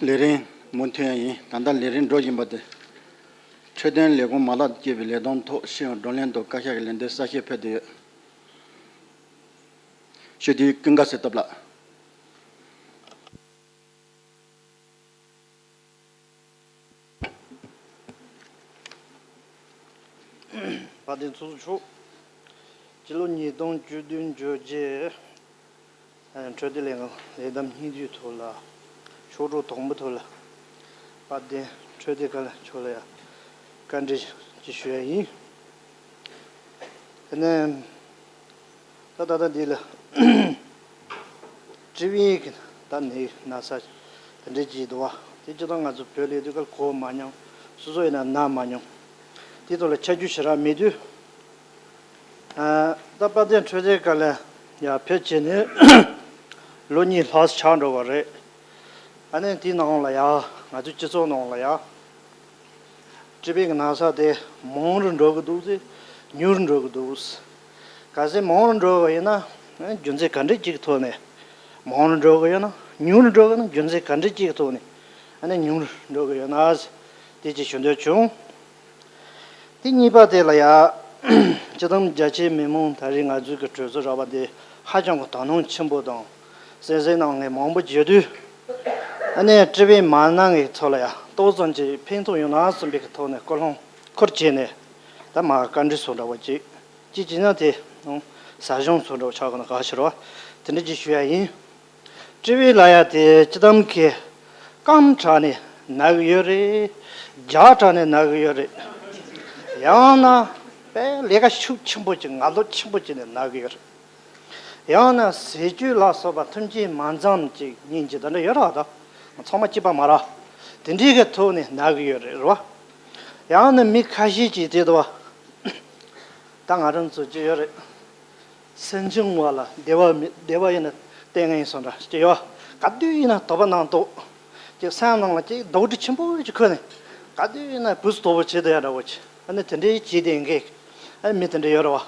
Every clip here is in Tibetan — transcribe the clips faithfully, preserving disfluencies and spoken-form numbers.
ལས་རིམ་མུ་མཐུད་ཡིན། ད་ལྟ་ལས་རིམ་འགྲོ་བཞིན་པ་དེ། འཕྲོད་བསྟེན་ལས་ཁུངས་མ་ལག་ཏུ་སྐྱེས་པའི་ལས་བསྡོམས་ཐོག་ཤེས་ཡོན་བགྲོ་གླེང་དང་བཀའ་ཤག་གི་ལན་འདེབས་གསལ་བཤད་ཕེབས་བསྡད་ཡོད། ཞུ་དེ་ཀུན་དགའ་གསེར་སྟོབས་ལགས། དཔལ་ལྡན་ཚོགས་གཙོ་མཆོག་སྤྱི་ལོ་ཉིས་སྟོང་བཅུ་བདུན་བཅོ་བརྒྱད། འཕྲོད་བསྟེན་ལས་ཁང་ལས་བསྡོམས་སྙིང་བསྡུས་ཐོག་ལ། ཕྱོགས་གྲུ་དང་པོ་ཐོག་ལ། དཔལ་ལྡན་འཕྲོད་བསྟེན་བཀའ་བློན་མཆོག་ལ་ཡང་བཀའ་འདྲི་ཅིག་ཞུ་ཡ་ཡིན། དེ་ནས། ད་ད་ལྟ་འདི་ལ། ཊི་བི་གི་ད་ནི་ན་ཚ་དེ་འདྲས་ཅིག་འདུག་བ། དེ་སྤྱིར་བཏང་ང་ཚོ་བོད་ལས་དུས་སྐབས་གོ་མ་མྱོང་། སོ་སོ་ཡིན་ན་ན་མ་མྱོང་། དེ་ཐོག་ལ་ཁྱབ་རྒྱུ་ཞེ་དྲག་མེད་དུས། ཨ། ད་དཔལ་ལྡན་འཕྲོད་བསྟེན་བཀའ་བློན་ཡར་ཕེབས་བྱས་ནས་ལོ་གཉིས་ལྷག་ཆགས་འགྲོ་བ་རེད། ཨ་ནི་དེའི་ནང་ལ་ཡ། ང་ཚོའི་སྤྱི་ཚོགས་ནང་ལ་ཡ། ཊི་བི་གི་ན་ཚ་དེ་མང་རུ་འགྲོ་གི་འདུག་ཟེར། ཉུང་རུ་འགྲོ་གི་འདུག་ཟེར། གལ་སྲིད་མང་རུ་འགྲོ་བ་ཡིན་ན། རྒྱུ་མཚན་ག་འདྲ་ཅིག་གི་ཐོག་ནས་མང་རུ་འགྲོ་གི་ཡོད་ན། ཉུང་རུ་འགྲོ་གི་ན་རྒྱུ་མཚན་ག་འདྲ་ཅིག་གི་ཐོག་ནས་ཨ་ནི་ཉུང་རུ་འགྲོ་གི་ཡོད་ན་ཟེར། དེ་ཅིག་ཞུ་འདོད་བྱུང་། དེ་གཉིས་པ་དེ་ལ་ཡ། སྤྱི་བཏང་རྒྱ་ཆེའི་མི་མང་ད་རེས་ང་ཚོའི་གི་གྲོས་ཚོགས་ར་བ་འདི་ཧ་ཅང་གི་དོ་སྣང་ཆེན་པོ་དང་། གསན་གཟིགས་གནང་མཁན་མང་པོ་བྱེད་དུས། ཨ་ནི་ཊི་བི་མ་ན་མཁན་ཚོ་ལ་ཡ་ཏོག་ཙམ་ཅིག་ཕན་ཐོགས་ཡོང་ན་བསམ་པའི་གི་ཐོག་ནས་ཀོ་ལོང་ཁུར་བྱས་ནས། ད་མ་བཀའ་འདྲི་སོགས་འདྲ་བོ་ཅིག་ཅིག་བྱས་ན་དེ་ཟབ་སྦྱོང་སོགས་འདྲ་བོ་ཆགས་གི་ན་ག་ཞིག་རེད་བ། དེ་འདྲ་ཅིག་ཞུ་ཡ་ཡིན། ཊི་བི་ལ་ཡ་དེ་སྤྱི་བཏང་གི་སྐམ་དྲགས་ནས་ན་གི་ཡོད་རེད། རྒྱགས་དྲགས་ནས་ན་གི་ཡོད་རེད། ཡང་ན་དཔེ་ལས་ཀ་ཤུགས་ཆེན་པོ་ཅིག་ངལ་དུབ་ཆེན་པོ་བྱས་ནས་ན་གི་ཡོད་རེད། ཡང་ན་ཟས་བཅུད་ལ་སོགས་པ་མཐུན་རྐྱེན་མ་འཛོམས་ཅིག་ཡིན་གྱི་ད་འདྲ་ཡོད་རེད་བ། ད་ཚང་མ་གཅིག་པ་མ་རེད། དེ་འདྲའི་གི་ཐོག་ནས་ན་གི་ཡོད་རེད་རེད་བ། ཡང་ན་མི་ཁ་ཤས་ཅིག་དེ་འདྲ་བ། ད་ང་རང་ཚོ་ཅི་ཡོད་རེད། སེམས་བྱུང་བ་ལ་བདེ་བ་མེད། བདེ་བ་ཡིན་ན་ལྟས་ངན་སོང་འདྲ་ཅི་ཡོད། ག་དུས་ཡིན་ན་དོགས་པ་ནང་དོགས། ཅིག་སེམས་ནང་ལ་ཅིག་རྡོག་སྒྲིལ་ཆེན་པོ་ཅིག་ཁུར་ནས། ག་དུས་ཡིན་ན་བུ་སུ་དོག་པོ་བྱེད་དུ་ཡ་འདྲ་བོ་ཅིག་ཨ་ནི་དེ་འདྲའི་བྱེད་བསྡད་མཁན། ཨ་མི་དེ་འདྲ་ཡོད་རེད་བ།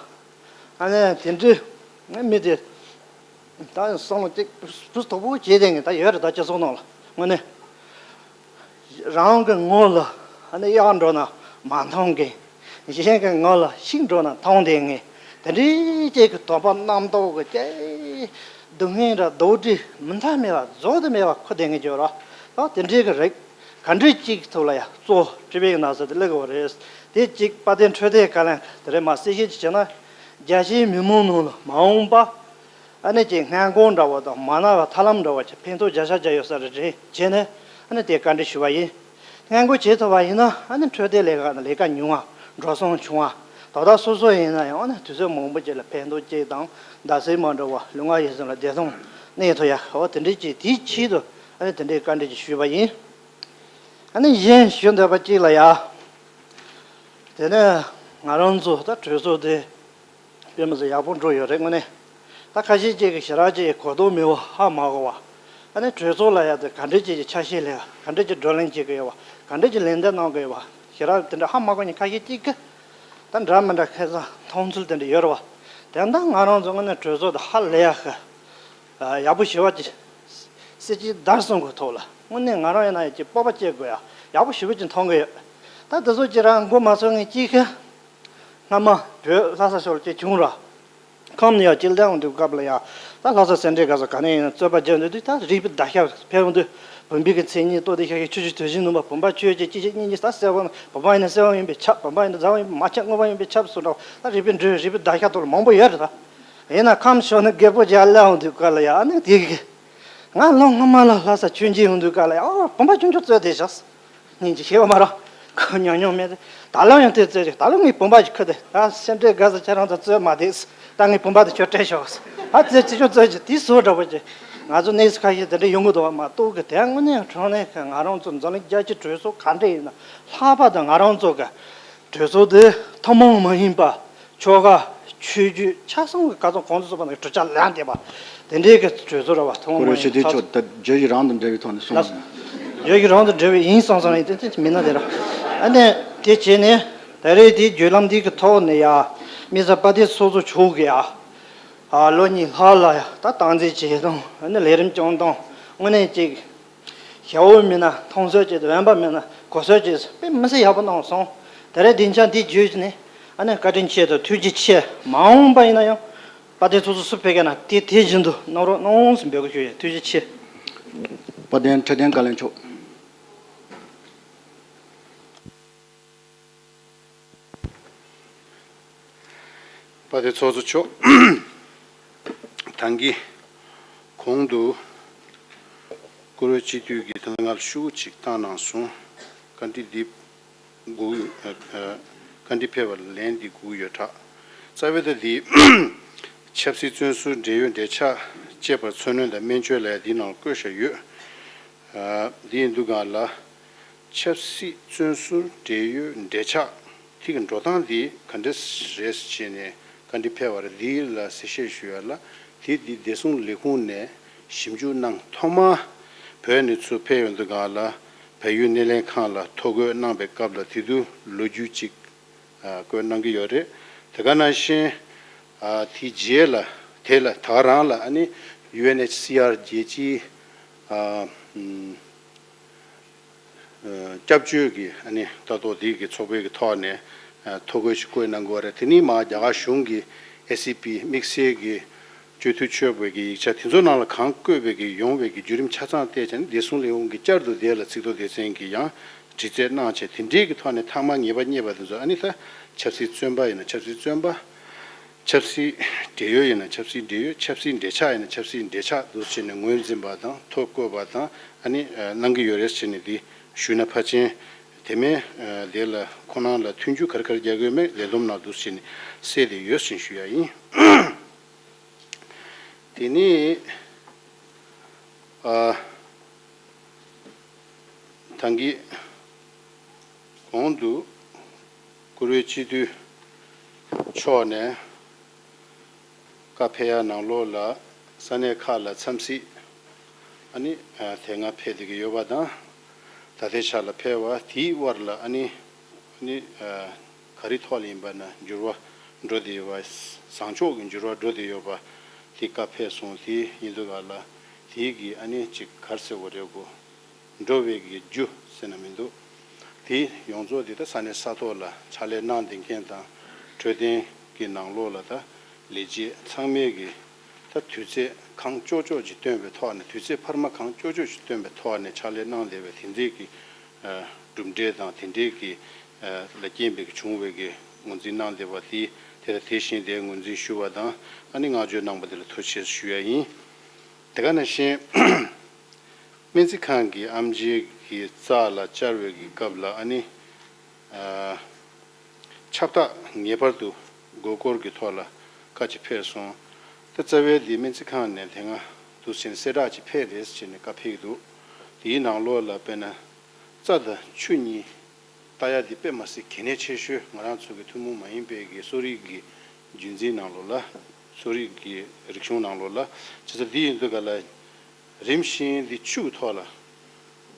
ཨ་ནི་དེ་འདྲའི་མི་དེ། ད་བསམ་བློ་གཅིག་བུ་སུ་དོག་པོ་བྱེད་བསྡད་མཁན་ད་ཡོད་རེད། ད་སྤྱི་ཚོགས་ནང་ལ་དངོས་གནས། རང་གི་ངོ་ལ་ཨ་ནི་གཡག་འགྲོ་ན་མ་མཐོང་མཁན། གཞན་གྱི་ངོ་ལ་ཤིང་འགྲོ་ན་མཐོང་བསྡད་མཁན། དེ་འདྲའི་ཅིག་གི་དོགས་པ་རྣམ་རྟོག་གི་ཅིག་སྡུག་བསྔལ་ར་རྡོག་སྒྲིལ་མུ་མཐའ་མེད་པ་རྫོགས་དུ་མེད་པ་ཁུར་བསྡད་མཁན་ཅིག་ཡོད་རེད། ད་དེ་འདྲའི་གི་རིགས་ག་འདྲའི་ཅིག་གི་ཐོག་ལ་ཡ་གཙོ་བོ་ཊི་བི་གི་ན་ཚ་དེ་སླེབས་དགོས་པ་རེད། དེ་གཅིག་དཔལ་ལྡན་འཕྲོད་བསྟེན་བཀའ་བློན་དེ་རིང་མར་གསལ་བཤད་ཅིག་བྱས་ན། རྒྱ་ཆེའི་མི་མང་ནང་ལ་མ་འོངས་པ། ཨ་ནི་ཅིག་སྔོན་འགོག་འདྲ་བོ་དང་མ་ན་བ་ཐབས་ལམ་འདྲ་བོ་ཅིག་ཕན་ཐོགས་བརྒྱ་ཆ་བརྒྱ་ཡོད་ས་རེད་དྲན་བྱས་ནས་ཨ་ནི་དེ་བཀའ་འདྲི་ཞུ་བ་ཡིན། སྔོན་འགོག་བྱེད་ཐུབ་པ་ཡིན་ན་ཨ་ནི་འཕྲོད་བསྟེན་ལས་ཀ་ལས་ཀ་ཉུང་བ་འགྲོ་སོང་ཆུང་བ། དོ་བདག་སོ་སོ་ཡིན་ན་ཡང་ཨ་ནི་དུས་ཚོད་མང་པོ་ཅིག་ལ་ཕན་ཐོགས་ཅིག་དང་བདག་སེམས་མ་འགྲོ་བ་ལུས་ངག་ཡིད་གསུམ་ལ་བདེ་ཐང་གནས་ཐུབ་ཡ་འོ་དེ་འདྲའི་ཅིག་དེའི་ཆེད་དུ་ཨ་ནི་དེ་འདྲའི་བཀའ་འདྲི་ཅིག་ཞུས་པ་ཡིན། ཨ་ནི་གཞན་ཞུ་འདོད་པ་ཅིག་ལ་ཡ། དེ་ནས་ང་རང་ཚོ་ད་གྲོས་ཚོགས་དེ། དཔེ་མི་སྲིད་ཡག་པོ་འགྲོ་ཡོད་རེད་དངོས་གནས། ད་ཁ་ཤས་ཅིག་གིས་ཞེ་དྲག་ཅིག་གོ་རྟོགས་མེད་པ་ཧ་མ་གོ་བ། ཨ་ནི་གྲོས་ཚོགས་ལ་ཡ་དེ་ག་འདྲས་ཅིག་གི་ཆ་ཤས་ལེན་ག་འདྲས་ཅིག་བགྲོ་གླེང་བྱེད་ཀྱི་ཡོད་པ་ག་འདྲས་ཅིག་ལན་འདེབས་གནང་གི་ཡོད་པ་ཞེ་དྲག་དེ་འདྲ་ཧ་མ་གོ་མཁན་ཁ་ཤས་ཅིག་གིས། ད་འདྲ་མི་འདྲ་ཁ་སང་མཐོང་ཚུལ་དེ་འདྲ་ཡོད་རེད་བ། དེ་འདྲ་ང་རང་ཚོ་དངོས་གནས་གྲོས་ཚོགས་དེ་ཧ་ལས་ཡག་གི་ཡག་པོ་ཞེ་པོ་ཅིག་སྲིད་ཇུས་བརྡར་གསུམ་གྱི་ཐོག་ལ་དངོས་གནས་ང་རང་ཡིན་ན་ཡང་ཅིག་སྤོབས་པ་སྐྱེ་དགོས་ཡ་ཡག་པོ་ཞེ་པོ་ཅིག་མཐོང་གི་ཡོད། ད་དེ་ཚོ་ཅིག་རང་མགོ་མ་ཚོས་མཁན་ཅིག་གིས། སྔ་མ་བོད་ལྷ་ས་ཕྱོགས་ལ་ཅིག་བྱུང་ར། ཁམས་ནས་ཡར་ཅིག་སླེབས་འོང་དུས་སྐབས་ལ་ཡ། ད་ལྷ་ས་སེ་འབྲས་དགའ་ས་ག་ནས་ཡིན་ན་རྩོད་པ་རྒྱག་འདོད་དུས་ད་རིག་པའི་བརྡ་ཤ་ཕེབས་འོང་དུས་བུམ་པའི་གི་མཚན་ཉིད་ལྟོ་ལྡིར་ཤ་ཤེད་ཆུ་སྐྱོར་དུས་བཞིའི་ནུས་པ་བུམ་པ་ཆོས་ཅན་གཅིག་ཤེས་གཉིས་གཉིས་ད་གསལ་བ་ན་བུམ་པ་ཡིན་ན་གསལ་བ་ཡིན་པས་ཁྱབ། བུམ་པ་ཡིན་ན་རྫ་བ་ཡིན་པས་མ་ཁྱབ། དངོས་པ་ཡིན་པས་ཁྱབ་སོགས་འདྲ་བ་ད་རིག་པའི་འགྲོས་རིག་པའི་བརྡ་ཤ་ཐོག་ལ་མང་པོ་ཡོད་རེད་ད། ཡིན་ན་ཁམས་ཕྱོགས་ནས་རྒད་པོ་ཅིག་སླེབས་འོང་དུས་སྐབས་ལ་ཡ་ཨ་ནི་དེ་གི། ང་ལོ་སྔ་མ་ལ་ལྷ་ས་ཆོས་མཇལ་ཡོང་དུས་སྐབས་ལ་ཡ་ཨོ་བུམ་པ་ཆུང་ཆུང་རྩོད་བསྡད་ཤག་སྙིང་རྗེ་ཤེས་པ་མ་རེད། ཁོ་ཉམས་མྱོང་མེད་དེ། ད་ལོ་ཡང་དེ་རྩོད་ཅིག་ད་ལོ་ངས་བུམ་པ་ཞིག་ཁུར་ཏེ་ད་སེ་འབྲས་དགའ་ས་ཁྱེད་རང་ཚོ་རྩོད་མ་བསྡད། ད་ངས་བུམ་པ་དེ་ཁྱོད་སྤྲད་ཤོག་ཨ་རྩོད་ཅི་ཆུང་རྩོད་ཅིག་དེ་བཟོ་འདྲ་པོ་ཅིག་ང་ཚོ་གནས་ཚུལ་ཁ་ཤས་དེ་འདྲ་ཡོང་གི་འདུག་བ་མ་གཏོགས་གི་དེ་དངོས་གནས་དྲང་གནས་ཀྱི་ང་རང་ཚོ་འཛམ་གླིང་རྒྱལ་སྤྱིའི་གྲོས་ཚོགས་ག་འདྲ་ཡིན་ན་ལྷག་པར་དུ་ང་རང་ཚོ་གི་གྲོས་ཚོགས་དེ་ཐུན་མོང་མ་ཡིན་པ། ཆོལ་ཁ། ཆོས་བརྒྱུད་ཆ་ཚང་གི་ཁ་ཚང་གོང་དུ་སོང་བ་ནང་གི་གྲུབ་ཆ་ལ་ལྡན་པ། དེ་འདྲའི་གི་གྲོས་ཚོགས་ར་བ་ཐོག་མ་ཡིན་ན་ཆོག་ཆོག་ད་བརྗོད་གཞི་རང་དང་འབྲེལ་བའི་ཐོག་ནས་གསུངས་ལ། བརྗོད་གཞི་རང་དང་འབྲེལ་བའི་ཡིན་སོང་སོང་ཡིན་དེ་དེ་མིན་ན་དེ་ར། ཨ་ནི་དེ་བྱས་ནས་ད་རེས་དེའི་བརྒྱུད་ལམ་འདི་གི་ཐོག་ནས་ཡ། མི་ས་པ་དེ་སོ་སོ་ཆོག་གི་ཡ། ཨ་ལོ་གཉིས་ལྷག་ལ་ཡ་ད་སྟངས་འཛིན་བྱེད་སྟངས་ཨ་ནི་ལས་རིམ་སྐྱོང་སྟངས་དངོས་གནས་ཅིག་ཞབས་འོག་མི་སྣ་མཐོང་ཚོད་ཅིག་དང་འོན་པ་མི་སྣ་གོ་ཚོད་ཅིག་དཔེ་མི་སྲིད་ཡག་པོ་གནང་སོང་། དེ་རིང་སྡིངས་ཆ་འདི་བརྒྱུད་ནས་ཨ་ནི་བཀའ་དྲིན་ཆེ་དང་ཐུགས་རྗེ་ཆེ། མ་འོངས་པ་ཡིན་ན་ཡང་དཔལ་ལྡན་ཚོགས་གཙོ་སུ་ཕེབས་མཁན་ན་དེ་དེ་བཞིན་དུ་གནང་རོགས་གནང་ཟེར་འབོད་སྐུལ་ཞུ་ཡས། ཐུགས་རྗེ་ཆེ། དཔལ་ལྡན་འཕྲོད་བསྟེན་བཀའ་བློན་མཆོག་དཔལ་ལྡན་ཚོགས་གཙོ་མཆོག་ད་གིན་གོང་དུ་བཀུར་འོས་སྤྱི་འཐུས་ཀྱིས་དོན་ལྔ་ལ་ཤུགས་ཅིག་བཏང་གནང་སོང་། བཀའ་འདྲི་འདི་དགོས། ཨ། ཨ། བཀའ་འདྲི་ཕེབས་པ་ལ་ལན་འདི་དགོས་ཡོད་དྲག་རྩ་བའི་ད་འདི་ཆབ་སྲིད་བཙོན་ཟུར་འབྲེལ་ཡོད་འབྲེལ་ཆགས་བཅད་པར་འཚོ་སྣོན་དང་སྨན་བཅོས་ལ་འདི་ནང་བཀོད་བཞག་ཡོད། ཨ། འདི་ཡིན་དུས་སྒང་ལ། ཆབ་སྲིད་བཙོན་ཟུར་འབྲེལ་ཡོད་འབྲེལ་ཆགས་དེ་གི་འགྲོ་སྟངས་འདི་ག་འདྲ་རེད་ཟེར་བྱས་ནས་བཀའ་འདྲི་ཕེབས་པ་རེད། འདི་ལ་གསལ་བཤད་ཞུ་ཡ་ལ། དེ་འདི་བདེ་སྲུང་ལས་ཁུངས་ནས་ཞིབ་འཇུག་གནང་། ཐོག་མར་བོད་ནས་ཚུར་ཕེབས་ཡོང་དུས་སྒང་ལ་བལ་ཡུལ་སྣེ་ལེན་ཁང་ལ་ཐོ་འགོད་གནང་པའི་སྐབས་ལ་དེ་དུས་ལོ་རྒྱུས་ཅིག་ཨ། བཀོད་གནང་གི་ཡོད་རེད། དེ་ག་ནང་བཞིན། ཨ། དེའི་རྗེས་ལ་དེ་ལ་ད་ག་རང་ལ་ཨ་ནི་ཡུ་ཨེན་ཨེཆ་སི་ཨར་རྒྱལ་སྤྱིའི། ཨ། ཨམ། ཨ། སྐྱབས་བཅོལ་གྱི་ཨ་ནི་ལྟ་རྟོག་འདི་གི་ཚོགས་པའི་གི་ཐོག་ནས། ཨ། ཐོ་འགོད་ཞིག་བཀོད་གནང་དགོས་པ་རེད། དེ་ནས་མར་རྒྱ་གར་གཞུང་གི་ཨེ་སི་པི་དམིགས་བསལ་གྱི་སྤྱི་འཐུས་ཆོད་པའི་གི་ཡིག་ཆ་དེ་ཚོ་ནང་ལ་གང་བཀོད་པའི་གི་ཡོང་བའི་གི་བརྒྱུད་རིམ་ཆ་ཚང་བལྟས་བྱས་ནས་བདེ་སྲུང་ལས་ཁུངས་ཀྱིས་བསྐྱར་དུ་དེ་ལ་ཚིག་ཐོ་སྡེ་ཚན་གྱིས་ཡང་དྲི་རྩད་གནང་བྱས། དེ་འདྲའི་གི་ཐོག་ནས་ཐེངས་མ་ངེས་པ་རྙེད་པ་དེ་ཚོ་ཨ་ནི་ད་ཆབ་སྲིད་བཙོན་པ་ཡིན་ན་ཆབ་སྲིད་བཙོན་པ། ཆབ་སྲིད་བགྲེས་ཡོལ་ཡིན་ན་ཆབ་སྲིད་བགྲེས་ཡོལ། ཆབ་སྲིད་འབྲེལ་ཆགས་ཡིན་ན་ཆབ་སྲིད་འབྲེལ་ཆགས་འདུག་བྱས་ནས་ངོས་འཛིན་པ་དང་ཐོ་བཀོད་པ་དང་ཨ་ནི་གནང་གི་ཡོད་རེད་བྱས་ནས་དེ་ཞུས་ན་ཕལ་ཆེར་དེ་མིན་དེ་ལ་ཁོ་རང་ལ་མཐུན་འགྱུར་ག་རེ་ག་རེ་རྒྱག་དགོས་མེད་ལས་བསྡོམས་ནང་འདུག་བྱས་ནས་གསལ་བསྡད་ཡོད་ཅེས་ཞུ་ཡ་ཡིན། དེ་ནས་ཨ། ད་གིན་གོང་དུ་བཀུར་འོས་སྤྱི་འཐུས་མཆོག་ནས་བཀའ་ཕེབས་ཡ་ནང་ལོགས་ལ་ས་གནས་ཁག་ལ་འཚམས་གཟིགས་ཨ་ནི་དེ་སྔ་ཕེབས་བསྡད་ཀྱི་ཡོད་པ་དང་། ད་ལྟའི་ཆ་ལ་ཕེབས་པ་དེའི་དབར་ལ་ཨ་ནི་ཨ་ནི་ག་རེ་ཐོག་ལ་ཡིན་པ་ན་འགྱུར་བ་འགྲོ་བསྡད་ཡོད་པ། བཟང་ཕྱོགས་ཀྱི་འགྱུར་བ་འགྲོ་བསྡད་ཡོད་པ་དེ་བཀའ་ཕེབས་སོང་། དེ་ཡིན་དུས་ག་ལ་དེའི་གི་ཨ་ནི་ཅིག་ག་རེ་ཟེར་དགོས་རེད་གོ། འགྲོ་བའི་གི་རྒྱུ་ཟེར་ན་མི་འདུག་དེ་ཡོངས་རྫོགས་དེ་ད་ས་གནས་ས་ཐོག་ལ་ཕྱག་ལས་གནང་བསྡད་མཁན་དང་འཕྲོད་བསྟེན་གྱི་ནང་ལོགས་ལ་ད་ལས་བྱེད་ཚང་མས་གི་ད་དུས་ཚོད་གང་ལྕོགས་ལྕོགས་ཅིག་བཏོན་པའི་ཐོག་ནས། དུས་ཚོད་འཕར་མ་གང་ལྕོགས་ལྕོགས་ཅིག་བཏོན་པའི་ཐོག་ནས་ཕྱག་ལས་གནང་བསྡད་པའི་དེ་འདྲའི་གི་ཨ་གྲུབ་འབྲས་དང་དེ་འདྲའི་གི་ཨ་ལ་རྐྱེན་པས་གི་བྱུང་བའི་གི་ངོས་འཛིན་གནང་བསྡད་པ་དེ་དེ་ལ་དེ་བཞིན་དེ་ངོས་འཛིན་ཞུ་བ་དང་ཨ་ནི་བསྔགས་བརྗོད་གནང་པ་དེ་ལ་ཐུགས་རྗེ་ཆེ་ཞུ་ཡ་ཡིན། དེ་ག་ནང་བཞིན། སྨན་རྩིས་ཁང་གི་ཨེམ་ཆི་གི་རྩ་ལ་བཅར་བའི་གི་སྐབས་ལ་ཨ་ནི་ཨ་ཁྱབ་བསྒྲགས་ངེས་པར་དུ་དགོས་སྐོར་གྱི་ཐོག་ལ་བཀའ་ཅིག་ཕེབས་སོང་། ད་རྩ་བའི་དེ་སྨན་རྩིས་ཁང་ནས་དེ་སྔ་འདུག་བྱས་ནས་གསལ་བསྒྲགས་ཅིག་ཕེབས་རེད་ཟེར་ནས་བཀའ་ཕེབས་ཀྱི་འདུག་དེའི་ནང་ལོགས་ལ་དཔེར་ན་རྩ་དང་ཆུ་གཉིས་ལྟ་ཡ་དེ་དཔེ་མ་སྲིད་གལ་གནད་ཆེ་ཤོས། ང་རང་ཚོ་གི་ཐུན་མོང་མ་ཡིན་པའི་གི་གསོ་རིག་གི་རྒྱུན་འཛིན་ནང་ལོགས་ལ། གསོ་རིག་གི་རིག་གཞུང་ནང་ལོགས་ལ། བྱས་ཙང་འདི་ཡིན་དུས་ག་ལ་རིམ་བཞིན་འདི་ཆུ་གི་ཐོག་ལ།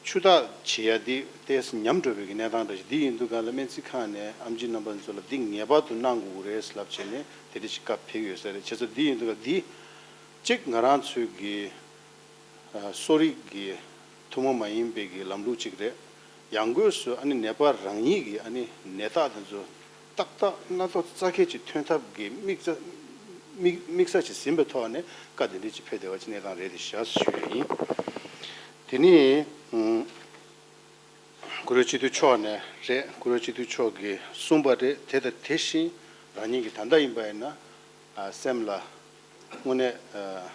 ཆུ་རྟགས་བྱེད་ཡ་འདི་ཏོག་ཙམ་ཉམས་འགྲོ་བའི་གི་གནས་སྟངས་འདྲ་ཞིག་འདི་ཡིན་དུས་ག་ལ་སྨན་རྩིས་ཁང་ནས་ཨེམ་ཆི་རྣམ་པ་ཚོ་ལ་འདི་ངེས་པར་དུ་གནང་དགོས་ཀྱི་རེད་ལབ་བྱས་ནས་དེ་འདྲ་ཞིག་བཀའ་ཕེབས་ཡོད་ས་རེད། བྱས་ཙང་འདི་ཡིན་དུས་ག་འདི་གཅིག་ང་རང་ཚོའི་གི་ཨ་གསོ་རིག་གི་ཐུན་མོང་མ་ཡིན་པའི་གི་ལམ་ལུགས་གཅིག་རེད། ཡང་སྒོས་སུ་ཨ་ནི་ནད་པ་རང་ཉིད་ཀྱི་ཨ་ནི་ནད་རྟགས་དེ་ཚོ་ཏག་ཏག་སྣ་ཚོགས་རྩ་ཁལ་ཅིག་ཐོན་ཐབས་ཀྱི་དམིགས་ས་དམིགས་དམིགས་ས་ཅིག་ཟིན་པའི་ཐོག་ནས་བཀའ་དེ་འདྲ་ཅིག་ཕེབས་བསྡད་པ་ཅིག་གནས་སྟངས་རེད་དེ་བཞག་ཞུ་ཡ་ཡིན། དེ་ནས་ཨུམ། བཀུར་འོས་སྤྱི་འཐུས་མཆོག་ནས་རེད། བཀུར་འོས་སྤྱི་འཐུས་མཆོག་གིས་གསུངས་པ་རེད། དེ་དང་དེ་བཞིན་རང་ཉིད་ཀྱི་ད་ལྟ་ཡིན་པ་ཡིན་ན་ཨ་སེམས་ལ་དངོས་གནས་ཨ་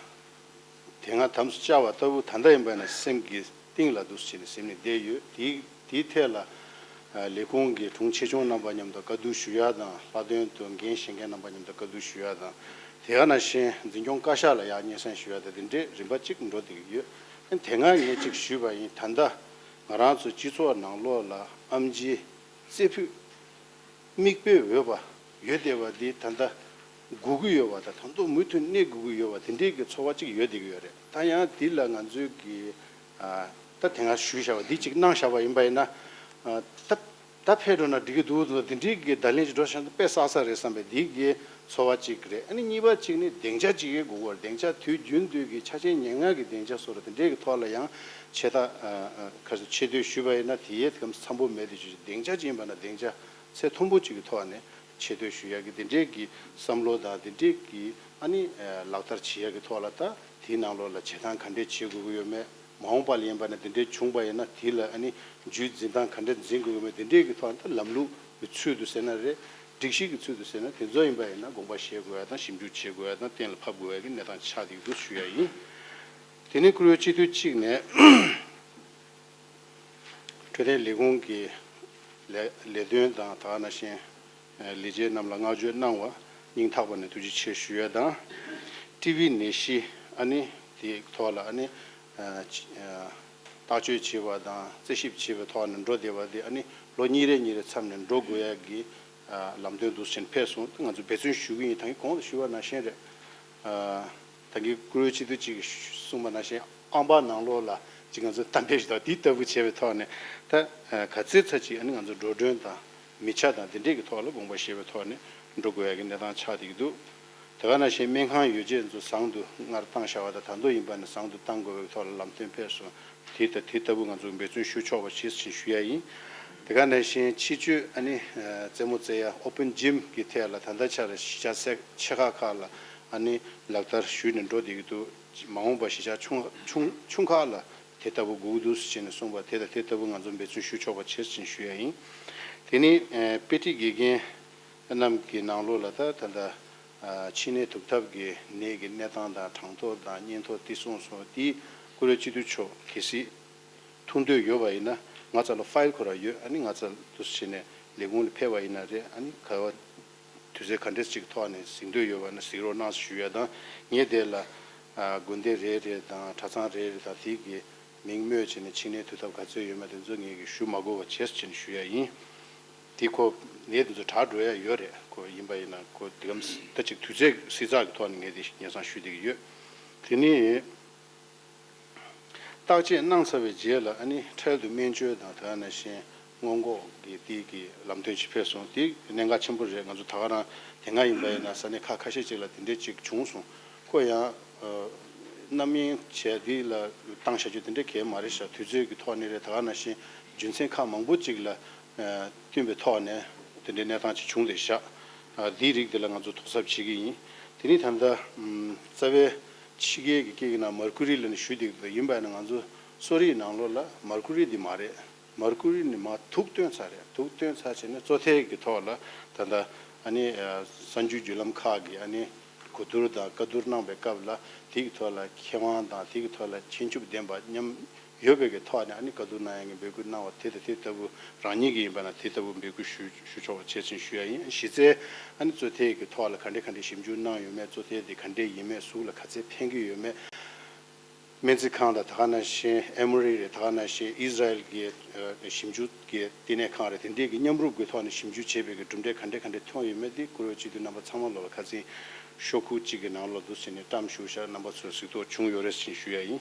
དེ་སྔ་དམ་སུ་བཅའ་བ་ལྟ་བུ་ད་ལྟ་ཡིན་པ་ཡིན་ན་སེམས་ཀྱི་གཏིང་ལ་འདུག་སེ་བྱས་ནས་སེམས་ནས་བསྡད་ཡོད། དེའི་དེའི་ཐད་ལ་ཨ་ལས་ཁུངས་ཀྱི་དྲུང་ཆེ་ཆུང་རྣམ་པ་མཉམ་དུ་བཀའ་བསྡུར་ཞུ་ཡ་དང་། ལྷག་དོན་དུ་འགན་བཞེས་མཁན་རྣམ་པ་མཉམ་དུ་བཀའ་བསྡུར་ཞུ་ཡ་དང་། དེ་ག་ནང་བཞིན་འཛིན་སྐྱོང་བཀའ་ཤག་ལ་ཡང་སྙན་སེང་ཞུ་ཡ་དང་། དེ་འདྲའི་རིམ་པ་གཅིག་འགྲོ་བསྡད་ཀྱི་ཡོད། དེ་སྔ་ངས་གཅིག་ཞུས་པ་ཡིན། ད་ལྟ་ང་རང་ཚོ་སྤྱི་ཚོགས་ནང་ལོགས་ལ་ཨེམ་ཆི་རྩེ་ཕུད་མིག་དཔེ་འོས་པ་ཡོད་བསྡད་པ་འདི་ད་ལྟ་དགོས་ཀྱི་ཡོད་པ་དང་། ད་དུང་མུ་མཐུད་གནས་དགོས་ཀྱི་ཡོད་པ་དེ་འདྲའི་གི་ཚོར་བ་གཅིག་ཡོད་བསྡད་ཀྱི་ཡོད་རེད། ད་ཡང་འདི་ལ་ང་ཚོའི་གི་ཨ་ད་དེ་སྔ་ཞུས་བཞག་པ་འདི་གཅིག་གནང་བཞག་པ་ཡིན་པ་ཡིན་ན། ཨ་ད་ ད་ཕེབས་འགྲོ་ན་འགྲིག་གི་འདུག་འདུག་དེ་འདྲའི་གི་བརྡ་ལན་ཅིག་འགྲོ་བཞག་ན་དཔེ་བསགས་ས་རེད་བསམ་པའི་འདི་གི་ཚོར་བ་གཅིག་རེད། ཨ་ནི་གཉིས་པ་གཅིག་ནི་སྡིངས་ཆ་གཅིག་གི་དགོས་ཀྱི་རེད། སྡིངས་ཆ་དུས་རྒྱུན་དུ་གི་ཆ་རྐྱེན་ཉེར་ལྔ་གི་སྡིངས་ཆ་བཟོ་ར་དེ་འདྲའི་གི་ཐོག་ལ་ཡང་ཆེ་ད་ཁ་སོ་ཆེ་བསྟོད་ཞུས་པ་ཡིན་ན་དེ་ཡས་གམ་འཚམ་པོ་མེད་དེ་ཅིག་སྡིངས་ཆ་གཅིག་ཡིན་པ་ན་སྡིངས་ཆ་ཚད་མཐོན་པོ་གཅིག་གི་ཐོག་ནས་ཆེ་བསྟོད་ཞུ་ཡ་གི་དེ་འདྲའི་གི་བསམ་བློ་དང་དེ་འདྲའི་གི་ཨ་ནི་ལག་བསྟར་བྱེད་ཡ་གི་ཐོག་ལ་ད་དེའི་ནང་ལོགས་ལ་བྱེད་སྟངས་ག་འདྲས་བྱེད་དགོས་ཀྱི་ཡོད་མེད། མ་འོངས་པ་ལ་ཡིན་པ་ན་དེ་འདྲའི་བྱུང་པ་ཡིན་ན་དེ་ལ་ཨ་ནི་རྒྱུད་འཛིན་སྟངས་ག་འདྲ་འཛིན་དགོས་ཀྱི་མེད་དེ་འདྲའི་གི་ཐོག་ནས་ལམ་ལུགས་ཀྱི་ཚུལ་དུ་ཟེར་ན་རེད། སྒྲིག་གཞི་གི་ཚུལ་དུ་ཟེར་ན་དེ་ཚོ་ཡིན་པ་ཡིན་ན་དགོངས་པ་བཞེས་དགོས་ཡ་དང་ཞིབ་འཇུག་བྱེད་དགོས་ཡ་དང་གཏན་ལ་ཕབ་དགོས་ཡ་གི་གནས་སྟངས་ཆགས་བསྡད་ཀྱི་འདུག་ཞུ་ཡ་ཡིན། དེ་ནས་བཀུར་འོས་སྤྱི་འཐུས་གཅིག་ནས་འཕྲོད་བསྟེན་ལས་ཁུངས་ཀྱི་ལས་ལས་དོན་དང་ད་ག་ནང་བཞིན་ལས་བྱེད་རྣམས་ལ་བསྔགས་བརྗོད་གནང་བ་སྙིང་ཐག་པ་ནས་ཐུགས་རྗེ་ཆེ་ཞུ་ཡ་དང་། ཊི་བི་ནད་གཞི་ཨ་ནི་དེའི་ཐོག་ལ་ཨ་ནི་ཨ་ཅི་ཨ་བརྟག་དཔྱད་བྱེད་པ་དང་རྩད་ཞིབ་བྱེད་པའི་ཐོག་ནས་འགྲོ་བསྡད་པ་དེ་ཨ་ནི་ལོ་གཉིས་རེ་གཉིས་རེ་མཚམས་ནས་འགྲོ་དགོས་ཡ་གི་ཨ་ལམ་སྟོན་འདུག་ཟེར་ཕེབས་སོང་། ང་ཚོ་འབད་བརྩོན་ཞུ་གི་ཡིན། ད་གིན་གོང་དུ་ཞུས་པ་ནང་བཞིན་རེད། ཨ་ད་གིན་བཀུར་འོས་སྤྱི་འཐུས་གཅིག་གིས་གསུངས་པ་ནང་བཞིན་ཨམ་བག་ནང་ལོགས་ལ་ཅིག་ང་ཚོ་གཏམ་དཔེ་ཞིག་དང་དེ་ལྟ་བུ་བྱས་པའི་ཐོག་ནས་ད་ཨ་ག་ཚོད་ཚ་ཅིག་ཨ་ནི་ང་ཚོ་འགྲོ་གྲོན་དང་མི་ཆ་དང་དེ་འདྲས་ཀྱི་ཐོག་ལ་དགོངས་པ་བཞེས་པའི་ཐོག་ནས་འགྲོ་དགོས་ཡ་གི་གནས་སྟངས་ཆགས་བསྡད་ཀྱི་འདུག་དེ་ག་ནང་བཞིན་སྨན་ཁང་ཡོ་བྱད་ཚོ་བཟང་དུ་སྔར་བཏང་བཞག་པ་དང་ད་དུང་ཡིན་པ་ནི་བཟང་དུ་གཏང་དགོས་པའི་ཐོག་ལ་ལམ་སྟོན་ཕེབས་སོང་། དེ་ལྟ་དེ་ལྟ་བུ་ང་ཚོ་འབད་བརྩོན་ཞུ་ཆོག་པ་བྱེད་ཟེར་ཞུ་ཡ་ཡིན། དེ་ག་ནང་བཞིན་ཕྱི་སྤྱོད་ཨ་ནི་རྩེད་མོ་རྩེ་ཡ་ཨོ་པན་ཇིམ་གི་ཐད་ལ་ད་ལྟ་ཆར་གཞིས་ཆགས་སེ་ཆེ་ཁག་ཁག་ལ་ཨ་ནི་ལག་བསྟར་ཞུས་ནས་འགྲོ་བསྡད་ཀྱི་འདུག་མ་འོངས་པ་གཞིས་ཆགས་ཆུང་ཆུང་ཆུང་ཁག་ལ་དེ་ལྟ་བུ་དགོས་ཀྱི་འདུག་ཟེར་ནས་གསུངས་པ་དེ་དང་དེ་ལྟ་བུ་ང་ཚོ་འབད་བརྩོན་ཞུ་ཆོག་པ་བྱེད་ཟེར་ཞུ་ཡ་ཡིན། དེ་ནི་དཔེ་ཁྲིད་དགེ་རྒན་རྣམས་ཀྱི་ནང་ལོགས་ལ་ད་ད་ལྟ་ཕྱི་ནད་དུག་ཐབས་ཀྱི་ནད་ཀྱི་གནས་སྟངས་དང་གྲངས་ཐོ་དང་སྙན་ཐོ་དེ་གསུངས་སོང་། དེ་བཀུར་འོས་སྤྱི་འཐུས་མཆོག་གལ་སྲིད་ཐུགས་འདོད་ཡོད་པ་ཡིན་ན་ང་རྩ་ལ་ཕ་ཡིལ་ཁོ་རང་ཡོད། ཨ་ནི་ང་རྩ་འདུག་སེ་བྱས་ནས་ལས་ཁུངས་ལ་ཕེབས་པ་ཡིན་ན་རེད། ཨ་ནི་ག་བ་དུས་ཚོད་ག་འདྲས་ཅིག་ཐོག་ནས་གཟིགས་འདོད་ཡོད་པ་ན་གཟིགས་རོགས་གནང་ཞུ་ཡ་དང་། ངས་དེ་ལ་དགོན་སྡེ་རེ་རེ་དང་གྲྭ་ཚང་རེ་རེ་དང་དེ་གི་མིང་སྨོས་བྱས་ནས་ཕྱི་ནད་དུག་ཐབས་ག་ཚོད་ཡོད་མེད་དེ་ཚོ་ངས་གི་ཞུ་མ་དགོས་པ་བྱས་ཟེར་ནས་ཞུ་ཡ་ཡིན། དེ་ཁོ་ནད་དེ་ཚོ་དྲག་འགྲོ་ཡ་ཡོད་རེད། ཁོ་ཡིན་པ་ཡིན་ན་ཁོ་དེ་གམ་ད་ཅིག་དུས་ཚོད་བསྲི་ཚགས་ཀྱི་ཐོག་ནས་ངས་དེ་སྙན་སེང་ཞུ་བསྡད་ཀྱི་ཡོད། དེ་ནི། བརྟག་དཔྱད་གནང་ཚར་བའི་རྗེས་ལ་ཨ་ནི་འཕྲལ་དུ་སྨན་བཅོས་དང་དེ་ནང་བཞིན་སྔོན་འགོག་གི་དེ་གི་ལམ་སྟོན་ཅིག་ཕེབས་སོང་། དེ་གནད་འགག་ཆེན་པོ་རེད། ང་ཚོ་ད་ག་རང་དེ་སྔ་ཡིན་པ་ཡིན་ན་ས་གནས་ཁག་ཁ་ཤས་ཅིག་ལ་དེ་འདྲས་ཅིག་བྱུང་སོང་། ཁོ་ཡང་རྣམ་གཡེང་བྱས་དེ་ལ་བཏང་བྱ་རྒྱུ་དེ་འདྲས་གལ་མ་རེད་ཤག་དུས་ཚོད་ཀྱི་ཐོག་ནས་རེད། ད་ག་ནང་བཞིན་རྒྱུ་མཚན་ཁག་མང་པོ་ཅིག་ལ་བསྟུན་པའི་ཐོག་ནས་དེ་འདྲའི་གནས་སྟངས་ཅིག་བྱུང་བསྡད་ཤག་དེའི་རིགས་དེ་ལ་ང་ཚོ་དོགས་གཟབ་བྱེད་ཀྱི་ཡིན། དེ་ནི་ད་ལྟ་རྩ་བའི་ཕྱི་རྒྱལ་གྱི་སྐད་ཀྱི་ནང་མར་ཁུ་རི་ལབ་ནས་ཞུ་བསྡད་ཀྱི་འདུག་ཡིན་པ་ཡིན་ན་ང་ཚོ་གསོ་རིག་ནང་ལོགས་ལ་མར་ཁུ་རི་འདི་མ་རེད། མར་ཁུ་རི་ནི་མར་དུག་བཏོན་ཚར་རེད། དུག་བཏོན་ཚར་བྱས་ནས་བཙོ་ཐལ་གྱི་ཐོག་ལ་ད་ལྟ་ཨ་ནི་གསར་འགྱུར་བརྒྱུད་ལམ་ཁག་གིས་ཨ་ནི་གོ་བསྡུར་དང་བཀའ་བསྡུར་གནང་བའི་སྐབས་ལ་དེ་གི་ཐོག་ལ་མཁས་དབང་དང་དེ་གི་ཐོག་ལ་མཁྱེན་ཤུགས་ལྡན་པ་མཉམ་ཡོད་པའི་གི་ཐོག་ནས་ཨ་ནི་བཀའ་བསྡུར་གནང་ཡ་གི་འབོད་སྐུལ་གནང་བ་དེ་དང་དེ་ལྟ་བུ་རང་ཉིད་ཀྱི་ཡིན་པ་ན་དེ་ལྟ་བུ་འབོད་སྐུལ་ཞུ་ཞུ་ཆོག་པ་བྱས་ཚུན་ཞུ་ཡ་ཡིན། གཞི་རྩའི་ཨ་ནི་གཙོ་ཐལ་གྱི་ཐོག་ལ་ག་འདྲ་ག་འདྲ་ཞིབ་འཇུག་གནང་ཡོད་མེད། གཙོ་ཐལ་དེ་ག་འདྲ་ཡིན་མེད། གཟུགས་ལ་ག་ཚད་ཕན་གྱི་ཡོད་མེད། སྨན་རྩིས་ཁང་དང་ད་ག་ནང་བཞིན་ཨེ་མོ་རི་རེད། ད་ག་ནང་བཞིན་ཨིས་ར་ཨེལ་གྱི་ཞིབ་འཇུག་གི་བསྟི་གནས་ཁང་རེད། དེ་འདྲས་ཀྱི་མཉམ་རུབ་ཀྱི་ཐོག་ནས་ཞིབ་འཇུག་བྱས་པའི་གི་གྲུབ་འབྲས་ག་འདྲ་ག་འདྲ་ཐོན་ཡོད་མེད་དེ་བཀུར་འོས་སྤྱི་འཐུས་རྣམ་པ་ཚང་མ་ལོ་ལ་ཁ་སང་ཤོག་ཁུ་གཅིག་གི་ནང་ལ་འདུག་ཟེར་ནས་བཀྲམ་བཞག་ཤག་རྣམ་པ་ཚོས་གཟིགས་རྟོག་བྱུང་ཡོད་རེད་ཟེར་ཞུ་ཡ་ཡིན།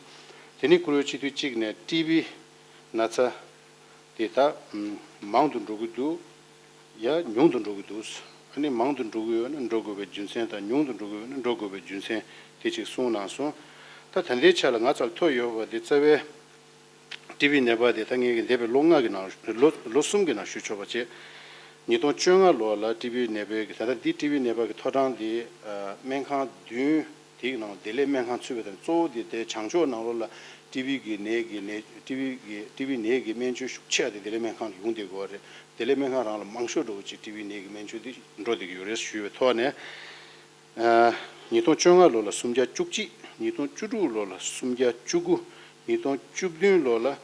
དེ་ནི་བཀུར་འོས་སྤྱི་འཐུས་གཅིག་ནས་ཊི་བི་ན་ཚ་དེ་ད་མང་དུ་འགྲོ་གི་འདུག་ཡ་ཉུང་དུ་འགྲོ་གི་འདུག་ཨ་ནི་མང་དུ་འགྲོ་གི་ཡོད་ན་འགྲོ་དགོས་པའི་རྒྱུ་མཚན་དང་ཉུང་དུ་འགྲོ་གི་ཡོད་ན་འགྲོ་དགོས་པའི་རྒྱུ་མཚན་དེ་གཅིག་གསུངས་གནང་སོང་། ད་ད་ལྟའི་ཆ་ལ་ང་ཚོར་ཐོབ་ཡོད་པ་དེ་རྩ་བའི་ཊི་བི་ནད་པ་དེ་ད་ངས་ཀྱི་འདས་པའི་ལོ་ལྔ་གི་ནང་ལོ་ལོ་གསུམ་གྱི་ནང་ཞུ་ཆོག་པ་བྱས། ཉིས་སྟོང་བཅོ་ལྔ་ལོ་ལ་ཊི་བི་ནད་པའི་གི་ད་ལྟ་འདི་ཊི་བི་ནད་པ་གི་ཐོ་གྲངས་དེ་སྨན་ཁང་བདུན། དེའི་ནང་བདེ་ལེགས་སྨན་ཁང་ཚུད་པའི་དང་གཙོ་བོ་དེ་དེ་བྱང་ཕྱོགས་ནང་ལོགས་ལ་ཊི་བི་གི་ནད་ཀྱི་ནད་ཊི་བི་གི་ཊི་བི་ནད་ཀྱི་སྨན་བཅོས་ཤུགས་ཆེ་བ་དེ་བདེ་ལེགས་སྨན་ཁང་ལ་ཡོང་བསྡད་ཀྱི་ཡོད་རེད། བདེ་ལེགས་སྨན་ཁང་རང་ལ་མང་ཤོས་འགྲོ་བ་ཅིག་ཊི་བི་ནད་ཀྱི་སྨན་བཅོས་དེ་འགྲོ་བསྡད་ཀྱི་ཡོད་རེད་ཞུས་པའི་ཐོག་ནས། ཉིས་སྟོང་བཅོ་ལྔ་ལོ་ལ་སུམ་བརྒྱ་བཅུ་གཅིག་ཉིས་སྟོང་བཅུ་དྲུག་ལོ་ལ་སུམ་བརྒྱ་བཅུ་དགུ་ཉིས་སྟོང་བཅུ་བདུན་ལོ་ལ་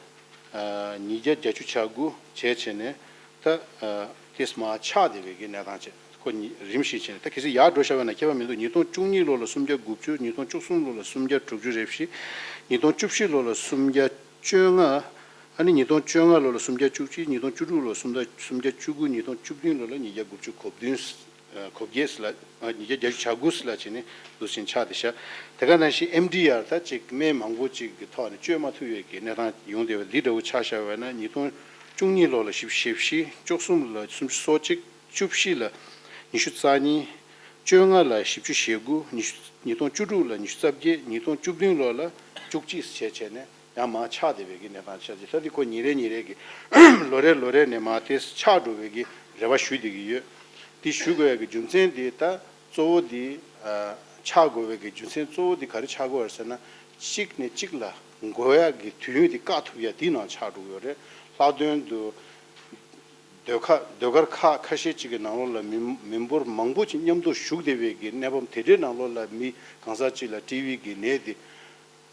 ཉིས་བརྒྱ་བརྒྱད་ཅུ་གྱ་དགུ་བྱས་བྱས་ནས་ད་དེས་མ་ཆག་བསྡད་པའི་གི་གནས་སྟངས་བྱས། ཁོ་ཉི་རིམ་བཞིན་བྱས་ནས་ད་གལ་སྲིད་ཡར་འགྲོ་བཞག་པ་ན་ཁྱད་པར་མི་འདུག་ཉིས་སྟོང་བཅུ་གཉིས་ལོ་ལ་སུམ་བརྒྱ་དགུ་བཅུ། ཉིས་སྟོང་བཅུ་གསུམ་ལོ་ལ་སུམ་བརྒྱ་དྲུག་ཅུ་རེ་བཞི། ཉིས་སྟོང་བཅུ་བཞི་ལོ་ལ་སུམ་བརྒྱ་བཅོ་ལྔ། ཨ་ནི་ཉིས་སྟོང་བཅོ་ལྔ་ལོ་ལ་སུམ་བརྒྱ་བཅུ་གཅིག་ཉིས་སྟོང་བཅུ་དྲུག་ལོ་ལ་སུམ་བརྒྱ་སུམ་བརྒྱ་བཅུ་དགུ། ཉིས་སྟོང་བཅུ་བདུན་ལོ་ལ་ཉིས་བརྒྱ་དགུ་བཅུ་གོ་བདུན། གོ་བརྒྱད་ལ་ཉིས་བརྒྱ་བརྒྱད་ཅུ་གྱ་དགུ་ལ་བྱས་ནས་འདུག་ཟིན་ཆགས་བསྡད་ཤག་དེ་ག་ནང་བཞིན་ཨེམ་ཌི་ཨར་ད་ཅིག་སྨན་མང་པོ་ཅིག་གི་ཐོག་ནས་བཅོས་མ་ཐུབ་ཡས་ཀྱི་གནས་སྟངས་ཡོང་བསྡད་པ་འདི་འདྲ་བོ་ཆགས་བཞག་པ་ན་ཉིས་སྟོང་ བཅུ་གཉིས་ལོ་ལ་བཞི་བཅུ་ཞེ་བཞི། བཅུ་གསུམ་ལ་སུམ་ཅུ་སོ་གཅིག་བཅུ་བཞི་ལ་ཉི་ཤུ་རྩ་གཉིས། བཅོ་ལྔ་ལ་བཞི་བཅུ་ཞེ་དགུ། ཉི་ཤུ་ཉིས་སྟོང་བཅུ་དྲུག་ལ་ཉི་ཤུ་རྩ་བརྒྱད། ཉིས་སྟོང་བཅུ་བདུན་ལོ་ལ་བཅུ་གཅིག་བྱས་བྱས་ནས་ཡང་མར་ཆག་བསྡད་པའི་གི་གནས་སྟངས་ཆགས་ཀྱི། ད་འདི་ཁོ་ཉིན་རེ་ཉིན་རེ་གི་ལོ་རེ་ལོ་རེ་ནས་མར་དེ་ཆག་འགྲོ་བའི་གི་རེ་བ་ཞུ་བསྡད་ཀྱི་ཡོད། འདི་ཞུ་དགོས་ཡ་གི་རྒྱུ་མཚན་འདི་ད་གཙོ་བོ་འདི་ཆག་དགོས་པའི་གི་རྒྱུ་མཚན་གཙོ་བོ་འདི་ག་རེ་ཆག་དགོས་རེད་ཟེར་ན། གཅིག་ནས་གཅིག་ལ་འགོ་ཡ་གི་དུས་ཡུན་འདི་བཀག་ཐུབ་ཡ་འདི་ནང་ཆག་འགྲོ་གི་ཡོད་རེད། ལྷག་དོན་དུ་ཟློས་ཁ་ཟློས་གར་ཁག་ཁ་ཤས་ཅིག་གི་ནང་ལོགས་ལ་མི་མི་འབོར་མང་པོ་ཅིག་མཉམ་དུ་ཞུགས་བསྡད་པའི་གི་གནས་བབ་དེ་འདྲའི་ནང་ལོགས་ལ་མི་གང་ཟག་ཅིག་ལ་ཊི་བི་གི་ནད་འདི།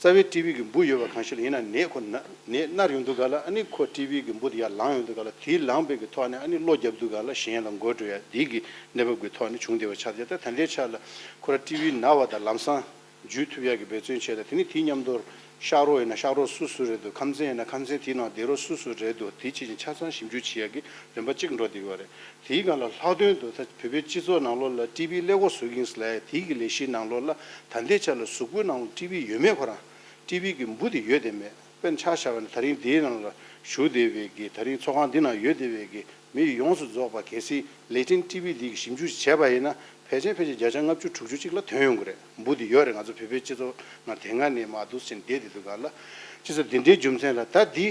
རྩ་བའི་ཊི་བི་གི་འབུ་ཡོད་པ་གང་ཞིག་ལ་ཡིན་ན་ནད་ཁོ་ན་ནད་མནར་ཡོང་དུས་ག་ལ། ཨ་ནི་ཁོ་ཊི་བི་གི་འབུ་དེ་ཡར་ལངས་ཡོང་དུས་ག་ལ། དེ་ལངས་པའི་གི་ཐོག་ནས་ཨ་ནི་གློ་རྒྱབ་དུས་ག་ལ་གཞན་ལ་འགོས་འགྲོ་ཡ་འདི་གི་གནས་བབ་གི་ཐོག་ནས་བྱུང་བསྡད་པ་ཆགས་ཡོད། ད་ད་ལྟའི་ཆ་ལ་ཁོ་ར་ཊི་བི་ན་བ་དང་ལམ་སང་འཇུ་ཐུབ་ཡ་གི་འབད་བརྩོན་བྱས། ད་དེ་ནི་དེའི་མཉམ་དུ་ཤག་རོགས་ཡིན་ན་ཤག་རོགས་སུ་སུ་རེད་འདུག་ཁམས་ཚན་ཡིན་ན་ཁམས་ཚན་དེའི་ནང་བསྡད་རོགས་སུ་སུ་རེད་འདུག་དེ་ཅིག་ཆ་ཚང་ཞིབ་འཇུག་བྱེད་ཡ་གི་རིམ་པ་གཅིག་འགྲོ་བསྡད་ཡོད་རེད། དེའི་སྒང་ལ་ལྷག་དོན་དུ་ད་བོད་པའི་སྤྱི་ཚོགས་ནང་ལོགས་ལ་ཊི་བི་ཀླད་ཀོར་བཟོ་གི་ཡིན་ཟེར་ལབ་ཡ་དེའི་གི་ལས་གཞིའི་ནང་ལོགས་ལ་ད་ལྟའི་ཆ་ལ་གཟུགས་པོའི་ནང་ལ་ཊི་བི་ཡོད་མེད་ཁོ་རང་ཊི་བི་གི་འབུ་དེ་ཡོད་དེ་མེད། དཔེར་ན་ཆ་བཞག་པ་ན་ད་རིང་འདིའི་ནང་ལ་བཞུགས་བསྡད་པའི་གི་ད་རིང་ཚོགས་ཁང་འདི་ནང་ཡོད་བསྡད་པའི་གི་མི་ཡོངས་སུ་རྫོགས་པ་གལ་སྲིད་ལེ་ཊེན་ཊི་བི་འདི་གི་ཞིབ་འཇུག་བྱས་པ་ཡིན་ན་ཕལ་ཆེར་ཕལ་ཆེར་བརྒྱ་ཆ་ལྔ་བཅུ་དྲུག་ཅུ་ཅིག་ལ་ཐོན་ཡོང་གི་རེད། འབུ་འདི་ཡོད་རེད། ང་ཚོ་བོད་པའི་སྤྱི་ཚོགས་ནང་དེ་སྔ་ནས་མར་འདུག་སེ་བསྡད་དེ་འདུག་ག་ལ། ཅི་ཟེར་འདི་འདྲའི་རྒྱུ་མཚན་ལ་ད་འདི་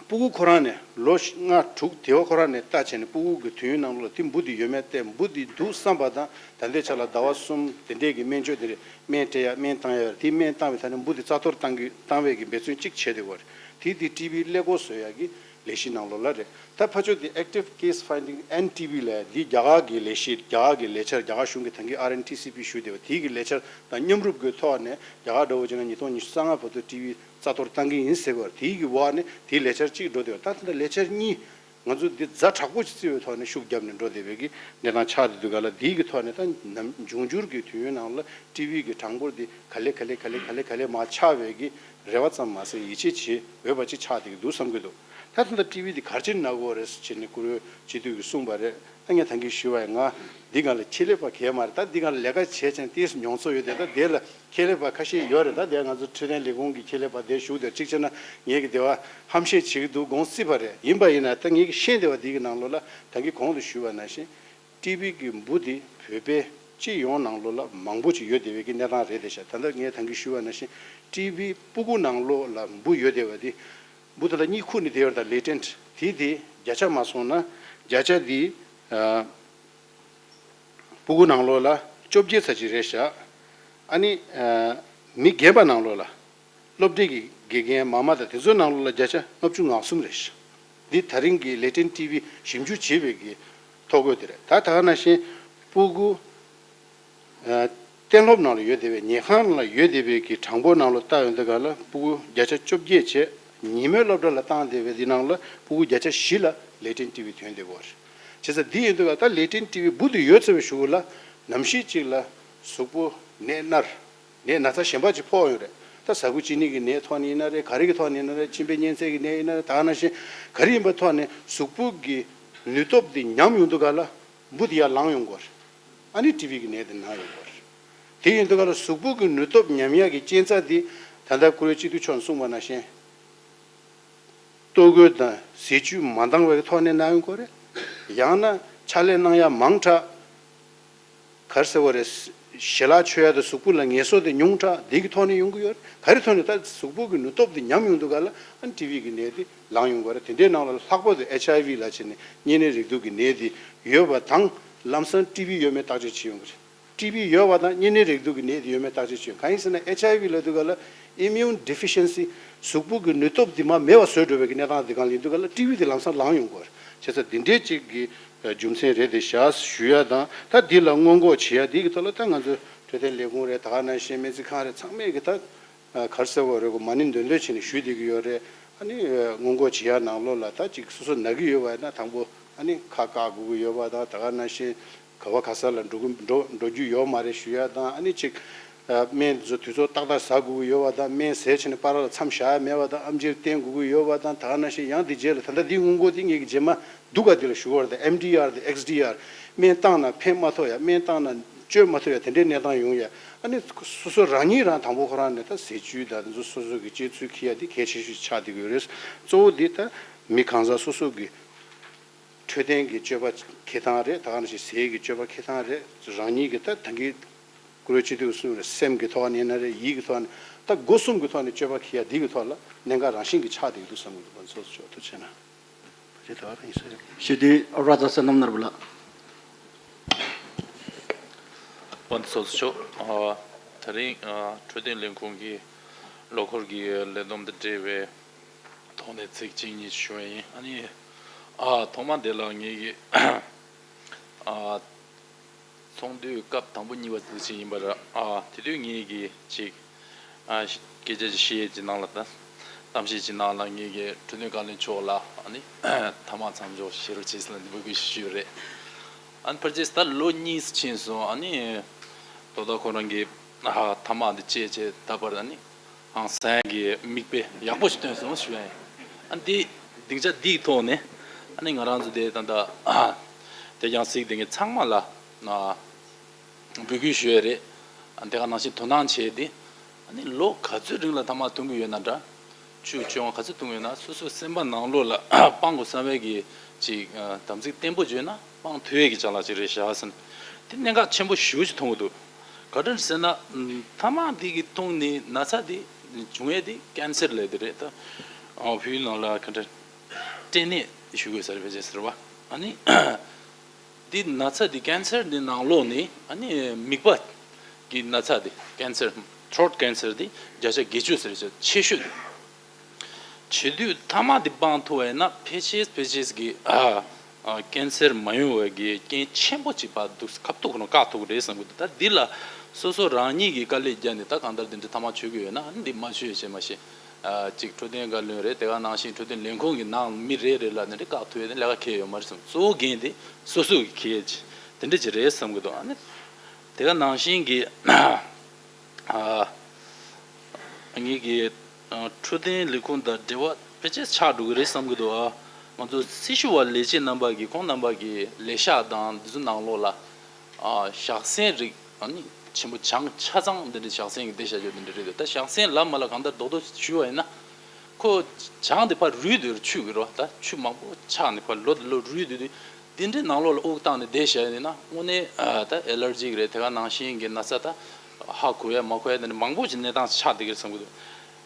སྤུ་གུ་ཁོ་རང་ནས་ལོ་ལྔ་དྲུག་དེ་བ་ཁོ་རང་ནས་ལྟ་བྱས་ནས་སྤུ་གུ་གི་དུས་ཡུན་ནང་ལོགས་ལ་དེ་འབུ་འདི་ཡོད་མེད་བལྟས། འབུ་འདི་འདུག་བསམ་པ་དང་ད་ལྟའི་ཆ་ལ་ཟླ་བ་གསུམ་དེ་འདྲས་ཀྱི་སྨན་བཅོས་དེ་རེད། སྨན་སྤྲད་ཡ་སྨན་བཏང་ཡ་ཡོད་རེད། དེ་སྨན་བཏང་བའི་ཐད་ནས་འབུ་འདི་རྩ་གཏོར་བཏང་གི་བཏང་བའི་གི་འབད་བརྩོན་གཅིག་བྱས་བསྡད་ཡོད་རེད། དེ་དེ་ཊི་བི་ཀླད་ཀོར་བཟོ་ཡ་གི་ལས་གཞི་ནང་ལོགས་ལ་རེད། ད་ཕར་ཕྱོགས་དེ་Active Case Finding and ཊི་བི་ལབ་ཡ་འདི་རྒྱ་གར་གྱི་ལས་གཞི། རྒྱ་གར་གྱི་ལས་འཆར། རྒྱ་གར་གཞུང་གི་ད་གིན་ཨར་ཨེན་ཊི་སི་པི་ཞུས་བསྡད་པ་དེའི་གི་ལས་འཆར་དང་མཉམ་རུབ་ཀྱི་ཐོག་ནས་རྒྱ་གར་འདྲ་བོ་བྱས་ན་ཉིས་སྟོང་ཉི་ཤུ་རྩ་ལྔ་བར་དུ་ཊི་བི་རྩ་གཏོར་བཏང་གི་ཡིན་ཟེར་བ་དེའི་གི་འོག་ནས་དེའི་ལས་འཆར་གཅིག་འགྲོ་བསྡད་ཡོད། ད་ད་ལྟ་ལས་འཆར་གཉིས་ང་ཚོ་འདི་ཛ་དྲག་པོ་ཅིག་བརྩི་བའི་ཐོག་ནས་ཤུགས་བརྒྱབ་ནས་འགྲོ་བསྡད་པའི་གི་གནས་སྟངས་ཆགས་བསྡད་འདུག་ག་ལ། དེའི་གི་ཐོག་ནས་ད་ནམ་འབྱུང་འགྱུར་གྱི་དུས་ཡུན་ནང་ལ་ཊི་བི་གི་གྲངས་འབོར་འདི་ག་ལེ་ག་ལེ་ག་ལེ་ག་ལེ་ག་ལེ་མར་ཆག་པའི་གི་རེ་བ་ཙམ་མ་ཟད་ཡིད་ཆེས་བྱེད་འོས་པ་ཅིག་ཆགས་བསྡད་ཀྱི་འདུག་བསམ་གྱི་འདུག་ད་ད་ལྟ་ཊི་བི་འདི་ག་རེ་བྱས་ནས་ན་དགོས་རེད་ཟེར་བྱས་ནས་བཀུར་འོས་སྤྱི་འཐུས་ཀྱིས་གསུངས་པ་རེད། ད་ངས་ད་གིན་ཞུས་པ་ཡིན། ང་འདི་སྒང་ལ་ཆེད་ལས་པ་གང་ཡང་མ་རེད། ད་འདི་སྒང་ལ་ལས་ཀ་བྱས་བྱས་ནས་ཏོག་ཙམ་མྱོང་ཚོར་ཡོད་དེ། ད་དེ་ལ་ཁྱད་ལས་པ་ཁ་ཤས་ཡོད་རེད། ད་དེ་ང་ཚོ་འཕྲོད་བསྟེན་ལས་ཁུངས་ཀྱི་ཁྱད་ལས་པ་དེ་ཞུགས་དེ་གཅིག་བྱས་ན་ངེད་ཀྱི་དེ་བ་ཧམ་བཤད་བྱེད་ཀྱི་འདུག་དགོངས་སྲིད་པ་རེད། ཡིན་པ་ཡིན་ན་ད་ངེད་ཀྱི་ཤེས་བདེ་བ་འདི་གི་ནང་ལོགས་ལ་ད་གིན་གོང་དུ་ཞུས་པ་ནང་བཞིན་ཊི་བི་གི་འབུ་དེ་བོད་པའི་སྤྱི་ཡོངས་ནང་ལོགས་ལ་མང་པོ་ཅིག་ཡོད་བསྡད་པའི་གི་གནས་སྟངས་རེད་དེ་ཤག་ད་ལྟ་ངས་ད་གིན་ཞུས་པ་ནང་བཞིན་ཊི་བི་སྤུ་གུ་ནང་ལོགས་ལ་འབུ་ཡོད་བསྡད་པ་དེ་འབུ་དེ་ལ་གཉིད་ཁུག་ནས་བསྡད་ཡོད་རེད། ད་ལེ་ཊེན་ཊི་དེ་དེ་བརྒྱ་ཆ་མ་སོང་ན་བརྒྱ་ཆ་དེ་ཨ། སྤུ་གུ་ནང་ལོགས་ལ་བཅོ་བརྒྱད་ཙམ་ཅིག་རེད་ཤག་ཨ་ནི་ཨ་མི་རྒན་པ་ནང་ལོགས་ལ་སློབ་གྲྭའི་གི་དགེ་རྒན་མ་མ་དང་དེ་ཚོའི་ནང་ལོགས་ལ་བརྒྱ་ཆ་ལྔ་བཅུ་ང་གསུམ་རེད་ཤག་འདི་ད་རིང་གི་ལེ་ཊེན་ཊི་ཊི་བི་ཞིབ་འཇུག་བྱས་པའི་གི་ཐོ་འགོད་དེ་རེད། ད་ད་ག་ནང་བཞིན་སྤུ་གུ་ཨ་གཏན་སློབ་ནང་ལ་ཡོད་བསྡད་པའི་ཉལ་ཁང་ནང་ལ་ཡོད་བསྡད་པའི་གི་གྲངས་འབོར་ནང་ལ་བལྟ་ཡོང་དུས་ག་ལ་སྤུ་གུ་བརྒྱ་ཆ་བཅོ་བརྒྱད་བྱས། ཉིན་མོའི་སློབ་གྲྭ་ལ་བཏང་བསྡད་པའི་འདི་ནང་ལ་སྤུ་གུ་བརྒྱ་ཆ་བཞི་ལ་ལེ་ཊེན་ཊི་ཊི་བི་ཐོན་བསྡད་ཡོད་རེད། བྱས་ཙང་འདི་ཡིན་དུས་ག་ད་ལེ་ཊེན་ཊི་ཊི་བི་འབུ་དེ་ཡོད་ཚར་བའི་གཞུག་གུ་ལ་ནམ་ཞིག་ཅིག་ལ་གཟུགས་པོ་ནད་མནར། ནད་ན་ཚ་གཞན་པ་ཅིག་ཕོག་ཡོང་རེད། ད་ཟ་ཁུ་གཅིན་སྙི་གི་ནད་ཐོག་ནས་ཡིན་ན་རེད། ག་རེ་གི་ཐོག་ནས་ཡིན་ན་རེད། མཆིན་པའི་གཉན་ཚད་ཀྱི་ནད་ཡིན་ན་རེད། ད་ག་ནང་བཞིན་ག་རེ་ཡིན་པའི་ཐོག་ནས་གཟུགས་པོ་གི་ནུས་སྟོབས་དེ་ཉམས་ཡོང་དུས་ག་ལ་འབུ་དེ་ཡར་ལངས་ཡོང་གི་ཡོད་རེད། ཨ་ནི་ཊི་བི་གི་ནད་དེ་ན་ཡོང་གི་ཡོད་རེད། དེ་ཡིན་དུས་ག་ལ་གཟུགས་པོ་གི་ནུས་སྟོབས་ཉམས་ཡག་གི་རྐྱེན་རྩ་དེ་ད་ལྟ་བཀུར་འོས་སྤྱི་འཐུས་མཆོག་ནས་གསུངས་པ་ནང་བཞིན། ལྟོ་གོས་དང་ཟས་བཅུད་མ་འདང་བའི་ཐོག་ནས་ན་ཡོང་གི་ཡོད་རེད། ཡང་ན་ཕྱག་ལས་གནང་ཡ་མང་དྲགས། ག་རེ་ཟེར་བ་རེད། ཞལ་ལག་མཆོད་ཡ་དང་གཟུགས་པོ་ལ་ངལ་གསོ་དེ་ཉུང་དྲགས་འདི་གི་ཐོག་ནས་ཡོང་གི་ཡོད་རེད། ག་རེ་ཐོག་ནས་ད་གཟུགས་པོ་གི་ནུས་སྟོབས་དེ་ཉམས་ཡོང་དུས་ག་ལ་ཨ་ནི་ཊི་བི་གི་ནད་དེ་ལངས་ཡོང་གི་ཡོད་རེད། དེ་འདྲའི་ནང་ལ་ལྷག་པར་དུ་ཨེཆ་ཨའི་ཝི་ལབ་བྱས་ནས་གཉན་ནད་རེག་དུག་གི་ནད་དེ་ཡོད་པ་དང་ལམ་སང་ཊི་བི་ཡོད་མེད་བརྟག་དཔྱད་བྱེད་ཡོང་གི་རེད། ཊི་བི་ཡོད་པ་དང་གཉན་ནད་རེག་དུག་གི་ནད་དེ་ཡོད་མེད་བརྟག་དཔྱད་བྱེད་ཡོང་། གང་ཡིན་ཟེར་ན་ཨེཆ་ཨའི་ཝི་ལབ་དུས་ག་ལ་ཨི་མིའུན་ཌི་ཕི་ཤན་སི་གཟུགས་པོ་གི་ནུས་སྟོབས་དེ་མར་མེད་པ་བཟོས་འགྲོ་བའི་གི་གནས་སྟངས་དེ་གང་ལ་ཡིན་དུས་ག་ལ་ཊི་བི་དེ་ལམ་སང་ལངས་ཡོང་གི་ཡོད་རེད། བྱས་ཙང་དེ་འདྲའི་ཅིག་གི་རྒྱུ་མཚན་རེད་དེ་ཤག་ཞུ་ཡ་དང་། ད་འདི་ལ་སྔོན་འགོག་བྱེད་ཡ་འདི་གི་ཐོག་ལ་ད་ང་ཚོ་འཕྲོད་བསྟེན་ལས་ཁུངས་རེད། ད་ག་ནང་བཞིན་སྨན་རྩིས་ཁང་རེད། ཚང་མས་གི་ད་ག་རེ་ཟེར་དགོས་རེད། གོ་མ་ཎི་འདོན་འདོན་བྱས་ནས་ཞུས་བསྡད་ཀྱི་ཡོད་རེད། ཨ་ནི་སྔོན་འགོག་བྱེད་ཡ་ནང་ལོགས་ལ་ད་ཅིག་སོ་སོ་ན་གི་ཡོད་པ་ཡིན་ན་དང་པོ་ཨ་ནི་ཁ་བཀག་དགོས་ཀྱི་ཡོད་པ་དང་། ད་ག་ནང་བཞིན་ག་བ་ག་ས་ལ་འགྲོ་གི་འགྲོ་འགྲོ་རྒྱུ་ཡོད་མ་རེད་ཞུ་ཡ་དང་། ཨ་ནི་ཅིག་སྨན་དེ་ཚོ་དུས་ཚོད་ཏག་ཏག་ཟ་དགོས་ཀྱི་ཡོད་པ་དང་། སྨན་ཟས་བྱས་ནས་བར་ལ་མཚམས་བཞག་ཡ་མེད་པ་དང་། ཨེམ་ཆི་བསྟེན་དགོས་ཀྱི་ཡོད་པ་དང་། ད་ག་ནང་བཞིན་ཡང་དེ་རྗེས་ལ་ད་ལྟ་འདི་སྔོན་འགོག་འདི་ངེད་ཀྱི་རྗེས་མ་སྡུག་ག་འདི་ལ་ཞུ་དགོས་རེད། ད་ཨེམ་ཌི་ཨར་དང་ཨེགས་ཌི་ཨར། སྨན་བཏང་ན་ཕན་མ་ཐོགས་ཡ། སྨན་བཏང་ན་བཅོས་མ་ཐུབ་ཡ། དེ་འདྲའི་གནས་སྟངས་ཡོང་ཡ། ཨ་ནི་སོ་སོ་རང་ཉིད་རང་དང་པོ་ཁོ་རང་ནས་ད་ཟས་བཅུད་དང་དེ་ཚོ་སོ་སོ་གི་སྤྱོད་ཚུལ་འཁྱེར་ཡ་འདི་གལ་ཆེ་ཤོས་ཆགས་བསྡད་ཀྱི་ཡོད་རེད། གཙོ་བོ་འདི་ད་ མི་གང་ཟག་སོ་སོ་གི་འཕྲོད་བསྟེན་གྱི་སྤྱོད་པ་འཁྱེར་སྟངས་རེད། ད་ག་ནང་བཞིན་ཟས་ཀྱི་སྤྱོད་པ་འཁྱེར་སྟངས་རེད། རང་ཉིད་ཀྱི་ད་ད་གིན་བཀུར་འོས་སྤྱི་འཐུས་གསུངས་རེད། སེམས་ཀྱི་ཐོག་ནས་ཡིན་ན་རེད། ཡིད་ཀྱི་ཐོག་ནས། ད་སྒོ་གསུམ་གྱི་ཐོག་ནས་སྤྱོད་པ་འཁྱེར་ཡ་འདི་གི་ཐོག་ལ་གནད་འགག་རང་བཞིན་གྱི་ཆགས་བསྡད་ཀྱི་འདུག་བསམ་གྱི་འདུག་དཔོན་ཚོགས་གཙོ་མཆོག་ཐུགས་རྗེ་གནང་། རེད། ད་ག་རང་ཡིན་ས་རེད། ཞུ་དུས་ར་ཛ་བསོད་ནམས་ནོར་བུ་ལགས། དཔོན་ཚོགས་གཙོ་མཆོག་ཨ། དེ་རིང་ཨ། འཕྲོད་བསྟེན་ལས་ཁུངས་ཀྱི་ལོ་འཁོར་གྱི་ལས་བསྡོམས་དང་འབྲེལ་བའི་ཐོག་ནས་ཚིག་གཅིག་གཉིས་ཞུ་བ་ཡིན། ཨ་ནི་ཨ། ཐོག་མ་དེ་ལ་ངེད་ཀྱི་ཨ། ཚོགས་འདུའི་སྐབས་དང་པོ་གཉིས་པ་དེ་ཅིག་ཡིན་པ་ར། ཨ། དེ་དུས་ངེད་ཀྱིས་ཅིག་ཨ། སྐད་ཆ་ཅིག་བཤད་ཀྱི་ནང་ལ་ད་གཏམ་བཤད་ཀྱི་ནང་ལ་ངེད་ཀྱིས་འཕྲོད་བསྟེན་བཀའ་བློན་མཆོག་ལ་ཨ་ནི་ཐ་མག་མཚམས་འཇོག་བྱེད་རོགས་བྱེད་ཟེར་ནས་འབོད་སྐུལ་ཞུས་ཡོད་རེད། ཨ་ནི་ཕལ་ཆེར་ད་ལོ་གཉིས་ཕྱིན་སོང་། ཨ་ནི་ད་ལྟ་ཁོ་རང་གིས་ཨ། ཐ་མག་འདི་བཅད་བྱས་ད་བར་ཨ་ནི་ཧང་སང་གི་མིག་དཔེ་ཡག་པོ་ཞིག་སྟོན་སོང་ཞུ་ཡ་ཡིན། ཨ་ནི་འདི་སྡིངས་ཆ་འདིའི་ཐོག་ནས་ཨ་ནི་ང་རང་ཚོ་དེ་ད་ལྟ་ཨ། དེ་ཀྱང་གཟིགས་བསྡད་མཁན་ཚང་མ་ལ་ཨ། འབོད་སྐུལ་ཞུ་ཡ་རེད། ཨ་ནི་དེ་ག་ནང་བཞིན་དོ་སྣང་བྱས་ཏེ་ཨ་ནི་ལོ་ག་ཚོད་རིང་ལ་ཐ་མག་འཐུང་གི་ཡོད་ན་འདྲ། ཆུ་བཅོ་ལྔ་ག་ཚོད་འཐུང་ཡོད་ན། སོ་སོའི་སེམས་པ་ནང་ལོགས་ལ་སྤང་དགོས་བསམ་པའི་གི་ཅིག་ཨ། དམ་ཚིག་བརྟན་པོ་བྱས་ན་སྤང་ཐུབ་ཡས་ཀྱི་ཅ་ལག་ཅིག་རེད་བཞག་ཟིན། དེ་གནད་འགག་ཆེན་པོ་ཞེ་པོ་ཅིག་མཐོང་གི་འདུག་ག་འདྲ་ཟེར་ན་ཐ་མག་འདི་གི་འཐུང་ནས་ན་ཚ་དེ་བྱུང་ཡས་དེ་ཀན་སར་ལབ་དེ་རེད། ད་ཨ། བོད་ནང་ལ་ག་འདྲ་སྐྲན་ནད་ཞུ་དགོས་ས་རེད། བེད་སྤྱད་ཟེར་བ་ཨ་ནི། འདི་ན་ཚ་འདི་ཀན་སར་འདི་ནང་ལོགས་ནས་ཨ་ནི་མིག་པ་གི་ན་ཚ་འདི་ཀན་སར། ཐྲོཊ་ཀན་སར་འདི་བརྒྱ་ཆ་བརྒྱད་ཅུ་ཟེར་ཆེ་ཤོས་འདི། བྱེད་དུས་ཐ་མག་འདི་སྤང་ཐུབ་པ་ཡིན་ན་ཕལ་ཆེར་ཕལ་ཆེར་གི་ཨ། ཨ། ཀན་སར་མ་ཡོང་བའི་གི་རྐྱེན་ཆེན་པོ་ཅིག་ཕར་འདུག་ཁ་ཐུག་ཁོ་ན་བཀག་ཐུབ་ཀྱི་རེད་བསམ་གི་འདུག་ད་འདི་ལ་སོ་སོ་རང་ཉིད་ཀྱིས་དཀའ་ལས་བརྒྱབ་ནས་ད་གང་ལྟར་འདི་འདྲ་ཐ་མག་མཆོད་ཀྱི་ཡོད་ན་ཨ་ནི་འདི་མ་མཆོད་བྱས་མ་ཤེས། ཨ། གཅིག་འཕྲོད་བསྟེན་བཀའ་བློན་རེད། དེ་ག་ནང་བཞིན་འཕྲོད་བསྟེན་ལས་ཁུངས་ཀྱི་ནང་མི་རེ་རེ་ལ་ནི་རེ་བཀག་ཐུབ་ཡས་ནི་ལས་ཀ་གང་ཡང་ཡོད་མ་རེད་བསམ། གཙོ་བོ་འགན་དེ་སོ་སོ་གིས་འཁྱེར་ཡས་ཅིག་དེ་འདྲ་ཅིག་རེད་བསམ་གྱི་འདུག་ཨ་ནི་དེ་ག་ནང་བཞིན་གྱི་ཨ། ངེད་ཀྱི་ཨ། འཕྲོད་བསྟེན་ལས་ཁུངས་དང་འབྲེལ་བ་ཕལ་ཆེར་ཆགས་འགྲོ་གི་རེད་བསམ་གྱི་འདུག་ཨ། ང་ཚོ་སྲི་ཞུ་བ་ལས་བྱེད་རྣམ་པ་གིས་ཁོང་རྣམ་པ་གི་ལས་ཤག་དང་འདི་ཚོ་ནང་ལོགས་ལ། ཨ། ཞག་སོན་རིགས་ཨ་ནི་ཆེན་པོ་ཆང་ཆ་ཚང་འདི་འདྲའི་ཞག་སོན་གྱི་བསྡད་བཞག་རྒྱུ་འདི་འདྲ་རེད་འདུག་ད་ཞག་སོན་ལབ་མ་ལབ་གང་ལྟར་རྡོག་རྡོག་ཞུས་པ་ཡིན་ན། ཁོ་ཆང་འདི་ཕར་རུལ་འདུག་ཆུ་གི་རོ། ད་ཆུ་མང་པོ་ཆགས་ནས་ཕར་ལོ་དང་ལོ་རུལ་འདུག་དུས་འདི་འདྲའི་ནང་ལོགས་ལ་དབུགས་བཏང་ནས་བསྡད་བཞག་ཡིན་ན་དངོས་གནས་ཨ། ད་ཨེ་ལར་ཇི་གི་རེད། དེ་ག་ནང་བཞིན་གྱི་ན་ཚ་ད་ཧ་གོ་ཡ་མ་གོ་ཡ་འདི་འདྲ་མང་པོ་ཞིག་གནས་སྟངས་ཆགས་བསྡད་ཀྱི་རེད་བསམ་གྱི་འདུག་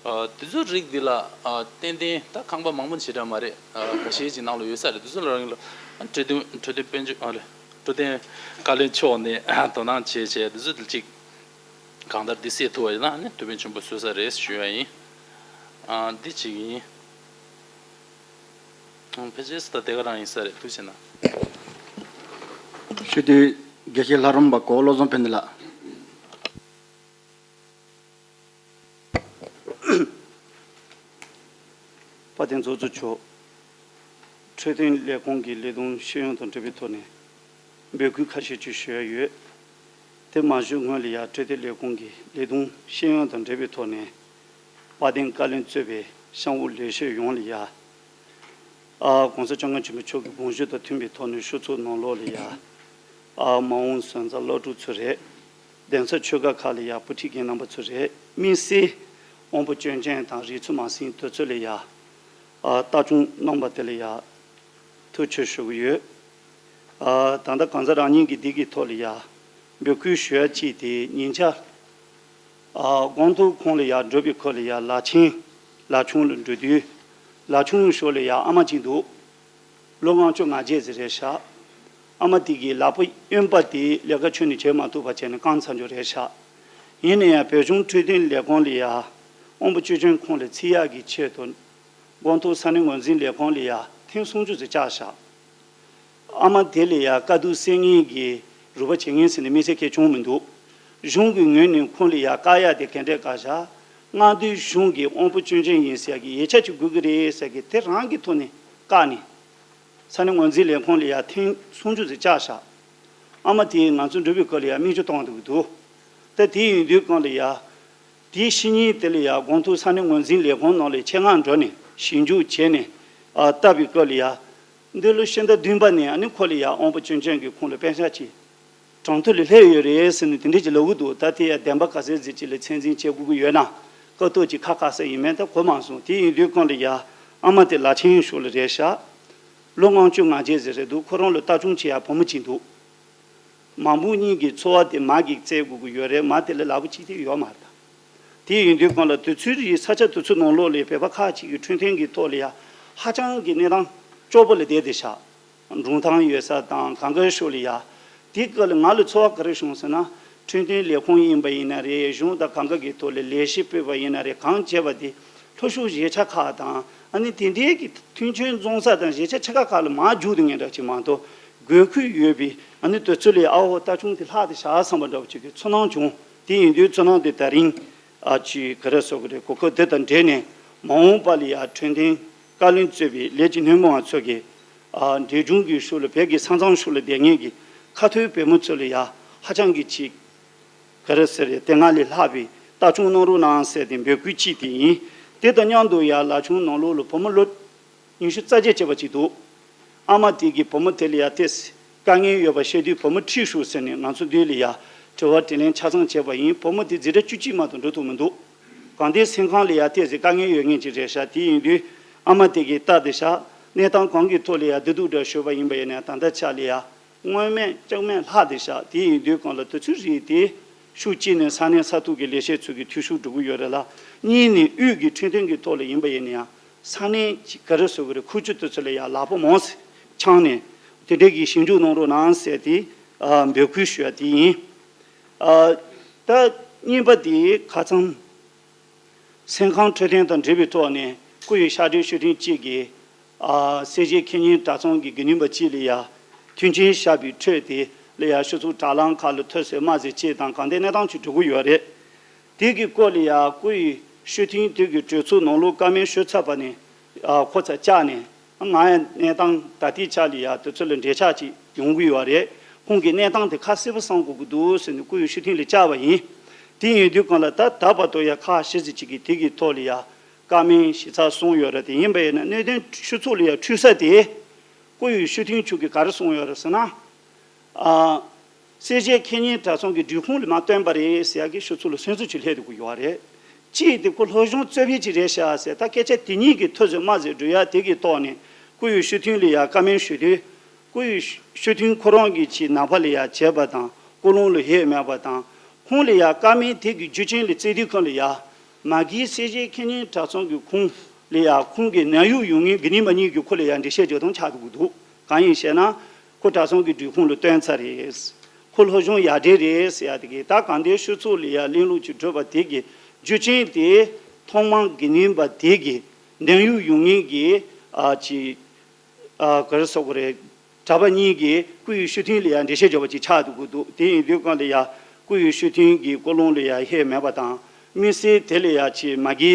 ཨ། དེ་ཚོའི་རིགས་འདི་ལ་ཨ། ཏན་ཏན་ད་ཁང་པ་མང་པོ་ཞེ་དྲག་མ་རེད། ཨ། ཁ་ཤས་ཅིག་ནང་ལ་ཡོད་ས་རེད། དེ་ཚོ་ལ་རང་ལ་ཨ། འཕྲོད་བསྟེན་འཕྲོད་བསྟེན་དཔལ་འབྱོར་ཨ་ལས། འཕྲོད་བསྟེན་བཀའ་བློན་མཆོག་ནས་དོ་སྣང་བྱས་བྱས་དེ་ཚོ་དེ་གཅིག་གང་ལྟར་འདི་སེལ་ཐུབ་པ་ཡིན་ན་ནི་ཐུགས་ཕན་ཆེན་པོ་གསོས་ས་རེད་ཞུ་ཡ་ཡིན། ཨ། འདི་གཅིག་ཡིན། ཨ། ཕལ་ཆེར་ད་དེ་ག་རང་ཡིན་ས་རེད། ཐུགས་རྗེ་གནང་། ཞུ་དུས་དགེ་བཤེས་ལྷ་རམས་པ་གོ་བློ་བཟང་ཕན་བདེ་ལགས། དཔལ་ལྡན་ཚོགས་གཙོ་མཆོག་འཕྲོད་བསྟེན་ལས་ཁུངས་ཀྱི་ལས་དོན་ཤེས་ཡོན་དང་འབྲེལ་བའི་ཐོག་ནས་འབོད་སྐུལ་ཁ་ཤས་ཅིག་ཞུ་ཡ་ཡོད། དེ་མ་ཞུས་སྔོན་ལ་ཡ་འཕྲོད་བསྟེན་ལས་ཁུངས་ཀྱི་ལས་དོན་ཤེས་ཡོན་དང་འབྲེལ་བའི་ཐོག་ནས་དཔལ་ལྡན་བཀའ་བློན་གཙོས་པའི་གཤམ་འོག་ལས་བྱེད་ཡོངས་ལ་ཡ། ཨ། ༸གོང་ས་༸སྐྱབས་མགོན་ཆེན་པོ་མཆོག་གི་དགོངས་ཞུ་དང་མཐུན་པའི་ཐོག་ནས་ཞུ་ཚོགས་ནང་ལོགས་ལ་ཡ། ཨ། མ་འོངས་སོན་རྩ་སློབ་ཕྲུག་ཚོ་རེད། གདན་ས་ཆོས་སྒར་ཁག་ལ་ཡ་བུ་ཁྲིད་རྒན་རྣམ་པ་ཚོ་རེད། དམིགས་བསལ་དབང་པོ་སྐྱོན་ཅན་དང་རིགས་ཚོད་མ་ཟིན་དེ་ཚོ་ལ་ཡ། ཨ། ལྟ་སྐྱོང་གནང་བ་དེ་ལ་ཡ་ཐུགས་ཆེ་ཞུ་གི་ཡོད། ཨ། ད་ལྟ་གང་ཟག་རང་ཉིད་ཀྱི་འདི་གི་ཐོག་ལ་ཡ་འབོད་སྐུལ་ཞུ་ཡ་གཅིག་དེ་ཉིན་ཆ། ཨ། དགོང་དྲོ་ཁོང་ལ་ཡ་འགྲོ་བའི་སྐོར་ལ་ཡ་ལག་ཆེན་ལ་ཆུང་ལ་འགྲོ་དུས་ལ་ཆུང་ཞོར་ལ་ཡ་ཨ་མ་གཅིག་འདུག་ལོ་ལྔ་བཅུ་ང་བརྒྱད་ཙམ་རེད་ཤག་ཨ་མ་དེ་གི་ལག་པ་གཡོན་པ་དེ་ལས་ཀ་ཁྱོན་ནས་བྱེད་མ་ཐུབ་པ་བྱས་ནས་སྐམ་ཚར་འགྱོ་རེད་ཤག་ཡིན་ན་ཡང་བོད་གཞུང་འཕྲོད་བསྟེན་ལས་ཁུངས་ལ་ཡ་དབང་པོ་སྐྱོན་ཅན་ཁོང་ལ་འཚོལ་ཡག་གི་ཆེད་དུ་དགོང་དྲོ་ས་གནས་ངོས་འཛིན་ལས་ཁུངས་ལ་ཡ་ཐེངས་སུམ་ཅུ་ཙམ་བཅར་ཤག་ཨ་མ་དེ་ལ་ཡ་དཀའ་སྡུག་སེལ་མཁན་གྱི་རོགས་པ་བྱེད་མཁན་ཟེར་ནས་དམིགས་བསལ་གང་ཡང་བྱུང་མི་འདུག་གཞུང་གི་ངོས་ནས་ཁོང་ལ་ཡ་བཀག་ཡག་དེ་ག་འདྲས་བཀག་ཤག་སྔ་དུས་གཞུང་གིས་དབང་པོ་སྐྱོན་ཅན་ཡིན་ཟེར་ཡག་གི་ཡིག་ཆ་ཅིག་དགོས་ཀྱི་རེད་ཟེར་གི་དེ་རང་གི་ཐོག་ནས་བཀག་ནས། ས་གནས་ངོས་འཛིན་ལས་ཁུངས་ལ་ཡ་ཐེངས་སུམ་ཅུ་ཙམ་བཅར་ཤག་ཨ་མ་དེས་ང་ཚོ་འགྲོ་བའི་སྐོར་ལ་ཡ་མིག་ཆུ་གཏོང་འདུག་གི་འདུག་ད་དེ་ཡིན་དུས་སྒང་ལ་ཡ། དེའི་ཕྱི་ཉིན་དེ་ལ་ཡ་དགོང་དྲོ་ས་གནས་ངོས་འཛིན་ལས་ཁུངས་ནང་ལ་ཆེད་མངགས་འགྲོ་ནས་ཞིབ་འཇུག་བྱས་ནས། ཨ། བལྟ་བའི་སྐབས་ལ་ཡ། འདི་ལོ་ཕྱི་ཟླ་བདུན་པ་ནས་ཨ་ནི་ཁོ་ལ་ཡ་དབང་པོ་སྐྱོན་ཅན་གྱི་ཁོང་ལ་པེ་ཤག་ཅིག་གྲངས་ཐོ་ལ་སླེབས་ཡོད་རེད་ཟེར་ནས་དེ་འདྲས་ཅིག་ལབ་ཀྱི་འདུག་ད་དེ་ཡ་བདེན་པ་ག་ཚད་ཟིག་ཅིག་ལ་ཚད་འཛིན་བྱེད་དགོས་ཀྱི་ཡོད་ན་སྐབས་ཐོག་ཅིག་ཁ་ཁ་ས་ཡིན་མིན་ད་གོ་མ་སོང་། དེ་ཡིན་དུས་སྒང་ལ་ཡ། ཨ་མ་དེ་ལ་ཆེན་ཤོས་ལ་རེད་ཤག་ལོ་ལྔ་བཅུ་ང་བརྒྱད་ཟིག་རེད་འདུག་ཁོ་རང་ལ་ལྟ་སྐྱོང་བྱེད་ཡ་བུ་མོ་གཅིག་འདུག་མ་བུ་གཉིས་ཀྱི་འཚོ་བ་དེ་མ་གིས་བཙལ་དགོས་ཀྱི་ཡོད་རེད། མ་དེ་ལས་ལག་པ་གཅིག་དེ་ཡོད་མ་རེད། དེ་ཡིན་དུས་གང་ལ་དུས་ཚོད་རེའི་ས་ཆ་དུས་ཚོད་ནང་ལོགས་ལ་བོད་པ་ཁག་ཅིག་གི་འཕྲོད་བསྟེན་གྱི་ཐོག་ལ་ཡ་ཧ་ཅང་གི་གནས་སྟངས་སྐྱོ་པོ་ལ་བསྡད་དེ་ཤག་མགྲོན་ཁང་ཡོད་ས་དང་གང་ག་ཤོ་ལ་ཡ། དེ་ག་ལ་ང་ལ་ཚོར་བ་ག་རེ་བྱུང་ཟེར་ན། འཕྲོད་བསྟེན་ལས་ཁུངས་ཡིན་པ་ཡིན་ན་རེད། གཞུང་དང་གང་ག་གི་ཐོག་ལ་ལས་གཞི་སྤེལ་བ་ཡིན་ན་རེད། གང་བྱས་པ་དེ་ལྷོ་ཕྱོགས་གཞིས་ཆགས་ཁག་དང་ཨ་ནི་དེ་འདྲའི་གི་མཐུན་རྐྱེན་འཛོམས་ས་དང་གཞིས་ཆགས་ཆེ་ཁག་ཁག་ལ་མར་རྒྱུག་དེ་ངན་འདྲ་ཅིག་མ་གཏོགས་དགོས་མཁོ་ཡོད་པའི་ཨ་ནི་དུས་ཚོད་ལ་ཨ་འོ་ལྟ་སྐྱོང་དེ་ལྷག་དེ་བཞག་བསམ་པ་འདྲ་བོ་ཅིག་གི་ཚོར་སྣང་བྱུང་། དེ་ཡིན་དུས་ཚོར་སྣང་དེ་ད་རིང་ཨ་ཅིག་ག་རེ་ཟེར་དགོས་རེད། གོ་སྐབས་འདི་དང་འབྲེལ་ནས་མ་འོངས་པ་ལ་ཡ་འཕྲོད་བསྟེན་བཀའ་བློན་གཙོས་པའི་ལས་ཀྱི་སྣེ་མང་བ་ཚོ་གིས་ཨ་འབྲས་ལྗོངས་ཀྱི་ཤུལ་ལ་བོད་ཀྱི་ས་མཚམས་ཤུལ་ལ་བསྡད་མཁན་གྱི་ཁ་ཐོན་བོད་མི་ཚོ་ལ་ཡ་ཧ་ཅང་གི་ཅིག་ག་རེ་ཟེར་རེད། དེ་སྔ་ལས་ལྷག་པའི་ལྟ་སྐྱོང་གནང་རོགས་གནང་ཟེར་ཏེ་འབོད་སྐུལ་ཅིག་དེ་ཡིན། དེ་དང་མཉམ་དུ་ཡ་ལ་ཆུང་ནང་ལོགས་ལ་བུ་མོ་ལོ་ཉི་ཤུ་རྩ་བརྒྱད་བྱས་པ་ཅིག་འདུག་ཨ་མ་དེ་གིས་བུ་མོ་དེ་ལ་ཡ་ཏེས་དཀའ་ངལ་ཡོད་པ་བཤད་དུས་བུ་མོ་ཁྲིད་ཤོག་ཟེར་ནས་ང་ཚོ་འདི་ལ་ཡ་དྲི་བ་དྲིས་ལན་ཆ་ཚང་བྱས་པ་ཡིན། བུ་མོ་དེ་འཛིན་གྲྭ་བཅུ་གཅིག་མ་གཏོགས་འགྲོ་ཐུབ་མི་འདུག་གང་ལྟར་སེམས་ཁམས་ལ་ཡ་ཏེས་དཀའ་ངལ་ཡོད་མཁན་ཅིག་རེད་ཤག་དེ་ཡིན་དུས་ཨ་མ་དེ་གིས་ལྟ་དེ་ཤག་གནས་སྟངས་གང་གི་ཐོག་ལ་ཡ་བདེ་སྡུག་འདྲ་ཞུས་པ་ཡིན་པ་ཡིན་ན་ད་ལྟ་ཆ་ལ་ཡ། སྔོན་མེད་ལྕགས་མེད་ལྷག་དེ་ཤག་དེ་ཡིན་དུས་གང་ལ་དུས་ཚོད་རེད་དེ། ཤུགས་གཅིག་ནས་ས་གནས་ས་ཐོག་གི་ལས་བྱེད་ཚོ་གི་འཐུས་ཤོར་འགྲོ་གི་ཡོད་རེད་ལ། གཉིས་ནས་དབུས་ཀྱི་འཕྲོད་བསྟེན་གྱི་ཐོག་ལ་ཡིན་པ་ཡིན་ན་ཡང་ས་གནས་ཀྱི་ག་རེ་ཟེར་དགོས་རེད། ཁུལ་ཆུ་དེ་ཚོ་ལ་ཡང་ལག་པ་མང་ཙམ་འཆང་ནས་དེ་འདྲའི་གི་ཞིབ་འཇུག་གནང་རོགས་གནང་ཟེར་ཏེ་འབོད་སྐུལ་ཞུ་ཡ་དེ་ཡིན། ད་གཉིས་པ་དེ་ཁ་ཚང་། སེམས་ཁམས་འཕྲོད་བསྟེན་དང་འབྲེལ་བའི་ཐོག་ནས་སྐུ་ཡི་ཤག་སྒྲིལ་ཞུ་མཁན་གཅིག་གིས་ཨ་སེར་བྱེས་ཁེ་ཉིན་གྲྭ་ཚང་གི་དགེ་འདུན་པ་གཅིག་ལ་ཡ་མཐུན་རྐྱེན་བཞག་པའི་ཁྲོད་དེ་ལ་ཡ་ཆུ་ཚོད་དྲ་ལམ་ཁག་ལ་ཐོས་སྲིད་དམའ་ཟིག་བྱས་དང་གང་ལྟར་གནས་སྟངས་ཅིག་འགྲོ་གི་ཡོད་རེད། དེ་གི་སྐོར་ལ་ཡ་སྐུ་ཡི་ཤུལ་ཐུན་དེ་གི་གྲོས་ཚོགས་ནང་ལོགས་བཀའ་མོལ་ཞུ་ཚར་བ་ནས་ཨ་ཁོ་ཚ་བཅར་ནས། ང་ཡང་གནས་སྟངས་ད་ལྟའི་ཆ་ལ་ཡ་དུས་ཚོད་ལ་འབྲེལ་ཆགས་ཅིག་ཡོང་གི་ཡོད་རེད། ཁོང་གིས་གནས་སྟངས་དེ་ཁ་གསལ་པོ་གསང་དགོས་ཀྱི་འདུག་ཟེར་ནས་སྐུ་ཡི་ཤུལ་ཐུན་ལ་བཅར་བ་ཡིན། དེ་ཡིན་དུས་གང་ལ་ད་ད་བར་དུ་ཡ་ཁག་བཞི་ཙམ་ཅིག་གིས་དེ་གི་ཐོག་ལ་ཡ་བཀའ་མོལ་ཞིབ་ཚགས་གསུངས་ཡོད་རེད། དེ་ཡིན་པ་ཡིན་ན་གནད་དོན་ཆུ་ཚོད་ལ་ཡ་འཁྲུལ་ས་དེ་སྐུ་ཡི་ཤུལ་ཐུན་ཆུ་གིས་ག་རེ་གསུངས་ཡོད་རེད་ཟེར་ན། ཨ། སེར་བྱེས་ཁེ་ཉིན་གྲྭ་ཚང་གི་སྒྲིག་ཁོངས་ལ་མ་བཏོན་པ་རེད་ཟེར་ཡག་གི་ཤོད་ཚུལ་ལ་སོན་ཚུལ་ཅིག་སླེབས་འདུག་གི་ཡོད་རེད། གཅིག་དེ་ཁོ་སློབ་སྦྱོང་རྩོད་པའི་ཅིག་རེད་ཤག་ཟེར། ད་སྐད་ཆ་དེ་གཉིས་ཀྱི་ཐོས་ཚོད་མ་ཟེར་འགྲོ་ཡ་དེ་གི་ཐོག་ནས་སྐུ་ཡི་ཤུལ་ཐུན་ལ་ཡ་བཀའ་མོལ་ཞུས་དུས། སྐུ་ཡི་ཤུལ་ཐུན་ཁོ་རང་གི་ཅིག་ནང་པ་ལ་ཡ་བྱས་པ་དང་ཀུན་སློང་ལ་ཧེ་མེད་པ་དང་། ཁོང་ལ་ཡ་བཀའ་མོལ་དེ་གི་རྒྱུ་རྐྱེན་ལ་བརྩི་དུས་ཁོང་ལ་ཡ། མ་གིའི་སེར་བྱེས་ཁེ་ཉིན་གྲྭ་ཚང་གི་ཁོང་ལ་ཡ་ཁོང་གི་ནད་གཡོག་ཡོང་མཁན་དགེ་འདུན་པ་གཉིས་ཀྱིས་ཁོ་ལ་ཡ་འགྲེལ་བཤད་རྒྱག་སྟངས་ཆགས་འདུག་གི་འདུག་གང་ཡིན་ཞེ་ན། ཁོ་གྲྭ་ཚང་གི་སྒྲིག་ཁོངས་ལ་བཏོན་ཚར་རེད། ཁོ་སློབ་སྦྱོང་ཡར་འདྲེན་རེད་ཟེར་ཡ་དེ་གི་ད་གང་ལྟར་ཤོད་ཚུལ་ལ་ཡ་གླེང་ལུགས་ཅིག་བགྲོད་པ་དེ་གི་རྒྱུ་རྐྱེན་དེ་ཐོག་མར་དགེ་འདུན་པ་དེ་གི་ནད་གཡོག་ཡོང་མཁན་གྱི་ཨ་ཅིག་ཨ་ག་རེ་ཟེར་དགོས་རེད། གྲྭ་པ་གཉིས་ཀྱིས་སྐུ་ཡི་ཤུལ་ཐུན་ལ་ཡ་འགྲེལ་བཤད་རྒྱབ་པ་ཅིག་ཆགས་འདུག་གི་འདུག་དེ་ཡིན་དུས་གང་ལ་ཡ་སྐུ་ཡི་ཤུལ་ཐུན་གྱི་ཀུན་སློང་ལ་ཡ་ཧེ་མེད་པ་དང་། དམིགས་བསལ་དེ་ལ་ཡ་ཅིག་མ་གི་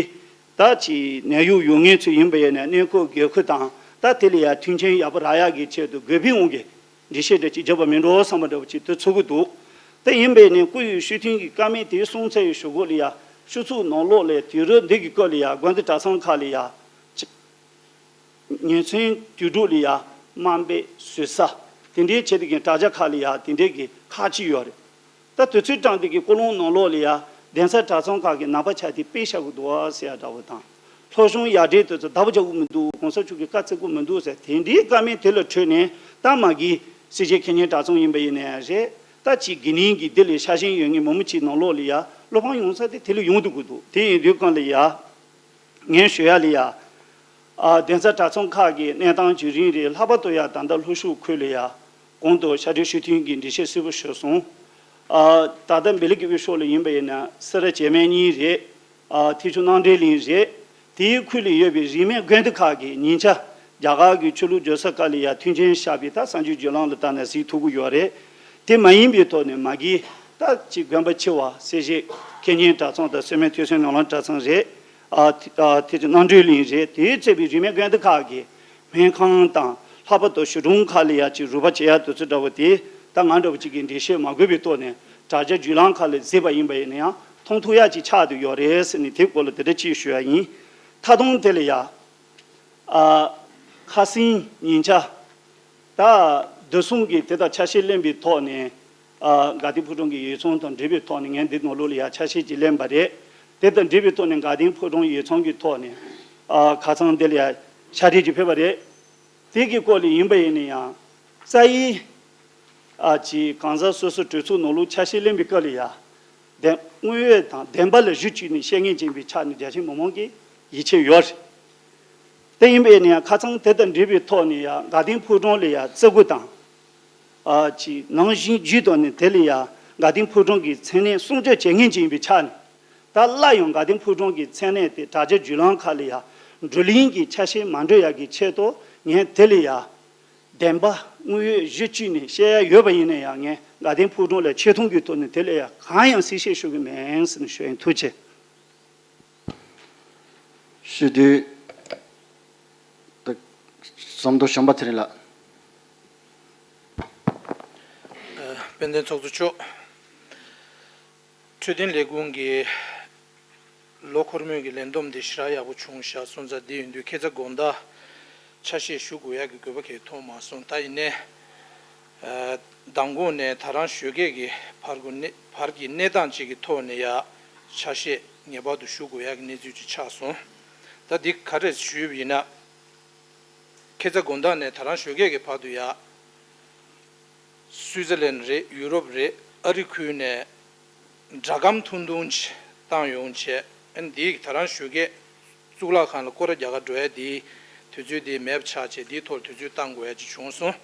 ད་ཅིག་ནད་གཡོག་ཡོང་མཁན་ཚོ་ཡིན་པ་ཡིན་ན་གནས་སྐབས་སྒེར་ཁུལ་དང་ད་དེ་ལ་ཡ་མཐུན་རྐྱེན་ཡག་པོ་རག་ཡག་གི་ཆེད་དུ་དགོས་པའི་དབང་གིས་འགྲེལ་བཤད་འདྲ་ཅིག་རྒྱབ་པ་མིན་འགྲོ་བསམ་པ་འདྲ་པོ་ཅིག་དེ་ཚོར་གི་འདུག་དེ་ཡིན་པས་ནས་སྐུ་ཡི་ཤུལ་ཐུན་གྱི་བཀའ་མོལ་དེ་གསུངས་ཚར་བའི་གཞུག་གུ་ལ་ཡ་ཤོད་ཚུལ་ནང་ལོགས་ལ་དུས་རབས་འདི་གི་སྐབས་ལ་ཡ་དགོན་སྡེ་གྲྭ་ཚང་ཁག་ལ་ཡ་ཅིག་ཉིན་མཚན་དུས་དྲུག་ལ་ཡ་དམའ་འབེབས་བཟོ་ས་དེ་འདྲའི་བྱེད་དུས་ཀྱི་དྲ་རྒྱ་ཁག་ལ་ཡ་དེ་འདྲའི་གི་ཁག་ཅིག་ཡོད་རེད། ད་དུས་ཚོད་སྐྲངས་དེ་གི་ཀུན་སློང་ནང་ལོགས་ལ་ཡ་གདན་ས་གྲྭ་ཚང་ཁག་གི་ནང་པ་ཆ་དེ་དཔེ་བཞག་གི་འདུག་ཟེར་ཡ་འདྲ་བོ་དང་། སློབ་སྦྱོང་ཡར་འདྲེན་དེ་ཚོ་བདག་པོ་རྒྱག་གི་མི་འདུག་གོང་ས་མཆོག་གི་བཀའ་བརྩི་གི་མི་འདུག་ཟེར་དེ་འདྲའི་བཀའ་མོལ་དེ་ལ་ཁྲོས་ནས་ད་མ་གི་སེར་བྱེས་ཁེ་ཉིན་གྲྭ་ཚང་ཡིན་པ་ཡིན་ན་ཡང་རེད། ད་ཅིག་དགེ་འདུན་གྱི་སྡེ་ལ་ཤ་ཞེན་ཡོད་མཁན་མི་མང་ཅིག་ནང་ལོགས་ལ་ཡ་བློ་ཕམ་ཡོང་ས་དེ་དེ་ལ་ཡོང་འདུག་གི་འདུག་དེ་ཡིན་དུས་གང་ལ་ཡ། ངས་ཞུ་ཡ་ལ་ཡ། ཨ་གདན་ས་གྲྭ་ཚང་ཁག་གི་གནས་སྟངས་བརྒྱུད་རིམ་རེད། ལྷག་པར་དུ་ཡ་ད་ལྟ་ལྷོ་ཕྱོགས་ཁུལ་ལ་ཡ། གོང་དུ་ཤག་སྒྲིལ་ཞུ་མཁན་གྱིས་འགྲེལ་བཤད་གསལ་པོ་ཞུས་སོང་། ཨ་ད་ལྟ་བེ་ལི་ཀི་བི་ཕྱོགས་ལ་ཡིན་པ་ཡིན་ན་སེ་ར་བྱེས་སྨད་གཉིས་རེད། ཨ་ཐེག་ཆུང་རྣམ་གྲོལ་གླིང་རེད། དེའི་ཁུལ་ལ་ཡོད་པའི་རིས་མེད་དགོན་སྡེ་ཁག་གིས་ཉིན་ཆ་རྒྱ་གར་གྱི་ཆོས་ལུགས་བརྗོད་ས་ཁག་ལ་ཡ་མཐུན་རྐྱེན་བཞག་པའི་ད་གསར་འགྱུར་བརྒྱུད་ལམ་ལ་བལྟས་ན་གཟིགས་ཐུབ་ཀྱི་ཡོད་རེད། དེ་མ་ཡིན་པའི་ཐོག་ནས་མ་གི་ད་ཅིག་དགོན་པ་ཆེ་བ་སེར་བྱེས་ཁེ་ཉིན་གྲྭ་ཚང་དང་སེར་སྨད་ཐོས་བསམ་ནོར་ལམ་གྲྭ་ཚང་རེད། ཨ་ཐེག་ཨ་ཐེག་ཆུང་རྣམ་གྲོལ་གླིང་རེད། དེའི་གཙོས་པའི་རིས་མེད་དགོན་སྡེ་ཁག་གིས་སྨན་ཁང་དང་ལྷག་པར་དུ་གཞིས་གྲོང་ཁག་ལ་ཡ་ཅིག་རོགས་པ་བྱེད་ཡ་དེ་ཚོ་འདྲ་བོ་དེ་ད་ང་འདྲ་བོ་ཅིག་གིས་འགྲེལ་བཤད་མ་དགོས་པའི་ཐོག་ནས་དྲ་རྒྱ་བརྒྱུད་ལམ་ཁག་ལ་གཟིགས་པ་ཡིན་པ་ཡིན་ན་ཡང་མཐོང་ཐུབ་ཡ་ཅིག་ཆགས་བསྡད་ཡོད་རེད་ཟེར་ནས་དེ་སྐོར་ལ་དེ་འདྲ་ཅིག་ཞུ་ཡ་ཡིན། མཐའ་དོན་དེ་ལ་ཡ། ཨ། ཁ་སང་ཉིན་ཆ། ད་བདེ་སྲུང་གིས་དེ་དང་ཆ་ཤས་ལེན་པའི་ཐོག་ནས། ཨ། དགའ་ལྡན་ཕོ་བྲང་གི་ཡིག་ཚང་དང་འབྲེལ་བའི་ཐོག་ནས་ངས་འདི་ནང་ལོགས་ལ་ཡ་ཆ་ཤས་ཅིག་ལེན་པ་རེད། དེ་དང་འབྲེལ་བའི་ཐོག་ནས་དགའ་ལྡན་ཕོ་བྲང་ཡིག་ཚང་གི་ཐོག་ནས། ཨ། ཁ་སང་འདི་ལ་ཡ། ཕྱག་བྲིས་ཅིག་ཕེབས་པ་རེད། དེ་གི་སྐོར་ལ་ཡིན་པ་ཡིན་ན་ཡང་རྩ་ཡི་ཨ་ཅིག་གང་ཟག་སོ་སོ་གྲོས་ཚོགས་ནང་ལོགས་ཆ་ཤས་ལེན་པའི་སྐབས་ལ་ཡང་བདེན་དངོས་ཡོད་དང་བདེན་པ་ལ་གཞི་བཅོལ་ནས་བཤད་མཁན་ཅིག་ཡིན་པའི་ཆ་ནས་རྒྱ་ཆེ་མི་མང་གིས་ཡིད་ཆེས་ཡོད་རེད། དེ་ཡིན་པ་ཡིན་ན་ཡང་ཁ་སང་དེ་དང་འབྲེལ་བའི་ཐོག་ནས་ཡང་དགའ་ལྡན་ཕོ་བྲང་ལ་ཡང་བརྩི་བཀུར་དང་ཨ་ཅིག་ནང་བཞིན་བརྒྱུད་དང་ནས་དེ་ལ་ཡང་དགའ་ལྡན་ཕོ་བྲང་གི་མཚན་གནས་སྲུང་སྐྱོབ་བྱེད་མཁན་ཅིག་ཡིན་པའི་ཆ་ནས། ད་སླར་ཡང་དགའ་ལྡན་ཕོ་བྲང་གི་མཚན་གནས་དེ་དྲ་རྒྱ་བརྒྱུད་ལམ་ཁག་ལ་ཡང་བགྲོ་གླེང་གི་ཆ་ཤས་མ་འགྲོ་ཡག་གི་ཆེད་དུ་ངས་དེ་ལ་ཡང་བདེན་པ་དངོས་ཡོད་གཞི་བཅོལ་ནས་བཤད་ཡ་ཡོད་པ་ཡིན་ན་ཡང་ངས་དགའ་ལྡན་ཕོ་བྲང་ལ་ཆེ་མཐོང་གི་ཐོག་ནས་དེ་ལ་ཡང་གང་ཡང་གསལ་བཤད་ཞུ་གི་མིན་ཟེར་ནས་ཞུ་ཡིན། ཐུགས་རྗེ་ཆེ། ཞུ་དུས་ད་ཟམ་གདོང་བྱམས་པ་ཚེ་རིང་ལགས། དཔལ་ལྡན་ཚོགས་གཙོ་མཆོག་འཕྲོད་བསྟེན་ལས་ཁུངས་ཀྱི་ལོ་འཁོར་མོའི་གི་ལས་བསྡོམས་དེ་ཞེ་དྲག་ཡག་པོ་བྱུང་བཞག་སོང་ཙང་། དེ་ཡིན་དུས་ཁ་སང་དགོང་དག་ཆ་ཤས་ཞུ་དགོས་ཡག་གི་དགོས་པ་གང་ཡང་མཐོང་མ་སོང་། ད་ཡིན་ནའི་མདང་དགོང་ནས་ད་རང་ཞོགས་ཀས་ཀྱི་བར་གྱི་གནས་བར་གྱི་གནས་སྟངས་ཅིག་གི་ཐོག་ནས་ཡ་ཆ་ཤས་ངེས་པར་དུ་ཞུ་དགོས་ཡག་གི་གནས་ཚུལ་ཅིག་ཆགས་སོང་། ད་འདི་ག་རེ་ཞུས་པ་ཡིན་ན། ཁ་སང་དགོང་དག་ནས་ད་རང་ཞོགས་ཀས་ཀྱི་བར་དུ་ཡ། སུའི་ཙི་ལན་རེད། ཡུ་རོབ་རེད། ཨ་རི་ཁུལ་ནས་སྒྲ་སྒམ་ཐུང་ཐུང་ཅིག་བཏང་ཡོང་བྱས། ཨ་ནི་འདི་ད་རང་ཞོགས་ཀས་གཙུག་ལག་ཁང་ལ་སྐོར་ར་རྒྱག་ག་འགྲོ་ཡ་འདིའི་དུས་ཚོད་འདི་མེད་པ་ཆགས་བྱས། འདིའི་ཐོག་དུས་ཚོད་བཏང་དགོས་ཡ་ཅིག་བྱུང་སོང་།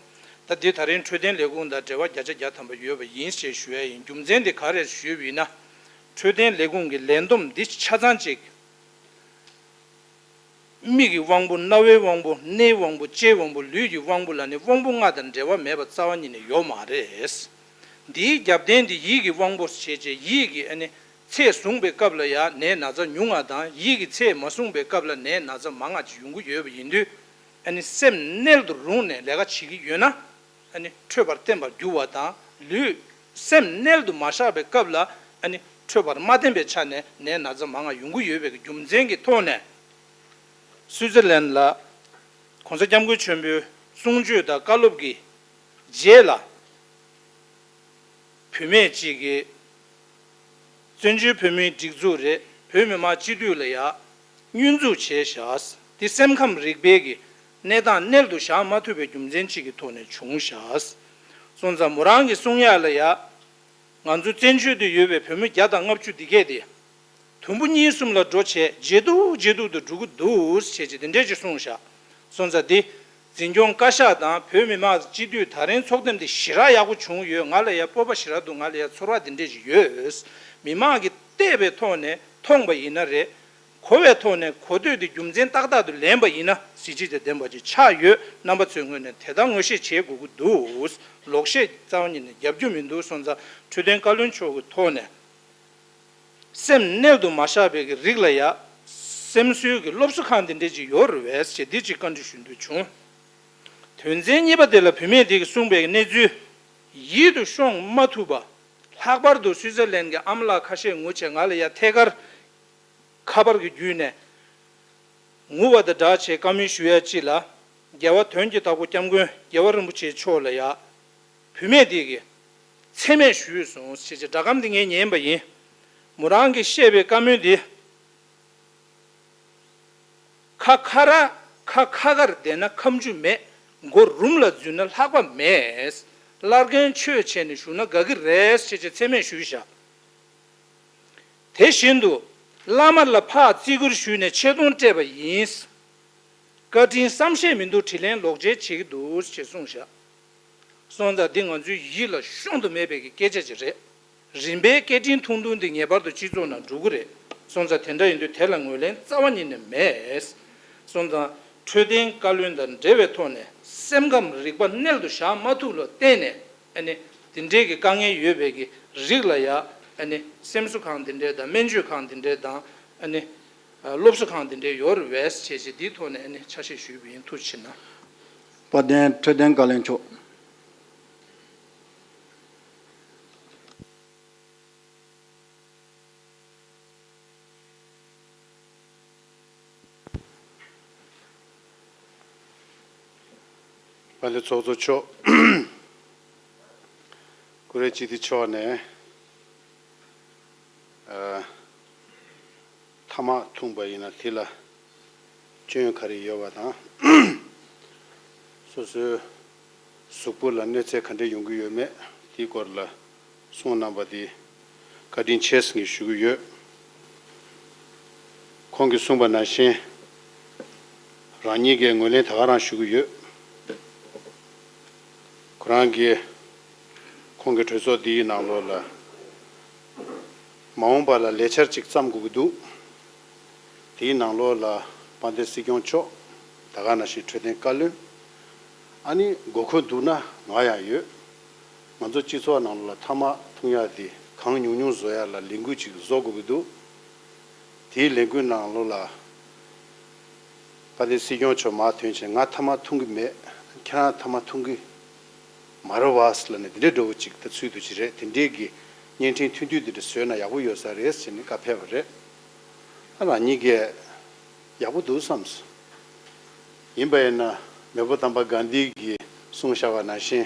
ད་འདི་ད་རིང་འཕྲོད་བསྟེན་ལས་ཁུངས་དང་འབྲེལ་བ་བརྒྱ་ཆ་བརྒྱ་ཐམ་པ་ཡོད་པ་ཡིན་ཞེས་ཞུ་ཡ་ཡིན། རྒྱུ་མཚན་འདི་ག་རེ་ཞུས་པ་ཡིན་ན། འཕྲོད་བསྟེན་ལས་ཁུངས་ཀྱི་ལས་བསྡོམས་འདི་ཆ་ཚང་ཅིག་མིག་གི་དབང་པོ། རྣ་བའི་དབང་པོ། སྣའི་དབང་པོ། ལྕེའི་དབང་པོ། ལུས་ཀྱི་དབང་པོ་ལ་ནི་དབང་པོ་ལྔ་དང་འབྲེལ་བ་མེད་པ་རྩ་བ་ཉིད་ནས་ཡོད་མ་རེད། འདིའི་རྒྱབ་རྟེན་དེ་ཡིད་ཀྱི་དབང་པོ་བྱས་རྗེས་ཡིད་ཀྱི་ཨ་ནི་ཚད་བཟུང་པའི་སྐབས་ལ་ཡང་ནད་ན་ཚ་ཉུང་ང་དང་། ཡིད་ཀྱི་ཚད་མ་བཟུང་པའི་སྐབས་ལ་ནད་ན་ཚ་མང་ང་ཅིག་ཡོང་གི་ཡོད་པ་ཡིན་དུས། ཨ་ནི་སེམས་རྣལ་དུ་རུང་ནས་ལས་ཀ་བྱེད་ཀྱི་ཡོད་ན། ཨ་ནི་འཕྲོད་པར་བརྟེན་པར་འགྱུར་བ་དང་། ལུས་སེམས་རྣལ་དུ་མ་བཞག་པའི་སྐབས་ལ་ཨ་ནི་འཕྲོད་པར་མ་བརྟེན་པའི་ཆ་ནས་ནད་ན་ཚ་མང་ང་ཡོང་གི་ཡོད་པའི་རྒྱུ་མཚན་གྱི་ཐོག་ནས། སུའི་ཙི་ལན་ལ་༸གོང་ས་༸སྐྱབས་མགོན་ཆེན་པོའི་གསུང་ཆོས་དང་བཀའ་སློབ་ཀྱི་རྗེས་ལ། བུད་མེད་ཅིག་གིས་བཙན་བྱོལ་བོད་མིའི་སྒྲིག་འཛུགས་རེད། བོད་མི་མང་སྤྱི་འཐུས་ལ་ཡ་བསྙོན་འཛུགས་བྱས་བཞག་འདི་སེམས་ཁམས་རིག་པའི་གི་གནས་སྟངས་རྣལ་དུ་བཞག་མ་ཐུབ་པའི་རྒྱུ་མཚན་ཅིག་གི་ཐོག་ནས་བྱུང་བཞག་སོང་ཙང་མོ་རང་གི་གསུང་ཡག་ལ་ཡ། ང་ཚོ་བཙན་བྱོལ་དུ་ཡོད་པའི་བོད་མི་བརྒྱ་དང་ལྔ་བཅུ་འདི་གས་དེ། དུམ་བུ་གཉིས་གསུམ་ལ་འགྲོ་བྱས་ཇེ་སྡུག་ཇེ་སྡུག་ཏུ་འགྲོ་གི་འདུག་ཟེར་བྱས་དེ་འདྲས་ཅིག་གསུངས་བཞག་སོང་ཙང་འདི། འཛིན་སྐྱོང་བཀའ་ཤག་དང་བོད་མི་མང་སྤྱི་འཐུས་ད་རིང་ཚོགས་འདུ་འདི་ཞེ་དྲག་ཡག་པོ་བྱུང་ཡོད། ང་ལ་ཡ་སྤོབས་པ་ཞེ་དྲག་འདུག་ང་ལ་ཡ་ཚོར་བ་འདི་འདྲས་ཅིག་ཡོད། མི་མང་གིས་བལྟས་པའི་ཐོག་ནས་མཐོང་པ་ཡིན་ན་རེད། གོ་བའི་ཐོག་ནས་གོ་ཐོས་དེ་རྒྱུ་མཚན་ཏག་ཏག་ཏུ་ལེན་པ་ཡིན་ན་གཟི་བརྗིད་དང་ལྡན་པ་ཅིག་ཆགས་ཡོད། རྣམ་པ་ཚོའི་ངོས་ནས་དེ་ལྟར་ངོ་ཤེས་བྱེད་དགོས་ཀྱི་འདུག་ལོག་བཤད་རྩ་བ་ཉིད་ནས་རྒྱབ་རྒྱུ་མི་འདུག་སོང་ཙང་འཕྲོད་བསྟེན་བཀའ་བློན་མཆོག་གི་ཐོག་ནས། སེམས་རྣལ་དུ་མ་བཞག་པའི་གི་རིགས་ལ་ཡ། སེམས་གསོའི་གི་སློབ་གསོ་ཁང་དེ་འདྲས་ཅིག་ཡོད་རེད་པས་ཞེས་འདི་ཅིག་བཀའ་འདྲི་ཞུ་འདོད་བྱུང་། དོན་ཚན་གཉིས་པ་དེ་ལ་བུད་མེད་དེ་གིས་གསུངས་པའི་གནས་ཚུལ། ཡིད་དུ་ཤོང་མ་ཐུབ་པ། ལྷག་པར་དུ་སུའི་ཙི་ལན་གྱི་ཨ་མ་ལགས་ཁ་ཤས་ངུ་བྱས་ང་ལ་ཡ་ཐད་ཀར་ཁ་པར་གྱི་བརྒྱུད་ནས་ངུ་བ་དང་སྦྲགས་བྱས་བཀའ་མོལ་ཞུ་ཡ་ཅིག་ལ། རྒྱལ་བ་དོན་གྱི་བདག་པོ་སྐྱབས་མགོན་རྒྱལ་བ་རིན་པོ་ཆེ་མཆོག་ལ་ཡ། བུད་མེད་དེ་གིས་མཚན་སྨད་ཞུས་སོང་ཞེས་བྱས་སྒྲ་སྒམ་དེ་ངས་ཉན་པ་ཡིན། མོ་རང་གིས་བཤད་པའི་བཀའ་མོལ་འདི། ཁ་ཁ་ར་ཁ་ཁ་ཁར་བསྡད་ན་ཁ་མཆུ་མེད། མགོ་རུམ་ལ་འཛུལ་ན་ལྷགས་པ་མེད། བླ་རྒན་ཆོས་བྱས་ནས་བཞུགས་ན་དགའ་གི་རེད་ཞེས་བྱས་མཚན་སྨད་ཞུས་བཞག་དེ་བཞིན་དུ། བླ་མ་ལ་ཕར་བརྩི་བཀུར་ཞུས་ནས་ཆེ་མཐོང་སྤྲད་པ་ཡིན། བཀའ་དྲིན་བསམ་ཤེས་མི་འདུག་དྲིན་ལན་ལོག་འཇལ་བྱེད་ཀྱི་འདུག་ཅེས་གསུངས་བཞག་སོང་ཙང་འདི་ང་ཚོའི་ཡིད་ལ་ཤོང་དུ་མེད་པའི་གི་སྐད་ཆ་ཅིག་རེད། རིམ་པས་སྐད་འཕྲིན་ཐུང་ཐུང་འདི་ངེས་པར་དུ་སྤྱི་ཚོགས་ནང་འགྲོ་གི་རེད། སོང་ཙང་དེ་འདྲ་ཡིན་དུས་དེ་ལ་ངོས་ལེན་རྩ་བ་ཉིད་ནས་མེད། སོང་ཙང་འཕྲོད་བསྟེན་བཀའ་བློན་དང་འབྲེལ་བའི་ཐོག་ནས་སེམས་ཁམས་རིག་པ་རྣལ་དུ་བཞག་མ་ཐུབ་ལ་བརྟེན་ནས། ཨ་ནི་དེ་འདྲའི་གི་དཀའ་ངལ་ཡོད་པའི་གི་རིགས་ལ་ཡ། ཨ་ནི་སེམས་གསོ་ཁང་དེ་འདྲའི་དང་སྨན་བཅོས་ཁང་དེ་འདྲའི་དང་། ཨ་ནི་སློབ་གསོ་ཁང་དེ་འདྲའི་ཡོད་རེད་པས་བྱས་བྱས་འདིའི་ཐོག་ནས་ཨ་ནི་ཆ་ཤས་ཞུས་པ་ཡིན། ཐུགས་རྗེ་ཆེ་གནང་། དཔལ་ལྡན་འཕྲོད་བསྟེན་བཀའ་བློན་མཆོག་དཔལ་ལྡན་ཚོགས་གཙོ་མཆོག་ཀུ་རེ་སྤྱི་འཐུས་མཆོག་ནས། ཨ། ཐ་མག་འཐུང་པ་ཡིན་ན་དེ་ལ་ སྐྱོན་ག་རེ་ཡོད་པ་དང་། སོ་སོའི་གཟུགས་པོ་ལ་གནོད་འཚེ་ག་འདྲ་ཡོང་གི་ཡོད་མེད་དེའི་སྐོར་ལ་གསུངས་གནང་པ་དེ་བཀའ་དྲིན་ཆེ་ཟེར་ངས་ཞུ་གི་ཡོད། ཁོང་གིས་གསུངས་པ་ནང་བཞིན་རང་ཉིད་ཀྱིས་ངོས་ལེན་ད་ག་རང་ཞུ་གི་ཡོད། ཁོ་རང་གིས་ཁོང་གི་གྲོས་ཚོགས་འདིའི་ནང་ལོགས་ལ་མ་འོངས་པ་ལ་ལས་འཆར་ཅིག་བརྩམ་དགོས་ཀྱི་འདུག། དེའི་ནང་ལོགས་ལ་དཔལ་ལྡན་སྲིད་སྐྱོང་མཆོག། ད་ག་ནང་བཞིན་འཕྲོད་བསྟེན་བཀའ་བློན། ཨ་ནི་དགོས་མཁོ་འདུག་ན་ང་ཡང་ཡོད། ང་ཚོ་སྤྱི་ཚོགས་ནང་ལོགས་ལ་ཐ་མག་འཐུང་ཡག་དེ་གང་ཉུང་ཉུང་བཟོ་ཡག་ལ་ལས་འགུལ་ཅིག་བཟོ་དགོས་ཀྱི་འདུག། དེའི་ལས་འགུལ་ནང་ལོགས་ལ་དཔལ་ལྡན་སྲིད་སྐྱོང་མཆོག་མར་ཐོན་བྱས་ང་ཐ་མག་འཐུང་གི་མེད། ཁྱེད་རང་ཐ་མག་འཐུང་གི་མ་རེད་བ་ཟེར་ལབ་ནས་དེ་འདྲའི་འདྲ་བོ་ཅིག་ད་ཚུལ་དུ་ཅིག་རེད། དེ་འདྲའི་གི་བརྙན་འཕྲིན་ཐུང་ཐུང་དེ་འདྲ་བཟོས་ན་ཡག་པོ་ཡོད་ས་རེད་ཟེར་ནས་བཀའ་ཕེབས་པ་རེད། ཨ་རང་ཉིད་ཀྱིས་ཡག་པོ་འདུག་བསམས་སོང་། ཡིན་པ་ཡིན་ན་མེས་པོ་དམ་པ་གྷན་དྷི་གིས་གསུངས་བཞག་པ་ནང་བཞིན་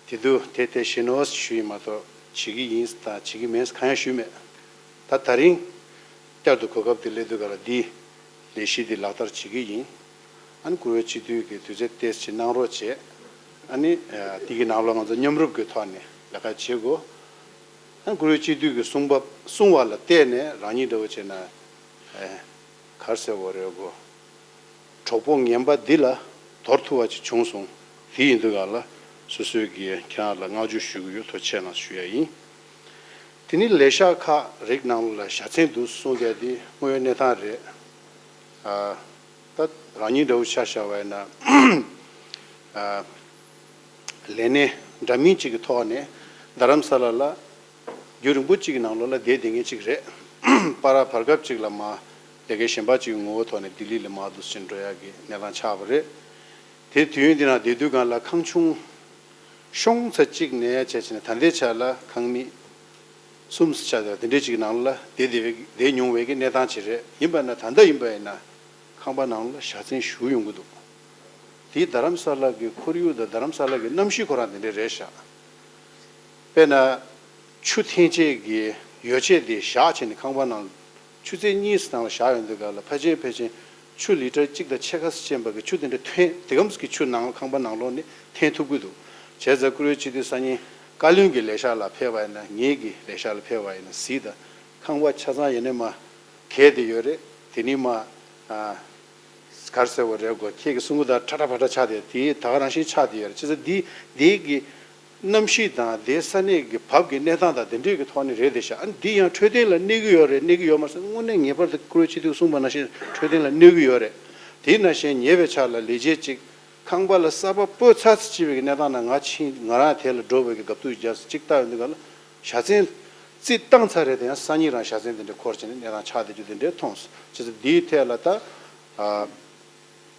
དེ་དུས་དེ་དེ་བཞིན་ནོ་ཞུས་ཡིན་མ་གཏོགས་བྱེད་ཀྱི་ཡིན་དང་བྱེད་ཀྱི་མིན་གང་ཡང་ཞུས་མེད། ད་ད་རིང་བསྐྱར་དུ་གོ་སྐབས་དེ་སླེབས་དུས་ག་ལ་འདི་ལས་གཞི་འདི་ལག་བསྟར་བྱེད་ཀྱི་ཡིན། ཨ་ནི་བཀུར་འོས་སྤྱི་འཐུས་ཀྱི་དུས་ཚོད་ཏོག་ཙམ་གནང་རོགས་བྱས། ཨ་ནི་དེ་གི་ནང་ལོགས་ང་ཚོ་མཉམ་རུབ་ཀྱི་ཐོག་ནས་ལས་ཀ་བྱེད་དགོས། ཨ་ནི་བཀུར་འོས་སྤྱི་འཐུས་ཀྱི་གསུང་བབ་གསུང་བ་ལ་བལྟས་ནས་རང་ཉིད་འདྲ་བོ་བྱས་ན་ག་རེ་ཟེར་དགོས་རེད་གོ། གྲོགས་པོ་ངན་པ་འདི་ལ་དོར་ཐུབ་པ་ཅིག་བྱུང་སོང་། དེ་ཡིན་དུས་ག་ལ་སོ་སོས་ཀྱི་ཁྱེད་རང་ལ་བསྔགས་བརྗོད་ཞུ་གི་ཡོད། ཐུགས་རྗེ་ཆེ་གནང་ཞུ་ཡ་ཡིན། དེ་ནི་ལས་ཤག་ཁག་རིགས་ནང་ལ་བཞའ་ཚན་འདུག་གསུང་རྒྱུ་དེ་དངོས་ཡོད་གནས་སྟངས་རེད། ཨ། ད་རང་ཉིད་འདྲ་བོ་ཆ་བཞག་པ་ཡིན་ན། ཨ། ལས་གནས་འདྲ་མིན་གཅིག་གི་ཐོག་ནས་རྡ་རམ་ས་ལ་ལ་རྒྱུན་རིང་པོ་གཅིག་གི་ནང་ལོགས་ལ་བསྡད་བསྡད་མཁན་གཅིག་རེད། བར་བར་སྐབས་གཅིག་ལ་མ་ལས་ཀའི་གཞན་པ་གཅིག་གི་ངོ་བོ་ཐོག་ནས་ལྡི་ལི་ལ་མར་འདུག་སེ་འགྲོ་ཡག་གི་གནས་སྟངས་ཆགས་པ་རེད། དེ་དུས་ཡུན་དེ་ནང་བསྡད་དུས་སྒང་ལ་ཁང་ཆུང་ཤོང་ཚད་གཅིག་ནས་བྱས་བྱས་ནས་ད་ལྟའི་ཆ་ལ་ཁང་མིག་གསུམ་ཆགས་ཡོད། དེ་འདྲའི་གཅིག་ནང་ལ་བསྡད་བསྡད་པའི་བསྡད་མྱོང་བའི་གི་གནས་སྟངས་ཅིག་རེད། ཡིན་པ་ན་ད་ལྟ་ཡིན་པ་ཡིན་ན་ཁང་པ་ནང་ལ་བཞའ་ཚན་བཞུགས་ཡོང་གི་འདུག། དེ་རྡ་རམ་ས་ལ་གི་ཁོར་ཡུག་དང་རྡ་རམ་ས་ལ་གི་གནམ་གཤིས་ཁོ་རང་དེ་འདྲ་རེད་ཤག། དཔེར་ན། ཆུ་འཐེན་བྱེད་ཀྱི་ཡོ་བྱད་དེ་བཞག་བྱས་ནས་ཁང་པ་ནང་ཆུ་ཚོད་གཉིས་ནང་ལ་བཞག་ཡོང་དུས་སྒང་ལ་ཕལ་ཆེར་ཕལ་ཆེར་ཆུ་ལི་ཊར་གཅིག་དང་ཕྱེད་ཀ་ཙམ་ཅན་པ་གི་ཆུ་དེ་འདྲ་ཐོན། དེ་གམ་གྱི་ཆུ་ནང་ཁང་པ་ནང་ལོགས་ནས་འཐེན་ཐུབ་ཀྱི་འདུག། བྱས་ཙང་བཀུར་འོས་སྤྱི་འཐུས་སང་ཉིན་བཀའ་བློན་གྱི་ལས་ཤག་ལ་ཕེབས་པ་ཡིན་ན། ངེད་ཀྱི་ལས་ཤག་ལ་ཕེབས་པ་ཡིན་ན་གཟིགས་དང་། ཁང་པ་ཆ་ཚང་ཡིན་ནའི་མ་གས་བསྡད་ཡོད་རེད། དེ་ནི་མ། ཨ། ག་རེ་ཟེར་བ་རེད་གོ། ཁྱེད་ཀྱི་གསུང་གི་ད་ཁྲ་ཁྲ་ཕྲ་ཕྲ་ཆགས་བསྡད། དེ་ད་ག་རང་བཞིན་ཆགས་བསྡད་ཡོད་རེད། བྱས་ཙང་འདི་འདི་གི་གནམ་གཤིས་དང་དེའི་ས་གནས་ཀྱི་བབ་ཀྱི་གནས་སྟངས་དང་དེ་འདྲས་ཀྱི་ཐོག་ནས་རེད་བསྡད་ཤག། ཨ་ནི་འདི་ཡང་འཕྲོད་བསྟེན་ལ་གནོད་ཀྱི་ཡོད་རེད་གནོད་ཀྱི་ཡོད་མ་རེད་ཟེར། དངོས་གནས་ངེས་པར་དུ་བཀུར་འོས་སྤྱི་འཐུས་གསུངས་པ་ནང་བཞིན་འཕྲོད་བསྟེན་ལ་གནོད་ཀྱི་ཡོད་རེད། དེ་ནང་བཞིན་ཉེ་བའི་ཆར་ལ་ལས་བྱེད་ཅིག་ཁང་པ་ལ་ས་བབ་སྤོས་ཚར་ཚར་བྱས་པའི་གནས་སྟངས་ནང་ང་ཕྱིན། ང་རང་དེ་ལ་འགྲོ་བའི་གི་དགའ་སྡུག་རྒྱག་ཅིག་ལྟ་ཡོང་དུས་སྒང་ལ་བཞའ་ཚན་རྩིས་བཏང་ཚར་རེད། དེ་ཡང་སང་ཉིན་རང་བཞའ་ཚན་དེ་འདྲ་འཁོར་བྱས་ནས་གནས་སྟངས་ཆགས་བསྡད་རྒྱུ་དེ་འདྲ་མཐོང་སོང་། བྱས་ཙང་འདིའི་ཐད་ལ་ད། ཨ།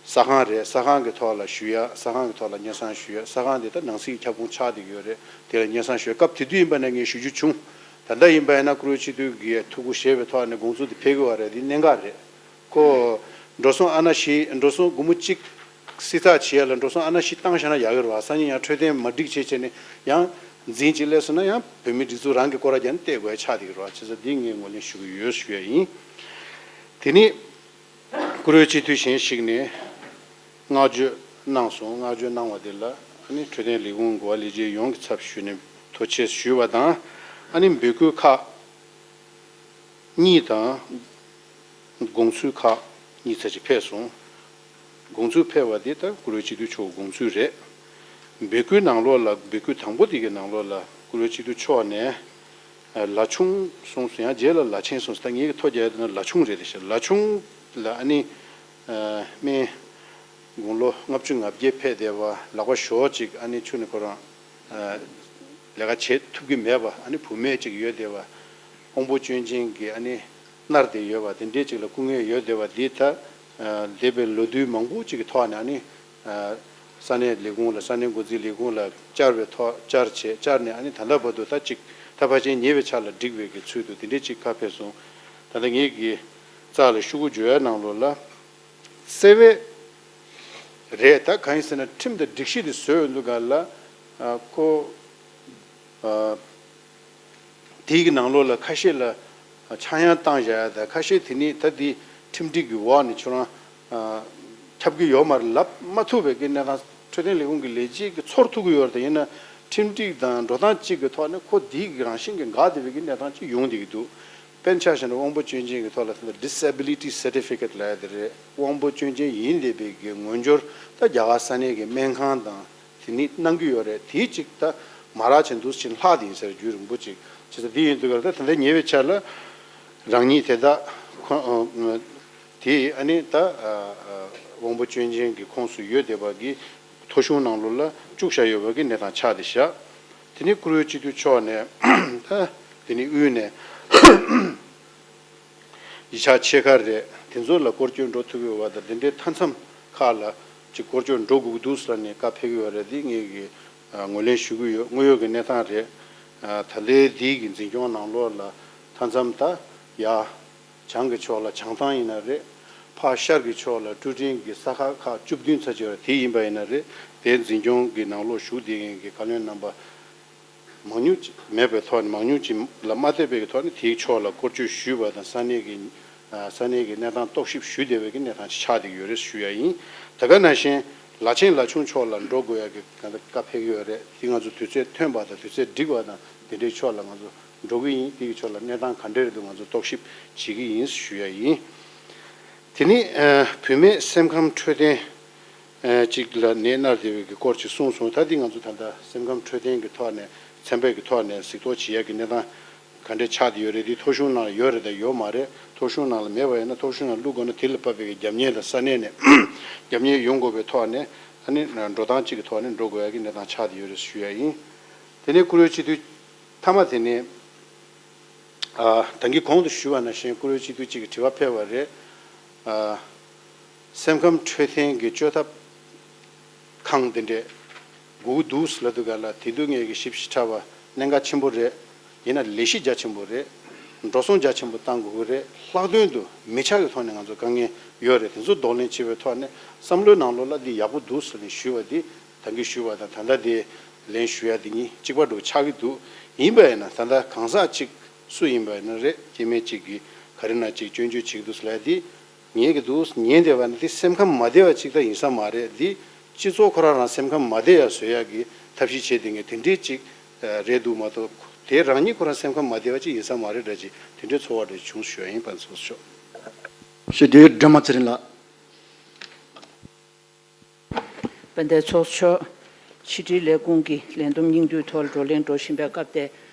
ཟ་ཁང་རེད། ཟ་ཁང་གི་ཐོག་ལ་ཞུ་ཡ། ཟ་ཁང་གི་ཐོག་ལ་སྙན་སེང་ཞུ་ཡ། ཟ་ཁང་དེ་ད་ནང་སྲིད་ཀྱི་ཁྱབ་ཁོངས་ཆགས་བསྡད་ཡོད་རེད། དེ་ལ་སྙན་སེང་ཞུ་ཡ། སྐབས་དེ་དུས་ཡིན་པ་ན་ངས་ཞུ་རྒྱུ་བྱུང་། ད་ལྟ་ཡིན་པ་ཡིན་ན་བཀུར་འོས་སྤྱི་འཐུས་ཀྱི་ཐུགས་ཁུར་བཞེས་པའི་ཐོག་ནས་དགོངས་ཚུལ་དེ་ཕེབས་ཀྱི་ཡོད་རེད། དེ་གནད་འགག་རེད། ཁོ་འགྲོ་སོང་ཨ་ནེ་བཞི། འགྲོ་སོང་སྒོར་མོ་གཅིག་བསྲི་ཚགས་བྱེད་ཡ་ལ་འགྲོ་སོང་ཨ་ནེ་བཞི་བཏང་བཞག་ན་ཡག་གི་རེད་བ། སང་ཉིན་ཡང་འཕྲོད་བསྟེན་མ་འགྲིག་བྱས་བྱས་ནས་ཡང་འཛིན་གཅིག་སླེབས་སོང་ན་ཡང་བོད་མིའི་སྒྲིག་འཛུགས་རང་གི་སྐོར་ར་རྒྱག་ནས་བལྟས་དགོས་ཡ་ཆགས་བསྡད་ཀྱི་རེད་བ། བྱས་ཙང་འདི་ངས་ངོས་ལེན་ཞུ་གི་ཡོད་ཞུ་ཡ་ཡིན། དེ་ནི། བཀུར་འོས་སྤྱི་འཐུས་གཞན་ཞིག་ནས་བསྔགས་བརྗོད་གནང་སོང་། བསྔགས་བརྗོད་གནང་བ་དེ་ལ་ཨ་ནི་འཕྲོད་བསྟེན་ལས་ཁུངས་འགོ་པ་ལས་བྱེད་ཡོངས་ཀྱི་ཚབ་ཞུས་ནས་ཐུགས་རྗེ་ཆེ་ཞུས་པ་དང་། ཨ་ནི་འབོད་སྐུལ་ཁག་གཉིས་དང་དགོངས་ཚུལ་ཁག་གཉིས་ཚར་གཅིག་ཕེབས་སོང་། དགོངས་ཚུལ་ཕེབས་པ་དེ་ད་བཀུར་འོས་སྤྱི་འཐུས་མཆོག་དགོངས་ཚུལ་རེད། འབོད་སྐུལ་ནང་ལོགས་ལ། འབོད་སྐུལ་དང་པོ་དེ་གི་ནང་ལོགས་ལ་བཀུར་འོས་སྤྱི་འཐུས་མཆོག་ནས། ལ་ཆུང་གསུངས་སོང་། ཡང་རྗེས་ལ་ལ་ཆེན་གསུངས་སོང་། ད་ངེད་ཀྱི་ཐོ་རྒྱག་ཡ་དེ་ན་ལ་ཆུང་རེད་དེ་ཤག། ལ་ཆུང་ལ་ཨ་ནི་སྨན་དགུང་ལོ་ལྔ་བཅུ་ང་བརྒྱད་ཕེབས་བསྡད་པ། ལག་པ་ཞོག་ཅིག་ཨ་ནི་ཆུ་ནས་ཁོ་རང་ལས་ཀ་བྱེད་ཐུབ་ཀྱི་མེད་པ། ཨ་ནི་བུད་མེད་ཅིག་ཡོད་བསྡད་པ། དབང་པོ་སྐྱོན་ཅན་གྱི་ཨ་ནི་མནར་བསྡད་ཡོད་པ་དེ་འདྲས་ཅིག་ལ་སྐུ་ངལ་ཡོད་བསྡད་པ་འདི་ད། འདས་པའི་ལོ་དུས་མང་པོ་ཅིག་གི་ཐོག་ནས་ཨ་ནི། ས་གནས་ལས་ཁུངས་ལ། ས་གནས་འགོ་འཛིན་ལས་ཁུངས་ལ་བཅར་བའི་ཐོག་བཅར་བྱས། བཅར་ནས་ཨ་ནི་ད་ལྟ་བར་དུ་ད་ཅིག་ད་ཕལ་ཆེར་ཉེ་བའི་ཆར་ལ་འགྲིག་པའི་གི་ཚུལ་དུ་དེ་འདྲས་ཅིག་ཁ་ཕེབས་སོང་། ད་ལྟ་ངེད་ཀྱི་རྩ་ལ་ཤོག་གུ་འབྱོར་ཡ་ནང་ལོགས་ལ་བརྩེ་བས་རེད། ད་གང་ཡིན་ཟེར་ན་ཁྲིམས་དང་སྒྲིག་གཞི་དེ་བཟོས་ཡོང་དུས་སྒང་ལ། ཨ། ཁོ། ཨ། དེའི་གི་ནང་ལོགས་ལ་ཁ་ཤས་ལ་ཆག་ཡང་བཏང་བཞག་ཡ་དང་། ཁ་ཤས་དེ་ནི་ད་དེ་ཁྲིམས་སྒྲིག་གི་འོག་ནས་ཁྱོད་རང་ ཁྱབ་ཀྱི་ཡོད་མ་རེད་ལབ་མ་ཐུབ་པའི་གི་གནས་སྟངས། འཕྲོད་བསྟེན་ལས་ཁུངས་ཀྱི་ལས་བྱེད་ཀྱི་ཚོར་ཐུབ་ཀྱི་ཡོད་རེད། ཡིན་ན་ཁྲིམས་སྒྲིག་དང་འགྲོ་སྟངས་གཅིག་གི་ཐོག་ནས་ཁོ་དེའི་གི་རང་བཞིན་གྱི་འགག་བསྡད་པའི་གི་གནས་སྟངས་ཅིག་ཡོང་བསྡད་ཀྱི་འདུག་དཔེར་ཆ་བཞག་ན་དབང་པོ་སྐྱོན་ཅན་གྱི་ཐོག་ལ་ད་ལྟ་Disability Certificate་ལབ་ཡ་དེ་རེད། དབང་པོ་སྐྱོན་ཅན་ཡིན་བསྡད་པའི་གི་ངོས་སྦྱོར་ད་རྒྱ་གར་ས་གནས་ཀྱི་སྨན་ཁང་དང་དེ་ནི་གནང་གི་ཡོད་རེད། དེའི་གཅིག་ད་མ་རག་ཆེན་འདུག་ཕྱིན་ལྷག་དེ་ཡིན་ཟེར་རྒྱུན་རིང་པོ་ཅིག་བྱས་ཙང་དེ་ཡིན་དུས་ག་ད་ད་ལྟ་ཉེ་བའི་ཆར་ལ་རང་ཉིད་དེ་དག་ཁོ་དེ་ཨ་ནི་ད་དབང་པོ་སྐྱོན་ཅན་གྱི་ཁོངས་སུ་ཡོད་བསྡད་པ་གི་ཐོ་གཞུང་ནང་ལོགས་ལ་བཅུག་བཞག་ཡོད་པ་གི་གནས་སྟངས་ཆགས་བསྡད་བཞག་དེ་ནི་བཀུར་འོས་སྤྱི་འཐུས་མཆོག་ནས་ད་དེ་ནི་དབུས་ནས་ཡིག་ཆ་ཕྱེད་ཀ་རེད། དེ་ཚོ་ལ་སྐོར་སྐྱོད་འགྲོ་ཐུབ་ཡོད་པ་དང་། དེ་འདྲའི་མཐའ་མཚམས་ཁག་ལ་ཅིག་སྐོར་སྐྱོད་འགྲོ་དགོས་ཀྱི་འདུག་ཟེར་ནས་བཀའ་ཕེབས་ཀྱི་ཡོད་རེད། དེ་ངེད་ཀྱིས་ངོས་ལེན་ཞུ་གི་ཡོད། དངོས་ཡོད་ཀྱི་གནས་སྟངས་རེད། ད་ལྟའི་འདི་གི་འཛིན་སྐྱོང་ནང་ལོགས་ལ་མཐའ་མཚམས་ད་ཡ་བྱང་གི་ཕྱོགས་ལ་བྱང་ཐང་ཡིན་ན་རེད། ཕར་ཤར་གྱི་ཕྱོགས་ལ་ཀྲུ་ཀྲིང་གི་ས་ཁག་ཁག་བཅུ་བདུན་ཚ་ཅིག་ཡོད་རེད། དེ་ཡིན་པ་ཡིན་ན་རེད། དེ་འཛིན་སྐྱོང་གི་ནང་ལོགས་ཞུགས་བསྡད་མཁན་གྱི་བཀའ་བློན་རྣམ་པ་མང་ཉུང་ཅིག་མེད་པའི་ཐོག་ནས། མང་ཉུང་ཅིག་ལ་མ་བལྟས་པའི་ཐོག་ནས་དེའི་ཕྱོགས་ལ་སྐོར་སྐྱོད་ཞུས་པ་དང་། ས་གནས་ཀྱི་ས་གནས་ཀྱི་གནས་སྟངས་རྟོག་ཞིབ་ཞུས་བསྡད་པའི་གི་གནས་སྟངས་ཅིག་ཆགས་བསྡད་ཀྱི་ཡོད་རེད་ཞུ་ཡ་ཡིན། ད་ག་ནང་བཞིན་ལ་ཆེན་ལ་ཆུང་ཕྱོགས་ལ་འགྲོ་དགོས་ཡ་གི་ག་བཀའ་ཕེབས་ཀྱི་ཡོད་རེད། དེ་ང་ཚོ་དུས་ཚོད་ཐོན་པ་དང་དུས་ཚོད་འགྲིག་པ་དང་དེ་འདྲའི་ཕྱོགས་ལ་ང་ཚོ་འགྲོ་གི་ཡིན། དེ་གི་ཕྱོགས་ལ་གནས་སྟངས་ག་འདྲ་རེད་འདུག་ང་ཚོ་རྟོག་ཞིབ་བྱེད་ཀྱི་ཡིན་ཞུ་ཡ་ཡིན། དེ་ནི་བུད་མེད་སེམས་ཁམས་འཕྲོད་བསྟེན་ཅིག་ལ་ནད་མནར་བསྡད་པའི་གི་སྐོར་ཅིག་གསུངས་སོང་། ད་འདི་ང་ཚོ་ད་ལྟ་སེམས་ཁམས་འཕྲོད་བསྟེན་གྱི་ཐོག་ནས་ཚན་པའི་གི་ཐོག་ནས་གཟིགས་རྟོག་བྱེད་ཡ་གི་གནས་སྟངས་ག་འདྲ་ཆགས་བསྡད་ཡོད་རེད། འདི་ཐོ་གཞུང་ནང་ལ་ཡོད་རེད་དང་ཡོད་མ་རེད། ཐོ་གཞུང་ནང་ལ་མེད་པ་ཡིན་ན་ཐོ་གཞུང་ནང་བླུག་དགོས་ན་དེ་ལ་བབས་པའི་གི་རྒྱབ་གཉེར་དང་ས་གནས་ནས་རྒྱབ་གཉེར་ཡོང་དགོས་པའི་ཐོག་ནས་ཨ་ནི་འགྲོ་སྟངས་གཅིག་གི་ཐོག་ནས་འགྲོ་དགོས་ཡ་གི་གནས་སྟངས་ཆགས་བསྡད་ཡོད་རེད་ཞུ་ཡ་ཡིན། དེ་ནས་བཀུར་འོས་སྤྱི་འཐུས་མཐའ་མ་དེ་ནས། ད་གིན་གོང་དུ་ཞུས་པ་ནང་བཞིན་བཀུར་འོས་སྤྱི་འཐུས་གཅིག་གིས་དྲི་བ་ཕེབས་པ་རེད། སེམས་ཁམས་འཕྲོད་བསྟེན་གྱི་བཅོས་ཐབས་ཁང་དེ་འདྲས་དགོས་ཀྱི་འདུག་ལབ་དུས་ག་ལ། དེ་དུས་ངས་ཀྱི་ཞིབ་ཞིབ་ཕྲ་བ་གནད་འགག་ཆེན་པོ་རེད། ཡིན་ན་ལས་གཞི་རྒྱ་ཆེན་པོ་རེད། འགྲོ་སོང་རྒྱ་ཆེན་པོ་བཏང་དགོས་ཀྱི་རེད། ལྷག་དོན་དུ་མི་ཆ་གི་ཐོག་ནས་ང་ཚོ་དཀའ་ངལ་ཡོད་རེད། དེ་ཚོ་གདོང་ལེན་བྱེད་པའི་ཐོག་ནས་བསམ་བློའི་ནང་ལོགས་ལ་འདི་ཡག་པོ་འདུག་ཟེར་ནས་ཞུས་པ་འདི། ད་གིན་ཞུས་པ་དང་ད་ལྟ་དེ་ལན་ཞུ་ཡ་དེ་གཉིས་གཅིག་པ་འདྲ་ཆགས་ཀྱི་འདུག་ཡིན་པ་ཡིན་ན་ད་ལྟ་གང་ཟག་གཅིག་སུ་ཡིན་པ་ཡིན་ན་རེད། སྐྱེ་དམན་གཅིག་གིས་ག་རེ་ན་གཅིག་སྐྱོན་བརྗོད་བྱེད་ཀྱི་འདུག་ཟེར་ལབ་ཡ་དེ་ཉན་གྱི་འདུག་ཉན་བསྡད་པ་ནི་དེ་སེམས་ཁམས་མ་བདེ་བ་གཅིག་ད་ཡིན་ས་མ་རེད། འདི་སྤྱི་ཚོགས་ཁོ་རང་རང་སེམས་ཁམས་མ་བདེ་ཡ་བཟོ་ཡ་གི་ཐབས་ཤེས་བྱེད་བསྡད་མཁན་དེ་འདྲའི་གཅིག་རེད་འདུག་མ་གཏོགས། དེ་རང་ཉིད་ཁོ་རང་སེམས་ཁམས་མ་བདེ་བ་གཅིག་ཡིན་ས་མ་རེད་འདྲ་ཅིག་དེ་འདྲའི་ཚོར་བ་འདྲ་བྱུང་ཞུ་ཡ་ཡིན། དཔལ་ལྡན་ཚོགས་གཙོ་མཆོག། སྤྱི་འཐུས་སྒྲོལ་མ་ཚེ་རིང་ལགས། དཔལ་ལྡན་ཚོགས་གཙོ་མཆོག། ཕྱི་དྲིལ་ལས་ཁུངས་ཀྱི་ལས་བསྡོམས་སྙིང་བསྡུས་ཐོག་བགྲོ་གླེང་འགྲོ་བཞིན་པའི་སྐབས་དེ།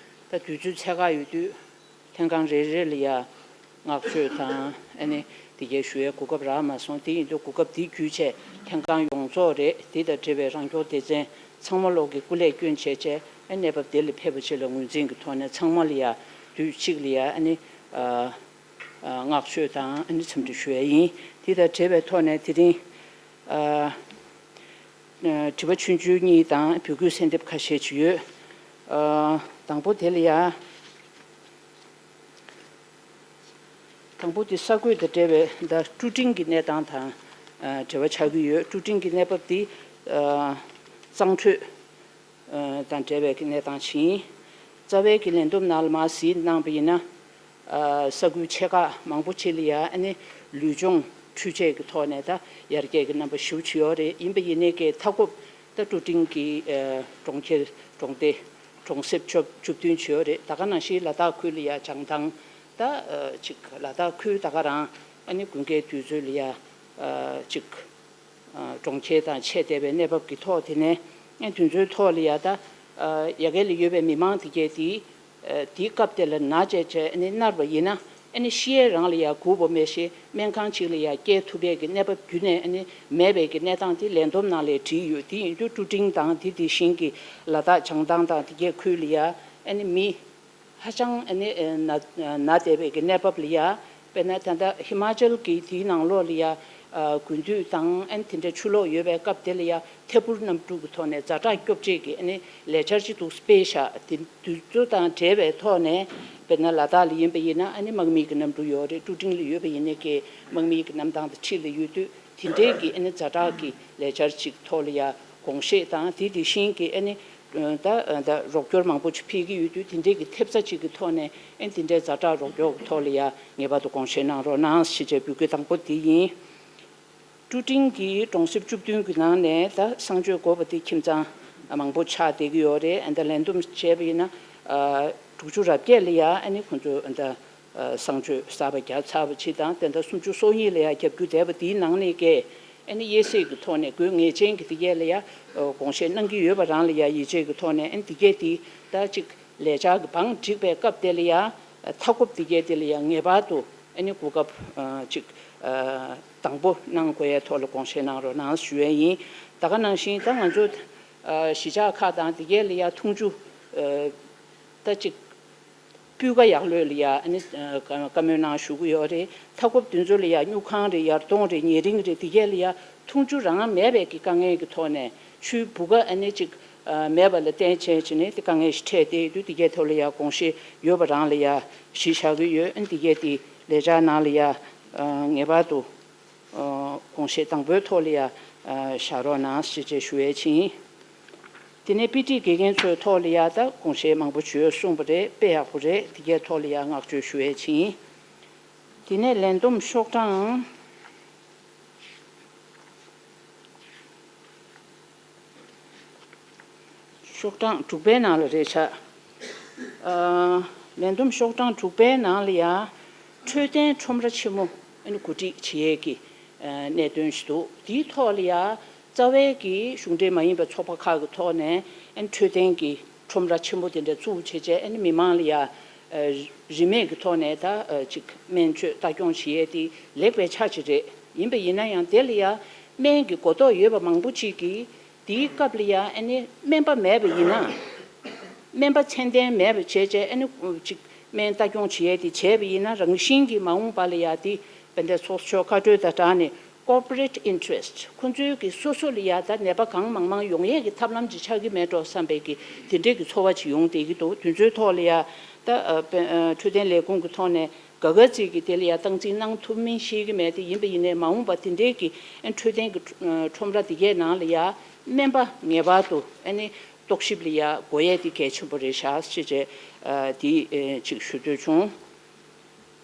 ད་དུས་ཚོད་ཚད་བཀག་ཡོད་དུས་ལྷན་ཁང་རེ་རེ་ལ་ཡ་བསྔགས་བརྗོད་དང་ཨ་ནི་དེ་གའི་ཞུ་ཡའི་གོ་སྐབས་རག་མ་སོང་། དེ་ཡིན་དུས་གོ་སྐབས་དེ་བརྒྱུད་བྱས་ལྷན་ཁང་ཡོངས་རྫོགས་རེད། དེ་དང་འབྲེལ་བའི་རང་སྐྱོང་སྡེ་ཚན་ཚང་མ་ལོག་གི་སྐུ་ལས་བསྐྱོན་བྱས་བྱས་ཨ་གནས་བབ་དེ་ལ་ཕེབས་པ་ཅིག་ལ་ངོས་འཛིན་གྱི་ཐོག་ནས་ཚང་མ་ལ་ཡ་དུས་གཅིག་ལ་ཡ་ཨ་ནི་བསྔགས་བརྗོད་དང་ཨ་ནི་འཚམས་འདྲི་ཞུ་ཡ་ཡིན། དེ་དང་འབྲེལ་བའི་ཐོག་ནས་དེ་རིང་དྲི་བ་ཆུང་ཆུང་གཉིས་དང་འབོད་སྐུལ་གསལ་འདེབས་ཁ་ཤས་ཅིག་ཡོད། དང་པོ་དེ་ལ་ཡ། དང་པོ་དེ་ས་བགོས་དང་འབྲེལ་བའི་ད་ཀྲུ་ཀྲིང་གི་གནས་སྟངས་དང་འབྲེལ་བ་ཆགས་ཀྱི་ཡོད། ཀྲུ་ཀྲིང་གི་གནས་བབ་དེ་གཙང་འཕྲོད་དང་འབྲེལ་བའི་གི་གནས་སྟངས་ཤིག་ཡིན། རྩ་བའི་གི་ལས་བསྡོམས་ནང་ལ་མར་གཟིགས་གནང་བ་ཡིན་ན། ས་ཁུལ་ཆེ་ཁག་མང་པོ་ཅིག་ལ་ཡ་ཨ་ནི་ལུས་སྦྱོང་འཕྲུལ་ཆས་ཀྱི་ཐོག་ནས་ད་ཡར་རྒྱས་ཀྱི་རྣམ་པ་ཞེ་པོ་ཅིག་ཡོད་རེད། ཡིན་པ་ཡིན་ནའི་གི་མཐའ་འཁོབ་ད་ཀྲུ་ཀྲིང་གི་གྲོང་ཁྱེར་གྲོང་སྡེ་གྲོང་གསེབ་བཅུ་བཅུ་བདུན་ཅིག་ཡོད་རེད། ད་ག་ནང་བཞིན་ལ་དྭགས་ཁུལ་ལ་ཡ་བྱང་ཐང་ད་ཅིག་ལ་དྭགས་ཁུལ་ད་ག་རང་ཨ་ནི་དགུན་ཁའི་དུས་ཚོད་ལ་ཡ་ཅིག་གྲོང་ཁྱེར་དང་ཕྱད་བསྡད་པའི་གནས་བབ་ཀྱི་ཐོག་དེ་ནས་དེ་ཚོའི་ཐོག་ལ་ཡ་ད་ཡ་གི་ལ་ཡོད་པའི་མི་མང་དེ་གས་དེ་དེའི་སྐབས་དེ་ལ་ན་བྱས་བྱས་ཨ་ནི་མནར་བ་ཡིན་ན་ཨ་ནི་ཤི་ཡས་རང་ལ་ཡ་སྒུག་པ་མེད་ཤེས་སྨན་ཁང་གཅིག་ལ་ཡ་སྐྱེལ་ཐུབ་པའི་གི་གནས་བབ་རྒྱུན་ནས་ཨ་ནི་མེད་པའི་གི་གནས་སྟངས་དེ་ལས་བསྡོམས་ནང་ལ་བྲིས་ཡོད། དེ་ཡིན་དུས་ཀྲུ་ཀྲིང་དང་དེ་དེ་བཞིན་གི་ལ་དྭགས་བྱང་ཐང་དང་དེ་གས་ཁུལ་ལ་ཡ་ཨ་ནི་མི། ཧ་ཅང་ཨ་ནི་ན་ན་བསྡད་པའི་གི་གནས་བབ་ལ་ཡ། དཔེར་ན་ད་ལྟ་ཧི་མ་ཅལ་གི་དེའི་ནང་ལོགས་ལ་ཡ་དགུན་དུས་དང་ཨ་ནི་དེ་འདྲའི་ཆུ་ལོག་ཡོད་པའི་སྐབས་དེ་ལ་ཡ་ཐད་འཕུར་གནམ་གྲུ་གི་ཐོག་ནས་ཛ་དྲག་སྐྱོབ་བྱེད་ཀྱི་ཨ་ནི་ལས་འཆར་ཅིག་འདུག་སྤེལ་བཞག་དེ་དུས་ཚོད་དང་འབྲེལ་བའི་ཐོག་ནས་དཔེར་ན་ལ་དྭགས་ལ་ཡིན་པ་ཡིན་ན་ཨ་ནི་དམག་མིའི་གི་གནམ་གྲུ་ཡོད་རེད། ཀྲུ་ཀྲིང་ལ་ཡོད་པ་ཡིན་ནའི་གི་དམག་མིའི་གི་གནམ་ཐང་དང་འཁྲིས་ལ་ཡོད་དུས། དེ་འདྲའི་གི་ཨ་ནི་ཛ་དྲག་གི་ལས་འཆར་ཅིག་ཐོག་ལ་ཡ་དགོངས་བཞེས་དང་དེ་དེ་བཞིན་གི་ཨ་ནི་ད་ད་རོགས་སྐྱོར་མང་པོ་ཅིག་ཕེབས་ཀྱི་ཡོད་དུས་དེ་འདྲའི་གི་ཐེབས་རྩ་ཅིག་གི་ཐོག་ནས་ཨ་ནི་དེ་འདྲའི་ཛ་དྲག་རོགས་སྐྱོར་གི་ཐོག་ལ་ཡ་ངེས་པར་དུ་དགོངས་བཞེས་གནང་རོགས་གནང་ཞེས་བྱས་འབོད་སྐུལ་དང་པོ་དེ་ཡིན། ཀྲུ་ཀྲིང་གི་གྲོང་གསེབ་བཅུ་བདུན་གྱི་ནང་ནས་ད་གསང་སྤྱོད་དགོས་པ་དེ་ཁྱིམ་ཚང་མང་པོ་ཆགས་བསྡད་ཀྱི་ཡོད་རེད། ཨ་ད་ལས་བསྡོམས་བྱས་པ་ཡིན་ན་ཨ་དྲུག་ཅུ་རེ་བརྒྱད་ལ་ཡ་ཨ་ནི་ཁོང་ཚོ་ད་གསང་སྤྱོད་གསར་པ་བརྒྱབ་ཚར་བ་ཅིག་དང་། དེ་འདྲ་སུམ་ཅུ་སོ་གཉིས་ལ་ཡ་བརྒྱབ་རྒྱུ་བསྡད་པ་དེའི་ནང་ནས་ཀྱི་ཨ་ནི་དབྱེ་གསེས་ཀྱི་ཐོག་ནས་དགོས་ངེས་ཅན་གྱི་དེ་གས་ལ་ཡ་དགོངས་བཞེས་གནང་གི་ཡོད་པ་རང་ལ་ཡ་ཡིད་ཆེས་ཀྱི་ཐོག་ནས་ཨ་ནི་དེ་གས་དེ་ད་ཅིག་ལས་འཆར་གྱི་བང་བསྒྲིགས་པའི་སྐབས་དེ་ལ་ཡ་མཐའ་འཁོབ་དེ་གས་དེ་ལ་ཡ་ངེས་པར་དུ་ཨ་ནི་གོ་སྐབས་ཅིག་དང་པོ་གནང་དགོས་ཡའི་ཐོག་ལ་དགོངས་བཞེས་གནང་རོགས་གནང་ཞུ་ཡས་ཡིན། ད་ག་ནང་བཞིན་ད་ང་ཚོ་གཞིས་ཆགས་ཁག་དང་དེ་གས་ལ་ཡ་འཐུང་ཆུ་ད་ཅིག་སྤུས་ཀ་ཡག་ལོས་ལ་ཡ་ཨ་ནི་བཀའ་མོལ་གནང་ཞུ་གི་ཡོད་རེད། མཐའ་འཁོབ་དེ་ཚོ་ལ་ཡ་སྨྱུག་ཁང་རེད། ཡར་གཏོང་རེད། ཉེ་རིང་རེད། དེ་གས་ལ་ཡ་འཐུང་ཆུ་རང་མེད་པའི་གི་དཀའ་ངལ་གྱི་ཐོག་ནས་ཆུའི་བུ་ག་ཨ་ནི་ཅིག་མེད་པ་ལ་བརྟེན་བྱས་བྱས་ནས་དེ་དཀའ་ངལ་ཞིག་འཕྲད་བསྡད་ཡོད་དུས་དེ་གས་ཐོག་ལ་ཡ་དགོངས་བཞེས་ཡོད་པ་རང་ལ་ཡ་གཞི་བཞག་གི་ཡོད། ཨ་ནི་དེ་གས་དེ་ལས་འཆར་ནང་ལ་ཡ་ངེས་པར་དུ་དགོངས་བཞེས་དང་པོའི་ཐོག་ལ་ཡ་བཞག་རོགས་གནང་ཞེས་བཅས་ཞུ་ཡས་ཕྱིན། དེ་ནས་དཔེ་ཁྲིད་དགེ་རྒན་ཚོའི་ཐོག་ལ་ཡ་ད་དགོངས་བཞེས་མང་པོ་བྱོས་གསུངས་པ་རེད། དཔེ་ཡག་པོ་རེད། དེ་གའི་ཐོག་ལ་ཡ་བསྔགས་བརྗོད་ཞུ་ཡས་ཕྱིན། དེ་ནས་ལས་བསྡོམས་ཤོག་གྲངས། ཤོག་གྲངས་དྲུག་པའི་ནང་ལ་རེད་ཤག་ཨ། ལས་བསྡོམས་ཤོག་གྲངས་དྲུག་པའི་ནང་ལ་ཡ་འཕྲོད་བསྟེན་ཁྲོམ་ར་ཆེན་མོ་ཨ་ནི་གོ་སྒྲིག་བྱེད་ཡས་ཀྱི་ཨ་གནད་དོན་ཞིག་འདུག་དེའི་ཐོག་ལ་ཡ་རྩ་བའི་གི་གཞུང་འབྲེལ་མ་ཡིན་པའི་ཚོགས་པ་ཁག་གི་ཐོག་ནས་ཨ་ནི་འཕྲོད་བསྟེན་གྱི་ཁྲོམ་ར་ཆེན་མོ་དེ་འདྲ་བཙུགས་བྱས་བྱས་ཨ་ནི་མི་མང་ལ་ཡ་ཨ་རིན་མེད་ཀྱི་ཐོག་ནས་ད་ཨ་ཅིག་སྨན་བཅོས་ལྟ་སྐྱོང་བྱེད་ཡས་དེ་ལེགས་པའི་ཆ་ཅིག་རེད། ཡིན་པ་ཡིན་ན་ཡང་དེ་ལ་ཡ་སྨན་གྱི་གོ་རྟོགས་ཡོད་པ་མང་པོ་ཅིག་གིས། དེའི་སྐབས་ལ་ཡ་ཨ་ནི་སྨན་པ་མེད་པ་ཡིན་ན། སྨན་པ་ཚད་ལྡན་མེད་པ་བྱས་བྱས་ཨ་ནི་ཅིག་སྨན་ལྟ་སྐྱོང་བྱེད་ཡས་དེ་བྱས་པ་ཡིན་ན། རང་བཞིན་གྱིས་མ་འོངས་པ་ལ་ཡ་དེ་དཔལ་ལྡན་ཚོགས་གཙོ་མཆོག་བཀའ་འཁྲོལ་དང་སྦྲགས་ནས་corporate interest ཁོ་ཚོའི་གི་སོ་སོ་ལ་ཡ་ད་ནད་པ་གང་མང་མང་ཡོང་ཡས་ཀྱི་ཐབས་ལམ་ཅིག་ཆགས་ཀྱི་མེད་འགྲོ་བསམ་པའི་གི་དེ་འདྲས་ཀྱི་ཚོར་བ་ཅིག་ཡོང་བསྡད་ཀྱི་འདུག་དེ་ཚོའི་ཐོག་ལ་ཡ་ད་ཨ་དཔེ་ཨ་འཕྲོད་བསྟེན་ལས་ཁུངས་ཀྱི་ཐོག་ནས། ག་ག་ཚོད་ཀྱིས་དེ་ལ་ཡ་སྟངས་འཛིན་གནང་ཐུབ་མིན་ཤེས་ཀྱི་མེད་དེ། ཡིན་པ་ཡིན་ནའི་མ་འོངས་པ་དེ་འདྲའི་གི་ཨ་འཕྲོད་བསྟེན་གྱི་ཁྲོམ་ར་དེ་གའི་ནང་ལ་ཡ་སྨན་པ་ངེས་པར་དུ་ཨ་ནི་རྟོག་ཞིབ་ལ་ཡ་དགོས་ཡས་དེ་གལ་ཆེན་པོ་རེད་ཤག་ཅེས་བྱས་ཨ་དེ་ཨ་ཅིག་ཞུ་འདོད་བྱུང་།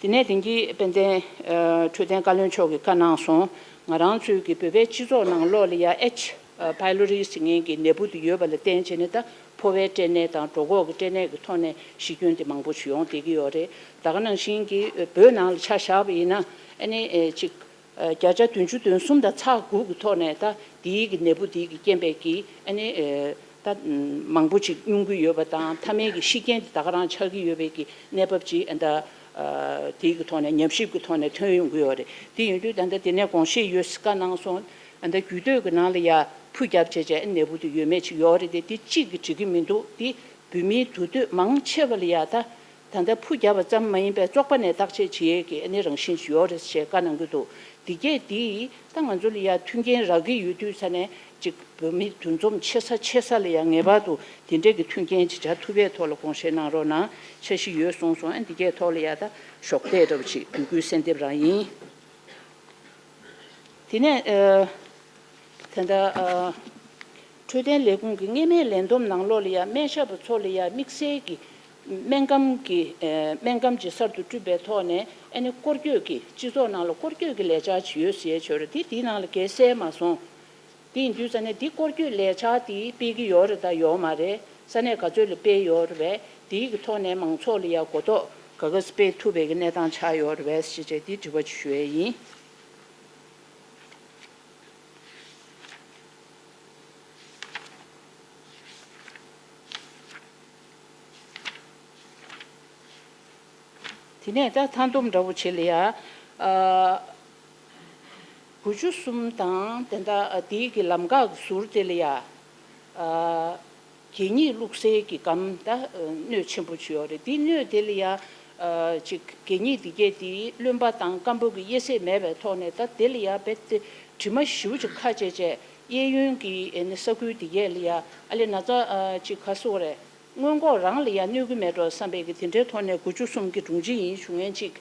དེ་ནས་དེང་གི་དཔལ་ལྡན་ཨ་འཕྲོད་བསྟེན་བཀའ་བློན་མཆོག་གིས་བཀའ་གནང་སོང་། ང་རང་ཚོའི་གི་བོད་པའི་སྤྱི་ཚོགས་ནང་ལོགས་ལ་ཡ་H ཨ་pylori ཟེར་མཁན་གྱི་ནད་འབུ་དེ་ཡོད་པ་ལ་བརྟེན་བྱས་ནས་ད་ཕོ་བའི་སྐྲན་ནད་དང་གྲོད་ཁོག་གི་སྐྲན་ནད་ཀྱི་ཐོག་ནས་ཤི་སྐྱོན་དེ་མང་པོ་ཞིག་ཡོང་བསྡད་ཀྱི་ཡོད་རེད། ད་ག་ནང་བཞིན་གྱི་ཨ་བོད་ནང་ལ་ཆ་བཞག་པ་ཡིན་ན་ཨ་ནི་ཨེ་ཅིག་ཨ་བརྒྱ་ཆ་བདུན་ཅུ་དོན་གསུམ་དང་ཚེག་དགུ་གི་ཐོག་ནས་ད་དེའི་གི་ནད་འབུ་དེའི་གི་རྐྱེན་པས་ཀྱི་ཨ་ནི་ཨེ་ད་མང་པོ་ཅིག་སྙུང་གི་ཡོད་པ་དང་། མཐའ་མའི་གི་ཤི་རྐྱེན་དེ་ད་ག་རང་ཆགས་ཀྱི་ཡོད་པའི་གི་གནས་བབ་ཅིག་ཨ་ད་ཨ་དེའི་གི་ཐོག་ནས་ཉམས་ཞིབ་ཀྱི་ཐོག་ནས་ཐོན་ཡོང་གི་ཡོད་རེད། དེ་ཡིན་དུས་ད་ལྟ་དེ་ནས་དགོངས་བཞེས་ཡོད་ཟེར་བཀའ་གནང་སོང་། ཨ་ད་རྒྱུད་སྟོད་ཀྱི་ནང་ལ་ཡ་ཕུ་བརྒྱབ་བྱས་བྱས་ནད་འབུ་དེ་ཡོད་མེད་ཅིག་ཡོད་རེད་དེ། དེ་གཅིག་གིས་འགྲིག་གི་མི་འདུག་དེ་བོད་མིའི་འདུས་སྡོད་མང་ཆེ་བ་ལ་ཡ་ད་ད་ལྟ་ཕུ་བརྒྱབ་པ་ཙམ་མ་ཡིན་པའི་བཙོག་པ་ནས་བརྟག་དཔྱད་བྱེད་ཡས་ཀྱི་ཨ་ནི་རང་བཞིན་ཅིག་ཡོད་རེད་ཅེས་བཀའ་གནང་གི་འདུག་དེ་གས་དེ་ད་ང་ཚོ་ལ་ཡ་མཐུན་རྐྱེན་རག་གི་ཡོད་དུས་ས་ནས་ཅིག་བོད་མི་འདུ་འཛོམས་ཆེ་ས་ཆེ་ས་ལ་ཡ་ངེས་པར་དུ་དེ་འདྲས་ཀྱི་མཐུན་རྐྱེན་ཅིག་བྱ་ཐུབ་པའི་ཐོག་ལ་དགོངས་བཞེས་གནང་རོགས་གནང་། འཆར་གཞི་ཡོད་གསུངས་སོང་། ཨ་འདི་གས་ཐོག་ལ་ཡ་ད་གཞོགས་འདེགས་འདྲ་བོ་ཅིག་འབུལ་སྐུལ་གསལ་འདེབས་རང་ཡིན། དེ་ནས་ཨ་ད་ལྟ་ཨ་འཕྲོད་བསྟེན་ལས་ཁུངས་ཀྱི་སྔོན་མའི་ལས་བསྡོམས་ནང་ལོགས་ལ་ཡ་སྨན་ཞབས་པ་ཚོ་ལ་ཡ་དམིགས་བསལ་གྱི་སྨན་སྒམ་གྱི་ཨ་སྨན་སྒམ་ཅིག་གསར་དུ་བསྐྲུན་པའི་ཐོག་ནས་ཨ་ནི་སྐོར་སྐྱོད་ཀྱི་སྤྱི་ཚོགས་ནང་ལ་སྐོར་སྐྱོད་ཀྱི་ལས་འཆར་ཅིག་ཡོད་ཟེར་ཡས་ཅིག་ཡོད་རེད། དེ་དེའི་ནང་ལ་གས་གསལ་མ་སོང་། དེ་ཡིན་དུས་ཙ་ནས་འདི་སྐོར་སྐྱོད་ལས་འཆར་དེ་སྤེལ་གྱི་ཡོད་རེད་ད་ཡོད་མ་རེད། ས་གནས་ག་ཚོད་ལ་སྤེལ་ཡོད་རེད་པས། དེའི་གི་ཐོག་ནས་མང་ཚོགས་ལ་ཡ་གོ་རྟོགས་ག་ག་སྤེལ་ཐུབ་པའི་གི་གནས་སྟངས་ཆགས་ཡོད་རེད་པས་ཞེས་བྱས་དེ་དྲི་བ་ཅིག་ཞུ་ཡས་ཡིན། དེ་ནས་ད་མཐའ་སྡོམ་འདྲ་བོ་བྱེད་ལ་ཡ། ཨ་དགུ་བཅུ་གསུམ་དང་དེ་འདྲ་དེའི་གི་ལམ་ཁ་གི་ཟུར་དེ་ལ་ཡ། ཨ་གད་སྙིགས་བླུགས་སའི་གི་སྒམ་ད་སྣོད་ཆེན་པོ་ཅིག་ཡོད་རེད། དེ་སྣོད་དེ་ལ་ཡ། ཨ་ཅིག་གད་སྙིགས་དེ་གས་དེ་རློན་པ་དང་སྐམ་པོ་གི་དབྱེ་གསེས་མེད་པའི་ཐོག་ནས་ད་དེ་ལ་ཡ་རྦད་དེ་དྲི་མ་ཞེ་པོ་ཅིག་ཁ་བྱས་བྱས་གཡས་གཡོན་གྱི་ཨ་ནི་ས་ཁུལ་དེ་གས་ལ་ཡ་ཨ་ལས་ན་ཚ་ཨ་ཅིག་ག་སོགས་རེད། སྔོན་འགོག་རང་ལ་ཡང་གནོད་ཀྱི་མེད་འགྲོ་བསམ་པའི་གི་དེ་འདྲའི་ཐོག་ནས་དགུ་བཅུ་གསུམ་གྱི་དྲུང་ཆེ་ཡིན་ཞུ་མཁན་ཅིག་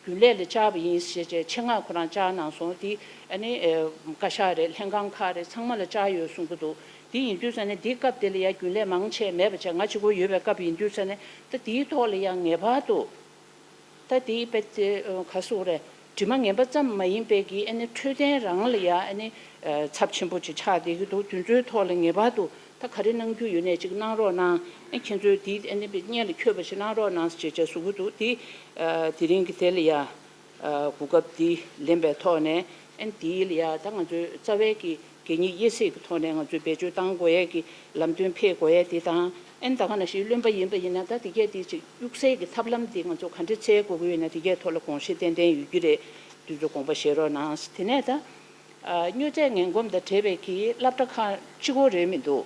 རྒྱུན་ལས་ལ་བཅར་བ་ཡིན་ཞེས་བྱས་ཆེད་མངགས་ཁོ་རང་བཅར་གནང་སོང་། དེ་ཨ་ནི་ཨེ་བཀའ་ཤག་རེད། ལྷན་ཁང་ཁག་རེད། ཚང་མ་ལ་བཅར་ཡོད་གསུང་གི་འདུག་དེ་ཡིན་དུས་ཙ་ནས་འདི་སྐབས་དེ་ལ་ཡང་རྒྱུན་ལས་མང་ཆེ་མེད་པ་བྱས་ང་གཅིག་པོ་ཡོད་པའི་སྐབས་ཡིན་དུས་ཙ་ནས་ད་དེའི་ཐོག་ལ་ཡང་ངེས་པར་དུ། ད་དེའི་དཔེ་དེ་ག་སོགས་རེད། དྲི་མ་ངན་པ་ཙམ་མ་ཡིན་པའི་གི་ཨ་ནི་འཕྲོད་བསྟེན་རང་ལ་ཡ་ཨ་ནི་ཚབས་ཆེན་པོ་ཅིག་ཆགས་བསྡད་ཀྱི་འདུག་དེ་ཚོའི་ཐོག་ལ་ངེས་པར་དུ་ད་ག་རེ་གནང་རྒྱུ་ཡོད་ནས་ཅིག་གནང་རོགས་གནང་། ཨ་ཁྱེད་ཚོས་དེ་ཨ་ནི་སྔོན་ལ་འཁྱོལ་བ་ཞིག་གནང་རོགས་གནང་ཞེས་བྱས་ཞུ་གི་འདུག་དེ་དེ་རིང་གི་དེ་ལ་ཡ་གོ་སྐབས་འདི་ལེན་པའི་ཐོག་ནས་ཨ་ནི་དེ་ལ་ཡ་ད་ང་ཚོའི་རྩ་བའི་གི་གད་སྙིགས་དབྱེ་སེལ་གྱི་ཐོག་ནས་ང་ཚོས་བེད་སྤྱོད་གཏང་དགོས་ཡས་ཀྱི་ལམ་སྟོན་ཕེབས་དགོས་ཡས་དེ་དང་། ཨ་ནི་ད་ག་ནང་བཞིན་རློན་པ་ཡིན་པ་ཡིན་ན་ད་དེ་གས་དེ་ཅིག་གཡུག་སའི་གི་ཐབས་ལམ་དེ་ང་ཚོ་ག་འདྲ་འཚོལ་དགོས་ཀྱི་ཡོད་ན་དེ་གས་ཐོག་ལ་དགོངས་གཞི་ཏན་ཏན་ཡོད་ཀྱི་རེད། དུས་ཚོད་དགོངས་པ་བཞེས་རོགས་གནང་། དེ་ནས་ད་སྨྱོ་རྫས་ངན་གོམས་དང་འབྲེལ་བའི་གི་སློབ་གྲྭ་ཁག་གཅིག་པོ་རེད་མི་འདུག་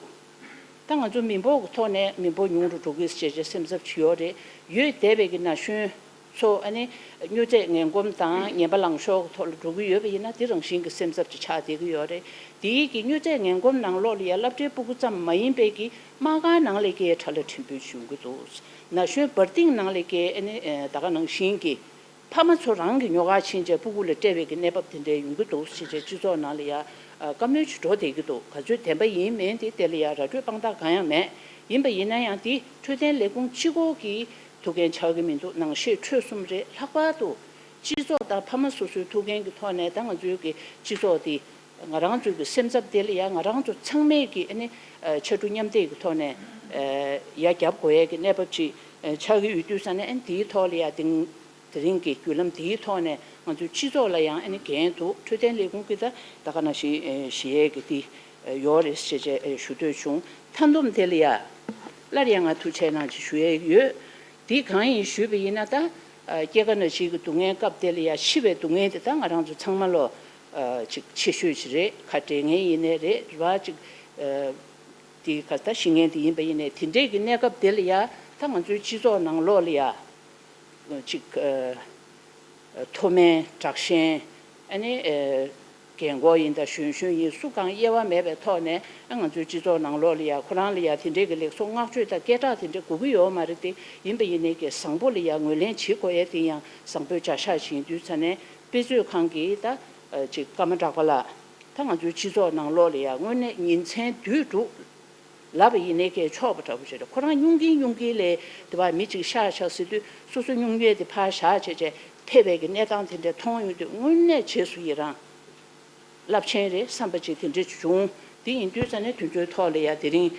ད་ང་ཚོ་མི་འབོར་གྱི་ཐོག་ནས་མི་འབོར་ཉུང་རུ་འགྲོ་གི་ཞེས་བྱས་སེམས་འཚབ་ཅིག་ཡོད་རེད། ཡོད་བསྡད་པའི་གི་ན་གཞོན་ཚོ་ཨ་ནི་སྨྱོ་རྫས་ངན་གོམས་དང་ངན་པ་ལངས་ཕྱོགས་ཀྱི་ཐོག་ལ་འགྲོ་གི་ཡོད་པ་ཡིན་ན་དེ་རང་བཞིན་གྱི་སེམས་འཚབ་ཅིག་ཆགས་བསྡད་ཀྱི་ཡོད་རེད། དེའི་གི་སྨྱོ་རྫས་ངན་གོམས་ནང་ལོགས་ལ་ཡ་སློབ་གྲྭའི་སྤུ་གུ་ཙམ་མ་ཡིན་པའི་གི་དམག་སྒར་ནང་ལས་ཀའི་ཁྲ་ལ་ཕྲན་བུ་བྱུང་གི་འདུག་ན་གཞོན་བར་སྟེང་ནང་ལས་ཀའི་ཨ་ནི་ད་ག་ནང་བཞིན་གི་ཕ་མ་ཚོ་རང་གི་ཉོ་གར་ཕྱིན་བྱས་སྤུ་གུ་ལ་སྤྲད་པའི་གི་གནས་བབ་དེ་འདྲ་ཡོང་གི་འདུག་ཞེས་བྱས་སྤྱི་ཚོགས་ནང་ལ་ཡ་བཀའ་མོལ་ཅིག་འགྲོ་བསྡད་ཀྱི་འདུག་ག་ཚོད་བདེན་པ་ཡིན་མིན་དེ་དེ་ལ་ཡ་ར་སྤྲོད་དཔང་རྟགས་གང་ཡང་མེད། ཡིན་པ་ཡིན་ན་ཡང་དེ་འཕྲོད་བསྟེན་ལས་ཁུངས་གཅིག་པོ་གི་ཐུགས་འགན་ཆགས་ཀྱི་མི་འདུག་ནང་བཤད་འཕྲོས་གསུམ་རེད། ལྷག་པར་དུ་སྤྱི་ཚོགས་དང་ཕ་མ་སོ་སོའི་ཐུགས་འགན་གྱི་ཐོག་ནས་ད་ང་ཚོའི་གི་སྤྱི་ཚོགས་དེ་ང་རང་ཚོའི་གི་སེམས་འཚབ་དེ་ལ་ཡ་ང་རང་ཚོ་ཚང་མས་གི་ཨ་ནི་ཕྱར་གྲུ་མཉམ་འདེགས་ཀྱི་ཐོག་ནས་ཡ་རྒྱབ་དགོས་ཡས་ཀྱི་གནས་བབ་ཅིག་ཆགས་ཀྱི་ཡོད་དུས་ཙང་ནས་ཨ་ནི་དེའི་ཐོག་ལ་ཡ་དེང་དེ་རིང་གི་བརྒྱུད་ལམ་དེའི་ཐོག་ནས་ང་ཚོའི་སྤྱི་ཚོགས་ལ་ཡང་ཨ་ནི་འགན་འདུག་འཕྲོད་བསྟེན་ལས་ཁུངས་ཀྱི་ད་ད་ག་ནང་བཞིན་ཞུ་ཡས་ཀྱི་དེ་ཡོད་རེད་ཞེས་བྱས་ཞུ་འདོད་བྱུང་། མཐའ་བསྡོམས་དེ་ལ་ཡ་སླར་ཡང་ང་ཐུགས་རྗེ་གནང་ཅིག་ཞུ་ཡས་ཡོད། དེ་གང་ཡིན་ཞུས་པ་ཡིན་ན་ད་སྐྱེ་རྒ་ན་འཆི་གི་སྡུག་བསྔལ་སྐབས་དེ་ལ་ཡ་ཤི་བའི་སྡུག་བསྔལ་དེ་ད་ང་རང་ཚོ་ཚང་མ་ལོ་ཅིག་ཆེ་ཤོས་ཅིག་རེད། ཁ་བྲལ་མཁན་ཡིན་ནའི་རེད་རེད་བ་ཅིག་དེ་ག་ད་ཤི་མཁན་དེ་ཡིན་པ་ཡིན་ནའི་དེ་འདྲས་ཀྱི་གནས་སྐབས་དེ་ལ་ཡ་ད་ང་ཚོའི་སྤྱི་ཚོགས་ནང་ལོགས་ལ་ཡ་ཅིག་མཐོ་དམན་དྲག་ཞན་ཨ་ནི་རྒན་གོག་ཡིན་དང་གཞོན་གཞོན་ཡིན་སུ་གང་དབྱེ་བ་མེད་པའི་ཐོག་ནས་ང་ཚོའི་སྤྱི་ཚོགས་ནང་ལོགས་ལ་ཡ་ཁོ་རང་ལ་ཡ་དེ་འདྲས་ཀྱི་ལེགས་སོ་བསྔགས་བརྗོད་དང་སྐད་གྲགས་དེ་འདྲས་དགོས་ཀྱི་ཡོད་མ་རེད་དེ། ཡིན་པ་ཡིན་ནའི་གི་བཟང་པོ་ལ་ཡ་ངོས་ལེན་བྱེད་དགོས་ཡས་དེ་ཡང་བཟང་པོའི་བྱ་གཞག་ཅིག་ཡིན་དུས་ཙང་ནས་དཔེ་མཛོད་ཁང་གི་ད་ཅིག་ཀརྨ་གྲགས་པ་ལགས། ད་ང་ཚོའི་སྤྱི་ཚོགས་ནང་ལོགས་ལ་ཡང་དངོས་གནས་ཉིན་མཚན་དུས་དྲུག་ལབ་པ་ཡིན་ནའི་གལ་ཆོག་པ་འདྲ་པོ་ཞིག་རེད། ཁོ་རང་སྙུང་གིན་སྙུང་གིན་ལས་དེ་བ་མི་གཅིག་ཤ་ཤ་ཟེར་དུས་སོ་སོ་སྙུང་ཡས་དེ་ཕར་བཞག་བྱས་བྱས་ཕེབས་པའི་གི་གནས་སྟངས་དེ་འདྲ་མཐོང་ཡོང་དུས་དངོས་གནས་རྗེས་སུ་ཡི་རང་རླབས་ཆེན་རེད་བསམ་པ་ཅིག་དེ་འདྲ་བྱུང་། དེ་ཡིན་དུས་ཙང་ནས་དུས་ཚོད་ཐོག་ལ་ཡ་དེ་རིང་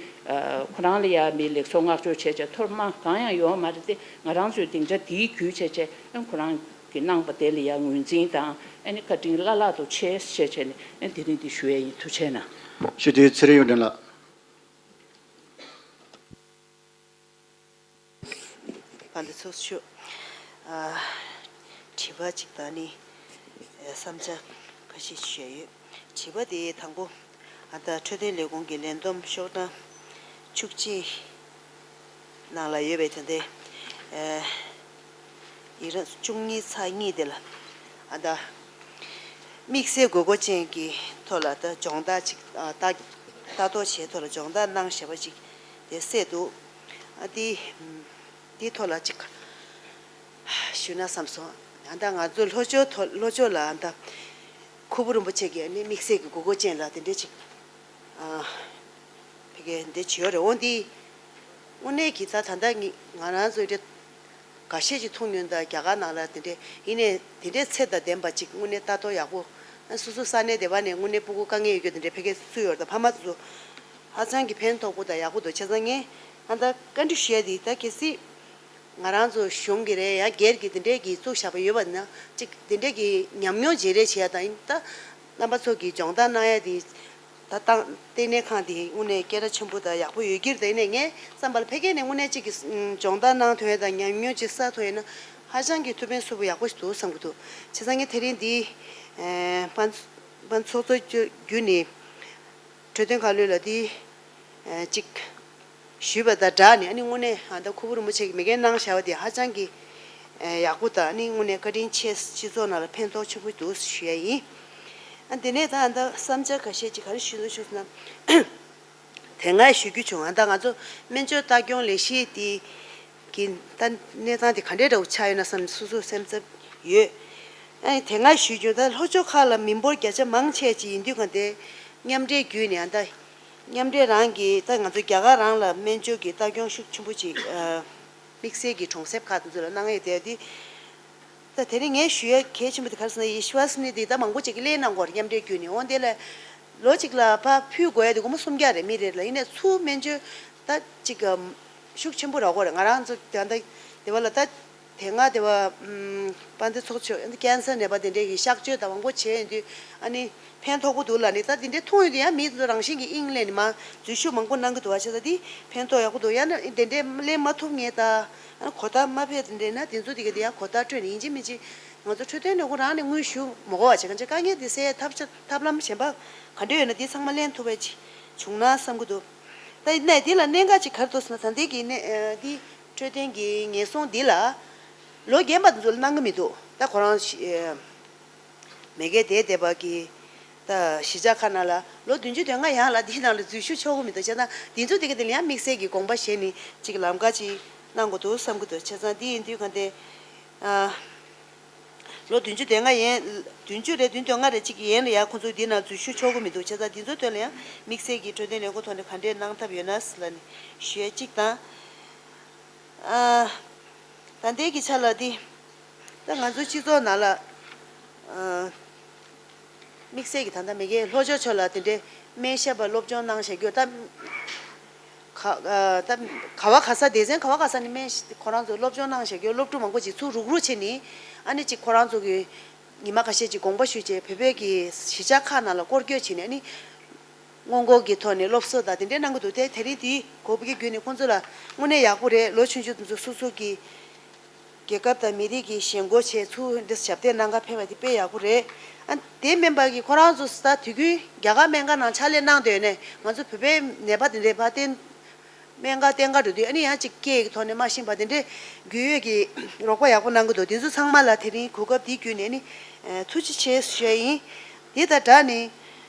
ཁོ་རང་ལ་ཡ་མི་ལེགས་སོ་བསྔགས་བརྗོད་བྱས་བྱས་མཐོ་དམའ་གང་ཡང་ཡོད་མ་རེད་དེ། ང་རང་ཚོའི་སྡིངས་ཆ་དེའི་བརྒྱུད་བྱས་བྱས་ཁོ་རང་གི་གནང་པ་དེ་ལ་ཡང་ངོས་འཛིན་དང་ཨ་ནི་བཀའ་དྲིན་བླ་ལྷག་ཏུ་ཆེ་ཞེས་བྱས་ནས་ཨ་ནི་དེ་རིང་འདི་ཞུ་ཡས་ཡིན། ཐུགས་རྗེ་གནང་། ཞུ་དེ་ཚེ་རིང་གཡུ་སྒྲོན་ལགས། བཀའ་འདི་ཚོགས་ཞུ། ཨ། དྲི་བ་གཅིག་དང་ནི་བསམ་འཆར་ཁ་ཤས་ཤིག་ཡོད། དྲི་བ་དེ་དང་པོ། ཨ་ད་འཕྲོད་བསྟེན་ལས་ཁུངས་ཀྱི་ལས་བསྡོམས་ཤོག་གྲངས་བཅུ་གཅིག་ནང་ལ་ཡོད་པའི་དེ་འདྲའི་ཨེ་ཡིག་རིགས་བཅུ་གཉིས་ཚེག་གཉིས་དེ་ལ་ཨ་ད་དམིགས་བསལ་དགོས་མཁོ་ཅན་གྱི་ཐོག་ལ་ད་སྦྱོང་བརྡར་ཅིག་ཨ་ལྟ་ལྟ་རྟོག་བྱས་ཐོག་ལ་སྦྱོང་བརྡར་གནང་བཞག་པ་ཅིག་དེ་གསལ་འདུག་ཨ་དེ་དེའི་ཐོག་ལ་ཅིག་ཞུ་ན་བསམ་སོང་། ཨ་ད་ང་ཚོ་ལྷོ་ཕྱོགས་ཐོག་ལྷོ་ཕྱོགས་ལ་ཨ་ད་ཁུ་བུ་རིན་པོ་ཆེ་གིས་ཨ་ནི་དམིགས་བསལ་གྱི་དགོས་མཁོ་ཅན་ལ་དེ་འདྲ་ཅིག་ཨ་ཕ་གི་འདི་བྱེད་ཡོད་རེད། འོ་འདི་དངོས་གནས་ཀྱི་ད་ད་ལྟ་ངི་ང་རང་ཚོའི་འདྲ་འགའ་ཤས་ཅིག་མཐོང་མྱོང་ད་རྒྱ་གར་ནང་ལ་དེ་འདྲ་ཡིན་ནའི་དེ་འདྲའི་ཚད་དང་ལྡན་པ་ཅིག་དངོས་གནས་ལྟ་རྟོག་ཡག་པོ། ཨ་སོ་སོ་ས་གནས་དེ་བ་ནས་དངོས་གནས་སྤུ་གུ་དཀའ་ངལ་ཡོད་རྒྱུ་དེ་འདྲ་ཕ་གིར་སུ་ཡོད་རེད་ད། ཕ་མ་ཚོ་ཧ་ཅང་གི་ཕན་ཐོགས་པོ་དང་ཡག་པོ་འདུག་བྱས་ཙང་ངས་ཨ་ད་བཀའ་འདྲི་ཞུ་ཡ་དེ་ད་གལ་སྲིད་ང་རང་ཚོ་གཞུང་གི་རེད་ཡང་སྒེར་གྱི་དེ་འདྲའི་གི་བཙུགས་བཞག་པ་ཡོད་པ་ན་ཅིག་དེ་འདྲའི་གི་ཉམས་མྱོང་བརྗེ་རེས་བྱེད་ཡ་དང་ད་རྣམ་པ་ཚོ་གི་སྦྱོང་བརྡར་གནང་ཡ་དེ། ད་ཏང་ལྟེ་གནས་ཁང་དེ་དངོས་གནས་སྐད་གྲགས་ཆེན་པོ་དང་ཡག་པོ་ཡོད་ཀྱི་རེད། དེ་ནས་ངས་བསམ་པ་ལ་ཕ་གི་ནས་དངོས་གནས་གཅིག་གི་སྦྱོང་བརྡར་གནང་ཐུབ་ཡ་དང་ཉམས་མྱོང་ཅིག་བསགས་ཐུབ་ཡ་ན་ཧ་ཅང་གི་ཐུགས་ཕན་གསོས་པོ་ཡག་པོ་ཞིག་འདུག་བསམ་གྱི་འདུག་བྱས་ཙང་ངས་དེ་རིང་འདི་ཨེ་དཔལ་དཔལ་ཚོགས་གཙོ་བརྒྱུད་ནས་འཕྲོད་བསྟེན་ཁ་ལོད་ལ་འདི་ཨེ་གཅིག་ཞུས་པ་དང་སྦྲགས་ནས་ཨ་ནི་དངོས་གནས་ཨ་ད་ཁུ་བུ་རིན་པོ་ཆེ་གིས་མི་འགན་གནང་བཞག་པ་དེ་ཧ་ཅང་གི་ཡག་པོ་དང་ཨ་ནི་དངོས་གནས་བཀའ་དྲིན་ཆེ། སྤྱི་ཚོགས་ནང་ལ་ཕན་ཐོགས་ཆེན་པོ་འདུག་ཞུ་ཡ་ཡིན། ཨ་དེ་ནས་ད་ཨ་ད་བསམ་འཆར་ཁ་ཤས་ཅིག་ག་རེ་ཞུ་འདོད་བྱུང་ཟེར་ན། དེ་སྔ་ཞུ་རྒྱུ་བྱུང་། ཨ་ད་ང་ཚོ་སྨན་བཅོས་ལྟ་སྐྱོང་ལས་གཞི་དེ་གི་ད་གནས་སྟངས་དེ་ག་འདྲའི་འདྲ་བོ་ཆགས་ཡོད་ན་བསམ་སོ་སོ་སེམས་འཚབ་ཡོད། ཨ་དེ་སྔ་ཞུ་རྒྱུ་ད་ལྷོ་ཕྱོགས་ཁག་ལ་མི་འབོར་བརྒྱ་ཆ་མང་ཆེ་ཅིག་ཡིན་དུས་ག་དེ་མཉམ་འབྲེལ་བརྒྱུད་ནས་ཨ་ད། མཉམ་འབྲེལ་རང་གིས་ད་ང་ཚོ་རྒྱ་གར་རང་ལ་སྨན་བཅོས་ཀྱི་ལྟ་སྐྱོང་ཤུགས་ཆེན་པོ་ཅིག་ཨ་དམིགས་བསལ་གྱི་གྲོང་གསེབ་ཁག་དེ་ཚོ་ལ་གནང་ཡས་དེ་དེ་ ད་དེ་རིང་ངས་ཞུ་ཡ་གལ་ཆེན་པོ་དེ་ག་རེ་ཟེར་ན། ཡེ་ཤུ་བ་སི་ནི་དེ་ད་མང་པོ་ཅིག་གིས་གླེང་གནང་གི་ཡོད་རེད། མཉམ་འབྲེལ་བརྒྱུད་ནས། འོ་དེ་ལ་ལོ་གཅིག་ལ་ཕར་ཕུལ་དགོས་ཡ་དེ་སྒོར་མོ་སུམ་བརྒྱ་རེད། མི་རེ་ལ། ཡིན་ནའི་ཚུར་སྨན་བཅོས་ད་ཅིག་ཤུགས་ཆེན་པོ་རག་གི་རེད། ང་རང་ཚོ་ད་ལྟ་དེ་བ་ལ་ད། དེ་སྔ་དེ་བ་ཨམ་དཔལ་ལྡན་ཚོགས་གཙོ་མཆོག་ཀན་སར་ནད་པ་དེ་འདྲས་ཀྱི་གཤག་བཅོས་དང་མང་པོ་བྱས་ཡོང་དུས། ཨ་ནི་ཕན་ཐོགས་པོ་འདུག་ལབ་ནས། ད་དེ་འདྲས་མཐོང་ཡོང་དུས་ཡང་མི་ཚོ་རང་བཞིན་གྱིས་དབྱིངས་ལེན་ནས་མར་འཛུལ་ཞུགས་མང་པོ་གནང་གི་འདུག་བ། བྱས་ཙང་དེ་ཕན་ཐོགས་ཡག་པོ་འདུག། ཡང་ན་དེ་འདྲས་ལེན་མ་ཐུབ་མཁན་དང་། ཨ་གོ་བརྡ་མ་ཕེབས་དེ་འདྲས་ན། དེ་ཚོ་དེ་ག་དེ་ཡང་གོ་བརྡ་སྤྲོད་ནས། ཡིན་གཅིག་མིན་གཅིག་ང་ཚོ་འཕྲོད་བསྟེན་ལས་ཁུངས་རང་ནས་དངུལ་ཞུ་མི་དགོས་པ་བྱས། གང་ཅི་དཀའ་ངལ་དེ་སེལ་ཐབས་ཤ་ཐབས་ལམ་གཞན་པ་ག་འདྲས་ཡོད་ན་དེ་ཚང་མ་ལེན་ཐུབ་པ་ཅིག་བྱུང་ན་བསམ་གྱི་འདུག། ད་ཡིན་ནའི་དེ་ལ་གནད་འགག་ཅིག་ག་རེ་འདུག་ཟེར་ན། ད་ལྟའི་གི་ནི་ཨ་འདི་འཕྲོད་བསྟེན་གྱི་ཉེན་སྲུང་འདི་ལ་ལོ་རྒན་པ་དེ་ཚོ་ལ་གནང་གི་མི་འདུག། ད་ཁོ་རང་ཤི་ཨ་མ་གིར་བསྡད་བསྡད་པ་གི་ད་གཞིས་ཆགས་ཁག་ནང་ལ་ལོ་བདུན་ཅུ་དོན་ལྔ་ཡན་ལ་འདི་ནང་ལ་འཛུལ་ཞུགས་ཆོག་གི་མི་འདུག། བྱས་ཙང་དེ་ཚོ་དེ་ག་དེ་ལ་ཡང་དམིགས་བསལ་གྱི་དགོངས་པ་བཞེས་ནས་ཅིག་ལམ་ཁ་ཅིག་གནང་དགོས་འདུག་བསམ་གྱི་འདུག། བྱས་ཙང་འདི་ཡིན་དུས་ག་དེ་ཨ། ལོ་བདུན་ཅུ་དོན་ལྔ་ཡན། བདུན་ཅུ་རེད། བདུན་དོན་ལྔ་རེད། ཅིག་ཡན་ལ་ཡང་ཁོང་ཚོ་འདི་ནང་འཛུལ་ཞུགས་ཆོག་གི་མི་འདུག། བྱས་ཙང་འདི་ཚོའི་དོན་ལ་ཡང་དམིགས་བསལ་གྱི་འཕྲོད་བསྟེན་ལས་ཁུངས་ཐོག་ནས་ག་འདྲས་གནང་ཐབས་ཡོད་ན་ཟེར་ལབ་ནས་ཞུ་ཡ་གཅིག་དང་། ཨ། ད་ལྟའི་གི་ཆ་ལ་འདི་ད་ང་ཚོའི་སྤྱི་ཚོགས་ནང་ལ་ཨ། དམིགས་བསལ་གྱི་ད་ལྟ་མ་གིར་ལྷོ་ཕྱོགས་ཕྱོགས་ལ་དེ་འདྲའི་སྨན་ཞབས་པ་སློབ་སྦྱོང་གནང་བཞག་རྒྱུ། ད་ག་ཨ་ད་ག་བ་ག་ས། སྡེ་ཚན་ག་བ་ག་ས་ནས་སྨན་ཁོ་རང་ཚོ་སློབ་སྦྱོང་གནང་བཞག་རྒྱུ་སློབ་ཕྲུག་མང་པོ་ཅིག་ཚུར་རུག་རུག་བྱས་ནས། ཨ་ནི་ཅིག་ཁོ་རང་ཚོ་གི་ཉི་མ་ཁ་ཤས་ཅིག་དགོངས་པ་ཞུས་བྱས། བོད་པའི་གི་གཞིས་ཆགས་ཁག་ནང་ལ་སྐོར་སྐྱོད་བྱས་ནས། ཨ་ནི་སྔོན་འགོག་གི་ཐོག་ནས་སློབ་གསོ་དང་དེ་འདྲའི་གནང་གི་འདུག། དེ་དེ་རིང་འདི་གོ་བ་གི་བརྒྱུད་ནས་ཁོང་ཚོ་ལ་དངོས་གནས་ཡག་པོ་རེད། ལོ་ཆུང་ཆུང་དེ་ཚོ་སོ་སོ་གི་རྒྱལ་ཁབ་དང་མི་རིགས་ཀྱི་ཞེན་ཁོག་བྱས་ཚུར་འདི་ཞབས་འདེགས་གནང་ག་ཕེབས་པ་དེ་དཔེ་ཡག་པོ་རེད། ཨ། དེ་མིན་པ་གི་ཁོ་རང་ཚོ་ད་དུས་རྒྱུན་རྒྱ་གར་སྨན་ཁང་ནང་ཕྱག་ལས་གནང་སྡོད་ནས། ང་ཚོ་བོད་པའི་ནད་པ་དེ་འདྲའི་ཕར་བསྟེན་སྨན་ཁང་བསྟེན་ག་འགྲོ་དུས། ཨ་ནི་ཡང་ཅིག་སྐད་ཀྱི་ཐོག་ནས་མ་ཤེས་པ་དེ་འདྲའི་རྒྱུས་ཡོད་ཀྱི་རོགས་པ་ཡག་པོ་གནང་གི་འདུག། དེ་ཚོ་ཚང་མ་ལ་དེ་རིང་གོ་སྐབས་འདི་བརྒྱུད་ནས་ནི་ཐུགས་རྗེ་ཆེ་ཞུ་ཡ་ཡིན། དེ་དང་སྦྲགས་ནས།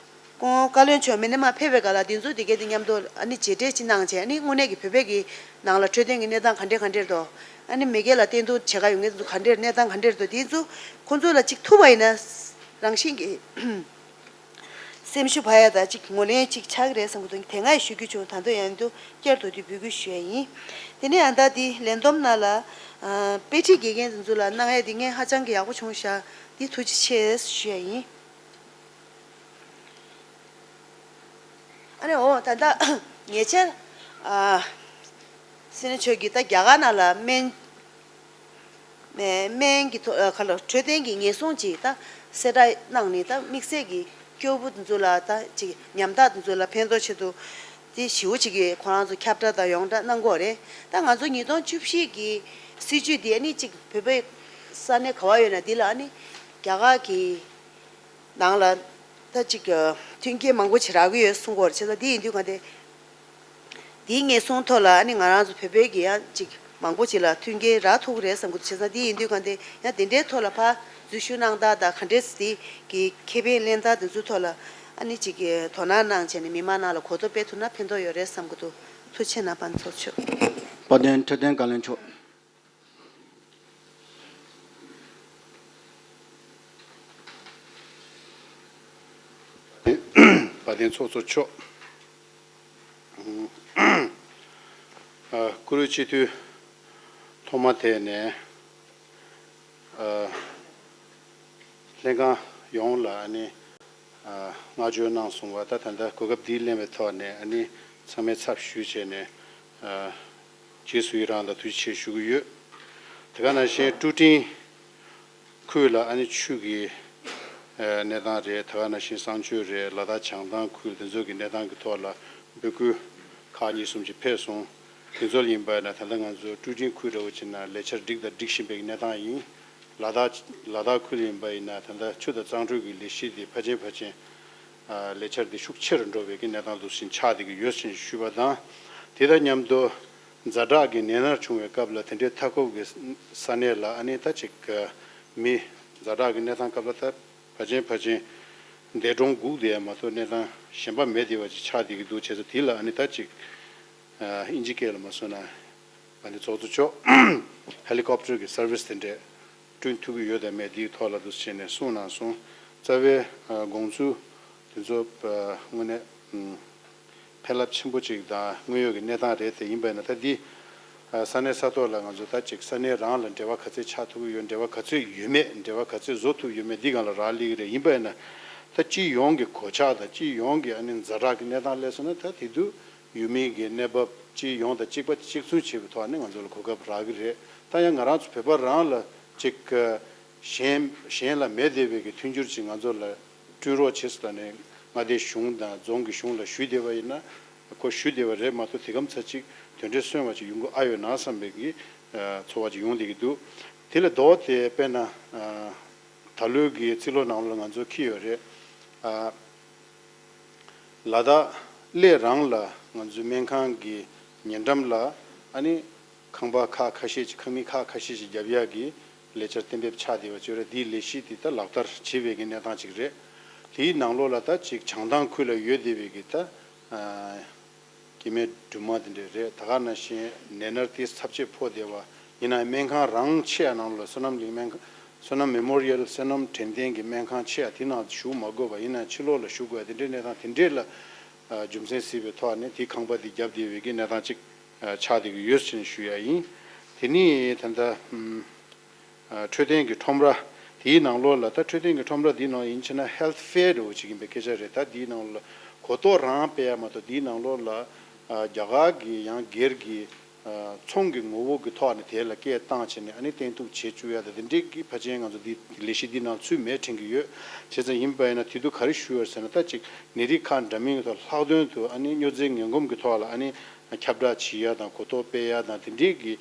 ཁོང་བཀའ་བློན་མཆོག་མི་ནས་མར་ཕེབས་པའི་སྐབས་ལ་དེ་ཚོ་དེ་གས་དེ་མཉམ་དུ་ཨ་ནི་མཇལ་འཕྲད་ཅིག་གནང་བྱས། ཨ་ནི་དངོས་གནས་ཀྱི་བོད་པའི་གི་ནང་ལ་འཕྲོད་བསྟེན་གྱི་གནས་སྟངས་ག་འདྲས་ག་འདྲས་འདུག། ཨ་ནི་མ་གིར་ལ་བསྟེན་གཏུགས་བྱེད་ག་ཡོང་མཁན་ཚོ་ག་འདྲས་གནས་སྟངས་ག་འདྲས་འདུག། དེ་ཚོ་ཁོང་ཚོ་ལ་ཅིག་ཐུག་པ་ཡིན་ན་རང་བཞིན་གྱིས་སེམས་ཤུགས་འཕར་ཡ་དང་ཅིག་ངོས་ལེན་ཅིག་ཆགས་ཀྱི་རེད་བསམ་གྱི་འདུག། དེ་སྔ་ཡང་ཞུ་རྒྱུ་བྱུང་། ད་དུང་ཡང་དུ་བསྐྱར་དུ་དེ་འབོད་སྐུལ་ཞུ་ཡ་ཡིན། དེ་ནས་ཨ་ད་དེ་ལས་བསྡོམས་ནང་ལ་ཨ་དཔེ་ཁྲིད་དགེ་རྒན་དེ་ཚོ་ལ་གནང་ཡ་དེ་ངས་ཧ་ཅང་གི་ཡག་པོ་བྱུང་ཤག། དེ་ཐུགས་རྗེ་ཆེ་ཞུ་ཡ་ཡིན། ཨ་ནི་འོ་ད་ལྟ་ཉེ་ཆར་ཨ་སྲིད་བློན་མཆོག་གིས་ད་རྒྱ་གར་ནང་ལ་སྨན་སྨན་གྱི་ཐོག་ཨ་ག་ལ་འཕྲོད་བསྟེན་གྱི་ཉེན་སྲུང་ཅིག་ད་གསལ་བསྒྲགས་གནང་ནས། ད་དམིགས་བསལ་གྱི་སྐྱོ་པོ་དེ་ཚོ་ལ་ད་ཅིག་ཉམ་ཐག་དེ་ཚོ་ལ་ཕན་ཐོགས་ཆེད་དུ་དེ་ཞེ་པོ་ཅིག་གི་ཁོ་རང་ཚོ་ཁྱབ་བསྒྲགས་དང་ཡོངས་བསྒྲགས་གནང་གི་ཡོད་རེད། ད་ང་ཚོ་ཉིས་སྟོང་བཅུ་བཞི་གི་སྲིད་བྱུས་དེ་ཨ་ནི་ཅིག་བོད་པའི་ས་གནས་ག་བ་ཡོད་ན་དེ་ལ་ཨ་ནི་རྒྱ་གར་གྱི་ནང་ལ་ད་ཅིག་མཐུན་རྐྱེན་མང་པོ་ཅིག་རག་གི་ཡོད་གསུང་གི་ཡོད་རེད། བྱས་ཙང་འདི་ཡིན་དུས་ག་དེ་འདིའི་ཉེན་སྲུང་ཐོག་ལ་ཨ་ནི་ང་རང་ཚོ་བོད་པའི་གི་ཡང་ཅིག་མང་པོ་ཅིག་ལ་མཐུན་རྐྱེན་རག་ཐུབ་ཀྱི་རེད་བསམ་གྱི་འདུག། བྱས་ཙང་འདི་ཡིན་དུས་ག་དེ་ཡང་དེ་འདྲའི་ཐོག་ལ་ཕར་འཛུལ་ཞུགས་གནང་སྟངས་དང་ག་འདྲས་དེ་གི་ཁེ་ཕན་ལེན་སྟངས་དེ་ཚོའི་ཐོག་ལ་ཨ་ནི་ཅིག་གི་དོ་སྣང་གནང་བྱས་ནས་མི་མང་ནང་ལ་གོ་རྟོགས་སྤེལ་ཐུབ་ན་ཕན་ཐོགས་ཡོད་རེད་བསམ་གྱི་འདུག། ཐུགས་རྗེ་ཆེ་གནང་། དཔལ་ལྡན་ཚོགས་གཙོ་མཆོག། དཔལ་ལྡན་འཕྲོད་བསྟེན་བཀའ་བློན་མཆོག། དཔལ་ལྡན་ཚོགས་གཙོ་མཆོག། ཨ། བཀུར་འོས་སྤྱི་འཐུས་ཐོག་མ་དེ་ནས་ཨ་ལྷན་ཁང་ཡོངས་ལ་ཨ་ནི་ཨ་བསྔགས་བརྗོད་གནང་སོང་བ། ད་ད་ལྟ་གོ་སྐབས་འདི་ལེན་པའི་ཐོག་ནས་ཨ་ནི་ཚང་མའི་ཚབ་ཞུས་བྱས་ནས་ཨ་རྗེས་སུ་ཡི་རང་དང་ཐུགས་རྗེ་ཆེ་ཞུ་གི་ཡོད། དེ་ག་ནང་བཞིན་ཀྲུའུ་ཀྲིན་ཁུལ་ལ་ཨ་ནི་ཆུ་གི་ཨ་གནས་སྟངས་རེད། དེ་ག་ནང་བཞིན་གསང་སྤྱོད་རེད། ལ་དྭགས་བྱང་ཐང་ཁུལ་དེ་ཚོ་གི་གནས་སྟངས་ཀྱི་ཐོག་ལ་འབོད་སྐུལ་ཁག་གཉིས་གསུམ་ཅིག་ཕེབས་སོང་། དེ་ཚོ་ལ་ཡིན་པ་ཡིན་ན་ད་ལྟ་ང་ཚོ་ཀྲུའུ་ཀྲིན་ཁུལ་འདྲ་བོ་བྱས་ན་ལས་འཆར་སྒྲིག་དང་སྒྲིག་བཞིན་པའི་གནས་སྟངས་ཡིན། ལ་དྭགས་ལ་དྭགས་ཁུལ་ཡིན་པ་ཡིན་ན་ད་ལྟ་ཆུ་དང་གཙང་འགྲོས་ཀྱི་ལས་གཞི་དེ་ཕལ་ཆེར་ཕལ་ཆེར་ཨ་ལས་འཆར་དེ་ཤུགས་ཆེ་རུ་འགྲོ་བའི་གི་གནས་སྟངས་འདུག་སེ་ཆགས་བསྡད་ཀྱི་ཡོད་ཅེས་ཞུས་པ་དང་། དེ་དང་མཉམ་དུ་ཛ་དྲག་གི་ནད་མནར་བྱུང་བའི་སྐབས་ལ་དེ་འདྲའི་མཐའ་འཁོབ་ཀྱི་ས་གནས་ལ་ཨ་ནི་ད་ཅིག་མི་ཛ་དྲག་གི་གནས་སྟངས་སྐབས་ལ་ད་ཕལ་ཆེར་ཕལ་ཆེར་འདས་གྲོངས་སྒུག་བསྡད་ཡ་མ་གཏོགས་གནས་སྟངས་གཞན་པ་མེད་བསྡད་པ་ཅིག་ཆགས་བསྡད་ཀྱི་འདུག། བྱས་ཙང་དེ་ལ་ཨ་ནི་ད་ཅིག་ཨ་ཨིན་ཇི་སྐད་ལ་མ་སོང་ན་ཨ་ནི་ཚོགས་གཙོ་མཆོག་ཧེ་ལི་ཀོབ་ཊར་གྱི་སར་བིས་དེ་འདྲས་བསྐྲུན་ཐུབ་ཀྱི་ཡོད་དམ་མེད་འདིའི་ཐོག་ལ་འདུག་སེ་བྱས་ནས་གསུངས་གནང་སོང་། རྩ་བའི་ཨ་དགོངས་ཚུལ་དེ་ཚོ་ཨ་དངོས་གནས་ཨམ་ཕན་རླབས་ཆེན་པོ་ཅིག་དང་དངོས་ཡོད་ཀྱི་གནས་སྟངས་རེད། དེ་ཡིན་པ་ཡིན་ན་ད་འདི་ ས་གནས་ས་ཐོག་ལ་ང་ཚོ་ད་ཅིག་ས་གནས་རང་ལ་འབྲེལ་བ་ག་ཚད་ཆགས་ཐུབ་ཀྱི་ཡོད། འབྲེལ་བ་ག་ཚོད་ཡོད་མེད། འབྲེལ་བ་ག་ཚོད་བཟོ་ཐུབ་ཡོད་མེད། འདི་སྒང་ལ་རག་ལས་ཀྱི་རེད། ཡིན་པ་ཡིན་ན་ད་སྤྱི་ཡོངས་ཀྱི་གོད་ཆག་དང་སྤྱི་ཡོངས་ཀྱི་ཨ་ནི་ཛ་དྲག་གི་གནས་སྟངས་སླེབས་སོང་ན། ད་དེ་དུས་ཡུལ་མི་གི་གནས་བབ་སྤྱི་ཡོངས་དང་གཅིག་པ་གཅིག་མཚུངས་བྱེད་པའི་ཐོག་ནས་ང་ཚོ་ལ་གོ་སྐབས་རག་གི་རེད། ད་ཡང་ང་རང་ཚོ་བོད་པ་རང་ལ་ཅིག་གཞན་གཞན་ལ་མེད་བསྡད་པའི་གི་མཐུན་འགྱུར་ཅིག་ང་ཚོ་ལ་བསྐྲུན་རོགས་བྱེད་ཟེར་ནས་མངའ་སྡེ་གཞུང་དང་རྫོང་གི་གཞུང་ལ་ཞུས་བསྡད་པ་ཡིན་ན། ཁོ་ཞུས་བསྡད་པ་རེད་མ་གཏོགས། དེ་གམ་ཚ་ཅིག་དོན་འབྲས་སོན་པ་ཅིག་ཡོང་གི་ཨ་ཡོད་ན་བསམ་པའི་གི་ཚོར་བ་ཅིག་ཡོང་བསྡད་ཀྱི་འདུག། དེ་ལས་ལྡོག་སྟེ་དཔེར་ན་ད་ལོའི་གི་རྩིས་ལོ་ནང་ལོགས་ལ་ང་ཚོ་འཁྱེར་ཡོད་རེད། ལ་དྭགས་གླེ་རང་ལ་ང་ཚོའི་སྨན་ཁང་གི་ཉེ་འགྲམ་ལ་ཨ་ནི་ཁང་པ་ཁག་ཁ་ཤས་ཅིག་ཁང་མིག་ཁག་ཁ་ཤས་ཅིག་རྒྱབ་ཡག་གི་ལས་འཆར་གཏན་འབེབས་ཆགས་བསྡད་པ་ཅིག་རེད། དེའི་ལས་གཞི་དེ་ད་ལག་བསྟར་བྱེད་པའི་གི་གནས་སྟངས་ཅིག་རེད། དེའི་ནང་ལོགས་ལ་ད་ཅིག་བྱང་ཐང་ཁུལ་ལ་ཡོད་བསྡད་པའི་གི་ད་སྐྱེ་དམན་སྦྲུམ་མ་དེ་འདྲ་རེད། ད་ག་ནང་བཞིན་ནད་མནར་ཏོག་ཙམ་ཚབས་ཆེ་ཕོག་བསྡད་པ་ཡིན་ན། སྨན་ཁང་རང་ཆེ་ཡ་ནང་ལོགས་ལ་བསོད་ནམས་གླིང་སྨན་ཁང་། བསོད་ནམས་མེ་མོ་རི་ཡལ་བསོད་ནམས་དྲན་རྟེན་གྱི་སྨན་ཁང་ཆེ་ཡ་དེ་ནང་ཞུགས་མ་དགོས་པ་ཡིན་ན་ཕྱི་ལོགས་ལ་ཞུགས་དགོས་ཡ་དེ་འདྲའི་གནས་སྟངས་དེ་འདྲས་ལ་རྒྱུ་མཚན་བརྩིས་པའི་ཐོག་ནས་དེའི་ཁང་པ་དེ་བརྒྱབ་བསྡད་པའི་གི་གནས་སྟངས་ཅིག་ཆགས་བསྡད་ཀྱི་ཡོད་ཅེས་ཞུ་ཡ་ཡིན། དེ་ནས་ད་ལྟ་འཕྲོད་བསྟེན་གྱི་ཁྲོམ་ར་དེའི་ནང་ལོགས་ལ། ད་འཕྲོད་བསྟེན་གྱི་ཁྲོམ་ར་དེའི་ནང་ཡིན་ཕྱིན་ན་ཧེལ་ཐི་ཕེར་འདྲ་བོ་ཅིག་ཡིན་པའི་སྐད་ཆ་རེད། ད་དེའི་ནང་ལ་གོ་རྟོགས་རང་སྤེལ་ཡ་མ་གཏོགས། དེའི་ནང་ལོགས་ལ་རྒྱ་གར་གྱི་ཡང་སྒེར་གྱི་ཚོང་གི་ངོ་བོ་གི་ཐོག་ནས་དེ་ལ་སྐད་བཏང་བྱས་ནས་ཨ་ནི་བསྟེན་གཏུག་བྱེད་བཅུག་ཡ་དང་དེ་འདྲའི་གི་ཕལ་ཆེར་ང་ཚོ་འདི་ལས་གཞི་འདི་ནང་ཚུད་མེད་དྲན་གྱི་ཡོད། བྱས་ཙང་ཡིན་པ་ཡིན་ན་དེ་དུས་ག་རེ་ཞུས་ཡོད་ཟེར་ན། ད་ཅིག་ནད་རིགས་ཁག་འདྲ་མིན་གྱི་ཐོག་ལྷག་དོན་དུ་ཨ་ནི་སྨྱོ་རྫས་ངན་གོམས་ཀྱི་ཐོག་ལ་ཨ་ནི་ཁྱབ་བསྒྲགས་བྱེད་ཡ་དང་གོ་རྟོགས་སྤེལ་ཡ་དང་དེ་འདྲའི་གི་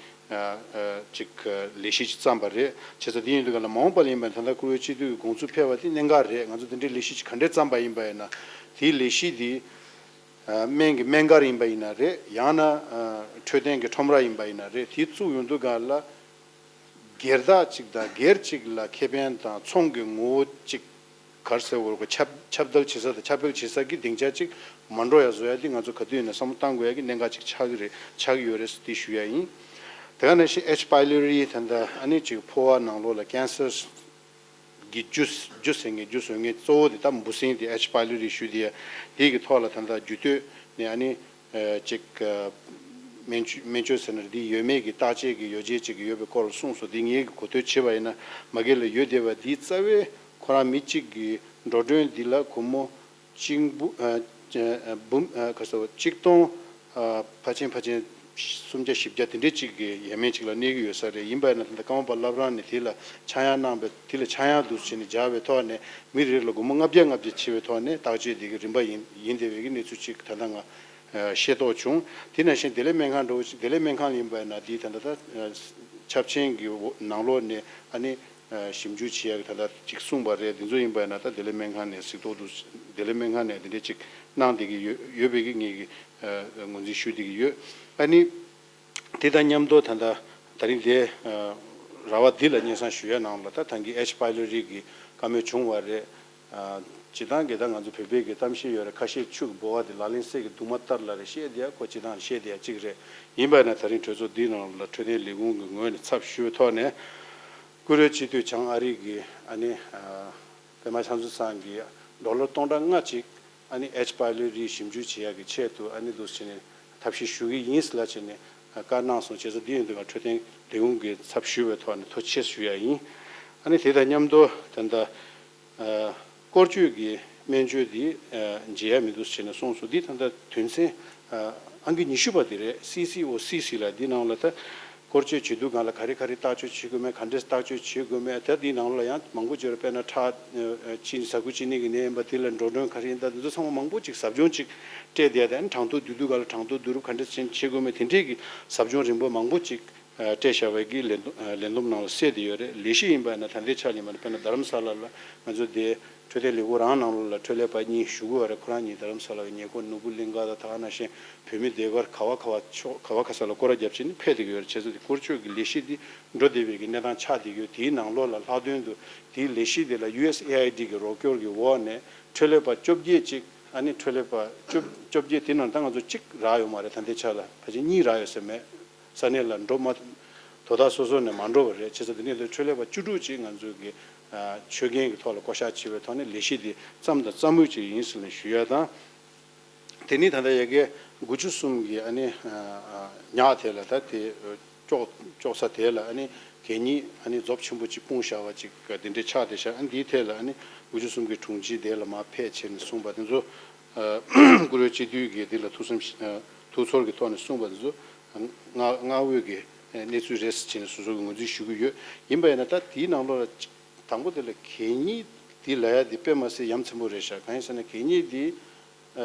ཅིག་ལས་གཞི་ཅིག་བརྩམས་པ་རེད། བྱས་ཙང་དེ་ཡིན་དུས་ག་ལ་མ་འོངས་པ་ལ་ཡིན་པ་ཡིན་ན། ད་ལྟ་བཀུར་འོས་སྤྱི་འཐུས་ཀྱི་དགོངས་ཚུལ་ཕེབས་པ་དེ་གནད་འགག་རེད། ང་ཚོ་དེ་འདྲའི་ལས་གཞི་ཅིག་ག་འདྲས་བརྩམས་པ་ཡིན་པ་ཡིན་ན། དེའི་ལས་གཞི་དེ་སྨན་གྱི་སྨན་སྒར་ཡིན་པ་ཡིན་ན་རེད། ཡང་ན་འཕྲོད་བསྟེན་གྱི་ཁྲོམ་ར་ཡིན་པ་ཡིན་ན་རེད། དེ་བཙུགས་ཡོང་དུས་ག་ལ་སྒེར་བདག་ཅིག་དང་སྒེར་ཅིག་ལ་ཁེ་ཕན་དང་ཚོང་གི་ངོ་བོ་ཅིག་ག་རེ་ཟེར་དགོས་རེད། ཁྱབ་ཁྱབ་གདལ་བྱེད་ས་དང་ཁྱབ་སྤེལ་བྱེད་ས་གི་སྡིངས་ཆ་ཅིག་མ་འགྲོ་ཡ་བཟོ་ཡ་དེ་ང་ཚོ་ག་དུས་ཡིན་ན་བསམ་བློ་བཏང་དགོས་ཡ་གི་གནད་འགག་ཅིག་ཆགས་ཀྱི་རེད། ཆགས་ཀྱི་ཡོད་རེད་ཟེར་དེ་ཞུ་ཡ་ཡིན། དེ་ག་ནང་བཞིན་ཨེཆ་པའི་ལོ་རི་ད་ལྟ་ཨ་ནི་ཅིག་ཕོ་བ་ནང་ལོགས་ལ་ཀན་སར་གི་རྒྱུ་རྒྱུ་ཟེར་མཁན་རྒྱུ་བཟོ་མཁན་གཙོ་བོ་དེ་ད་འབུ་སྲིན་དེ་ཨེཆ་པའི་ལོ་རི་ཞུ་དེ་ཡ་དེ་གི་ཐོག་ལ་ད་ལྟ་རྒྱུ་སྟོད་ནས་ཨ་ནི་ཅིག་སྨན་བཅོས་སྨན་བཅོས་ཟེར་ན་འདི་ཡོད་མེད་ཀྱི་བརྟག་དཔྱད་ཀྱི་ཡོ་བྱད་ཅིག་ཡོད་པའི་སྐོར་ལ་གསུངས་སོང་། འདི་ངས་གོ་ཐོས་བྱས་པ་ཡིན་ན། མ་གི་ལ་ཡོད་བསྡད་པ་འདི་རྩ་བའི་ཁོ་རང་མི་གཅིག་གི་འགྲོ་གྲོན་འདི་ལ་སྒོར་མོ་གཅིག་འབུམ་ཨ་ཨ་འབུམ་ཨ་ག་ཟེར་བ་གཅིག་སྟོང་ཨ་ཕལ་ཆེར་ཕལ་ཆེར་སུམ་བརྒྱ་བཞི་བརྒྱ་དེ་འདྲས་ཅིག་གི་ཡས་མས་ཅིག་ལ་གནས་ཀྱི་ཡོད་ས་རེད། ཡིན་པ་ཡིན་ན་ད་ལྟ་ཀརྨ་པ་བླ་བྲང་ནས་དེ་ལ་ཆག་ཡང་གནང་བའི་དེ་ལ་ཆག་ཡང་འདུག་བྱས་ནས་སྦྱར་བའི་ཐོག་ནས་མི་རེ་རེ་ལ་སྒོར་མོ་ལྔ་བརྒྱ་ལྔ་བརྒྱ་བྱས་པའི་ཐོག་ནས་བརྟག་དཔྱད་དེ་གི་རིམ་པ་ཡིན་ཡིན་བསྡད་པའི་གི་གནས་ཚུལ་ཅིག་ད་ལྟ་ང་ཤེས་རྟོགས་བྱུང་། དེ་ནང་བཞིན་བདེ་ལེགས་སྨན་ཁང་འདྲ་བོ་ཅིག་བདེ་ལེགས་སྨན་ཁང་ཡིན་པ་ཡིན་ན་དེ་ད་ལྟ་ད་ཆབ་ཆེན་གྱི་ནང་ལོགས་ནས་ཨ་ནི། ཞིབ་འཇུག་བྱེད་ཡག་གི་ད་ལྟ་ཅིག་གསུངས་པ་རེད། དེ་ཚོ་ཡིན་པ་ཡིན་ན་ད་བདེ་ལེགས་སྨན་ཁང་ནས་གཟིགས་རྟོག་ཏུ་བདེ་ལེགས་སྨན་ཁང་ནས་དེ་འདྲས་ཅིག་གནང་བསྡད་ཀྱི་ཡོད་ཡོད་པའི་གི་ངེད་ཀྱི་ངོས་འཛིན་ཞུ་བསྡད་ཀྱི་ཡོད། ཨ་ནི་དེ་དང་མཉམ་དུ་ད་ལྟ་ད་རིང་དེ་ར་བ་འདི་ལ་སྙན་སེང་ཞུ་ཡ་ནང་ལ་ད་ད་གིན་ཨེཆ་པའི་ལོ་རི་གི་བཀའ་མོལ་བྱུང་བ་རེད། སྤྱིར་བཏང་གི་ད་ང་ཚོ་བོད་པའི་གི་གཏམ་བཤད་ཡོད་རེད། ཁ་བཤད་ཆུ་གི་ལྦུ་བ་དེ་ལག་ལེན་གསེར་གྱི་གདུང་མ་ལྟར་ལ་རེད། བཤད་དེ་ཡ་ཁོ་སྤྱིར་བཏང་བཤད་དེ་ཡ་གཅིག་རེད། ཡིན་པ་ཡིན་ན་ད་རིང་གྲོས་ཚོགས་འདིའི་ནང་ལ་འཕྲོད་བསྟེན་ལས་ཁུངས་ཀྱི་ངོས་ནས་ཚབ་ཞུས་པའི་ཐོག་ནས། བཀུར་འོས་སྤྱི་འཐུས་བྱང་ཨ་རིག་གིས་ཨ་ནི་པད་མ་ལྷ་མཛོད་ཚང་གིས་ཌོ་ལར་སྟོང་ཕྲག་ལྔ་ཅིག་ཨ་ནི་ཨེཆ་པའི་ལོ་རི་ཞིབ་འཇུག་བྱེད་ཡག་གི་ཆེད་དུ་ཨ་ནི་འདུག་བྱས་ནས་ཐབས་ཤེས་ཞུ་གི་ཡིན་ཟེར་ལབ་བྱས་ནས་བཀའ་གནང་སོང་། བྱས་ཙང་འདི་ཡིན་དུས་ང་འཕྲོད་བསྟེན་ལས་ཁུངས་ཀྱི་ཚབ་ཞུས་པའི་ཐོག་ནས་ཐུགས་རྗེ་ཆེ་ཞུ་ཡ་ཡིན། ཨ་ནི་དེ་དང་མཉམ་དུ་ད་ལྟ་ཨ་སྐོར་སྐྱོད་ཀྱི་སྨན་བཅོས་འདི་ཨ་བརྗེ་ཡ་མི་འདུག་ཟེར་ནས་གསུངས་སོང་། འདི་ད་ལྟ་དོན་ཚན་ཨ་ཨང་ཀི་ཉི་ཤུ་པ་དེ་རེད། སི་སི་ཨོ་སི་སི་ལ་འདི་ནང་ལ་ད་སྐོར་སྐྱོད་བྱེད་དུས་སྒང་ལ་ག་རེ་ག་རེ་བརྟག་དཔྱད་བྱེད་དགོས་མེད། ག་འདྲས་བརྟག་དཔྱད་བྱེད་དགོས་མེད། ད་འདི་ནང་ལ་ཡང་མང་པོ་བརྗོད་རེད། དཔེར་ན་ཁྲག་ཨ་ཅི་ཟ་ཁུ་ཅི་ནི་གི་ནད་ཡིན་པ་དེ་ལ་འགྲོ་གྲོན་ག་རེ་ཡིན། ད་འདི་ཚོ་ཚང་མ་མང་པོ་ཅིག་ཟབ་སྦྱོང་ཅིག་སྤྲད་བསྡད་ཡ། ད་གྲངས་ཐོ་བསྡུ་དུས་སྒང་ལ་གྲངས་ཐོ་བསྡུ་རུབ་ག་འདྲས་བྱེད་དགོས་མེད། དེ་འདྲས་ཀྱི་ཟབ་སྦྱོང་རིམ་པ་མང་པོ་ཅིག་སྤྲད་བཞག་པའི་གི་ལས་བསྡོམས་ལས་བསྡོམས་ནང་ལ་གསལ་བསྡད་ཡོད་རེད། ལས་གཞི་ཡིན་པ་ན་ད་ལྟའི་ཆ་ལ་ཡིན་པ་ན་དཔེར་ན་རྡ་རམ་ས་ལ་ལ་ང་ཚོ་དེ་འཕྲོད་བསྟེན་ལས་ཁུངས་རང་ནང་ལོགས་ལ་འཕྲོད་ལས་པ་གཉིས་ཞུགས་ཀྱི་ཡོད་རེད། ཁོ་རང་གཉིས་རྡ་རམ་ས་ལ་གི་ཉེ་འཁོར་ནོར་བུ་གླིང་ག་དང་ད་ག་ནང་བཞིན་བོད་མི་སྡེ་བར་ག་བ་ག་བ་ཕྱོགས་ག་བ་ག་ས་ལ་སྐོར་ར་བརྒྱབ་བྱས་ནས་ཕེབས་བསྡད་ཀྱི་ཡོད་རེད། བྱས་ཙང་དེ་སྐོར་སྐྱོད་ཀྱི་ལས་གཞི་འདི་འགྲོ་བསྡད་པའི་གི་གནས་སྟངས་ཆགས་བསྡད་ཀྱི་ཡོད། དེའི་ནང་ལོགས་ལ་ལྷག་དོན་དུ་དེའི་ལས་གཞི་དེ་ལ་ཡུ་ཨེས་ཨེ་ཨའི་ཌི་གི་རོགས་སྐྱོར་གྱི་འོག་ནས་འཕྲོད་ལས་པ་བཅོ་བརྒྱད་ཅིག་ཨ་ནི་འཕྲོད་ལས་པ་བཅོ་བཅོ་བརྒྱད་དེ་ནང་ད་ང་ཚོ་གཅིག་རག་ཡོད་མ་རེད། ད་ལྟའི་ཆ་ལ་ཕལ་ཆེར་གཉིས་རག་ཡོད་ས་མེད། ས་གནས་ལ་འགྲོ་མ་དོ་བདག་སོ་སོ་ནས་མ་འགྲོ་བ་རེད། བྱས་ཙང་དེ་ནས་འཕྲོད་ལས་པ་བཅུ་དྲུག་ཅིག་ང་ཚོ་གི་ཆོད་གན་གྱི་ཐོག་ལ་བསྐོ་གཞག་བྱས་པའི་ཐོག་ནས་ལས་གཞི་དེ་བརྩམས་དང་བརྩམ་མུས་ཅིག་ཡིན་ཟེར་ནས་ཞུ་ཡ་དང་། དེ་ནས་ད་ལྟ་ཡ་གི་ དགུ་བཅུ་གསུམ་གྱི་ཨ་ནི་ཉག་དེ་ལ་ད་དེ་ཀྱོག་ཀྱོག་ས་དེ་ལ་ཨ་ནི་གད་སྙིགས་ཨ་ནི་རྫོབ་ཆེན་པོ་ཅིག་སྤུངས་བཞག་པ་ཅིག་དེ་འདྲའི་ཆགས་བསྡད་ཤག་ཨ་ནི་འདིའི་ཐད་ལ་ཨ་ནི་དགུ་བཅུ་གསུམ་གྱི་དྲུང་ཆེ་དེ་ལ་མར་ཕེབས་བྱས་ནས་གསུངས་པ་དེ་ཚོ་བཀུར་འོས་སྤྱི་འཐུས་ཀྱིས་འདི་ལ་ཐུགས་བསམ་ཐུགས་ཚོར་གྱི་ཐོག་ནས་གསུངས་པ་དེ་ཚོ་བསྔགས་བསྔགས་འོས་ཀྱི་གནས་ཚུལ་རེད་ཟེར་བྱས་ནས་སོ་སོ་གི་ངོས་འཛིན་ཞུ་གི་ཡོད། ཡིན་པ་ཡིན་ན་ད་དེའི་ནང་ལོགས་ལ་དང་པོ་དེ་ལ་གད་སྙིགས་འདི་ལབ་ཡ་འདི་དཔེ་མ་སྲིད་ཡ་མཚན་པོ་རེད་ཤག་གང་ཡིན་ཟེར་ན་གད་སྙིགས་འདི།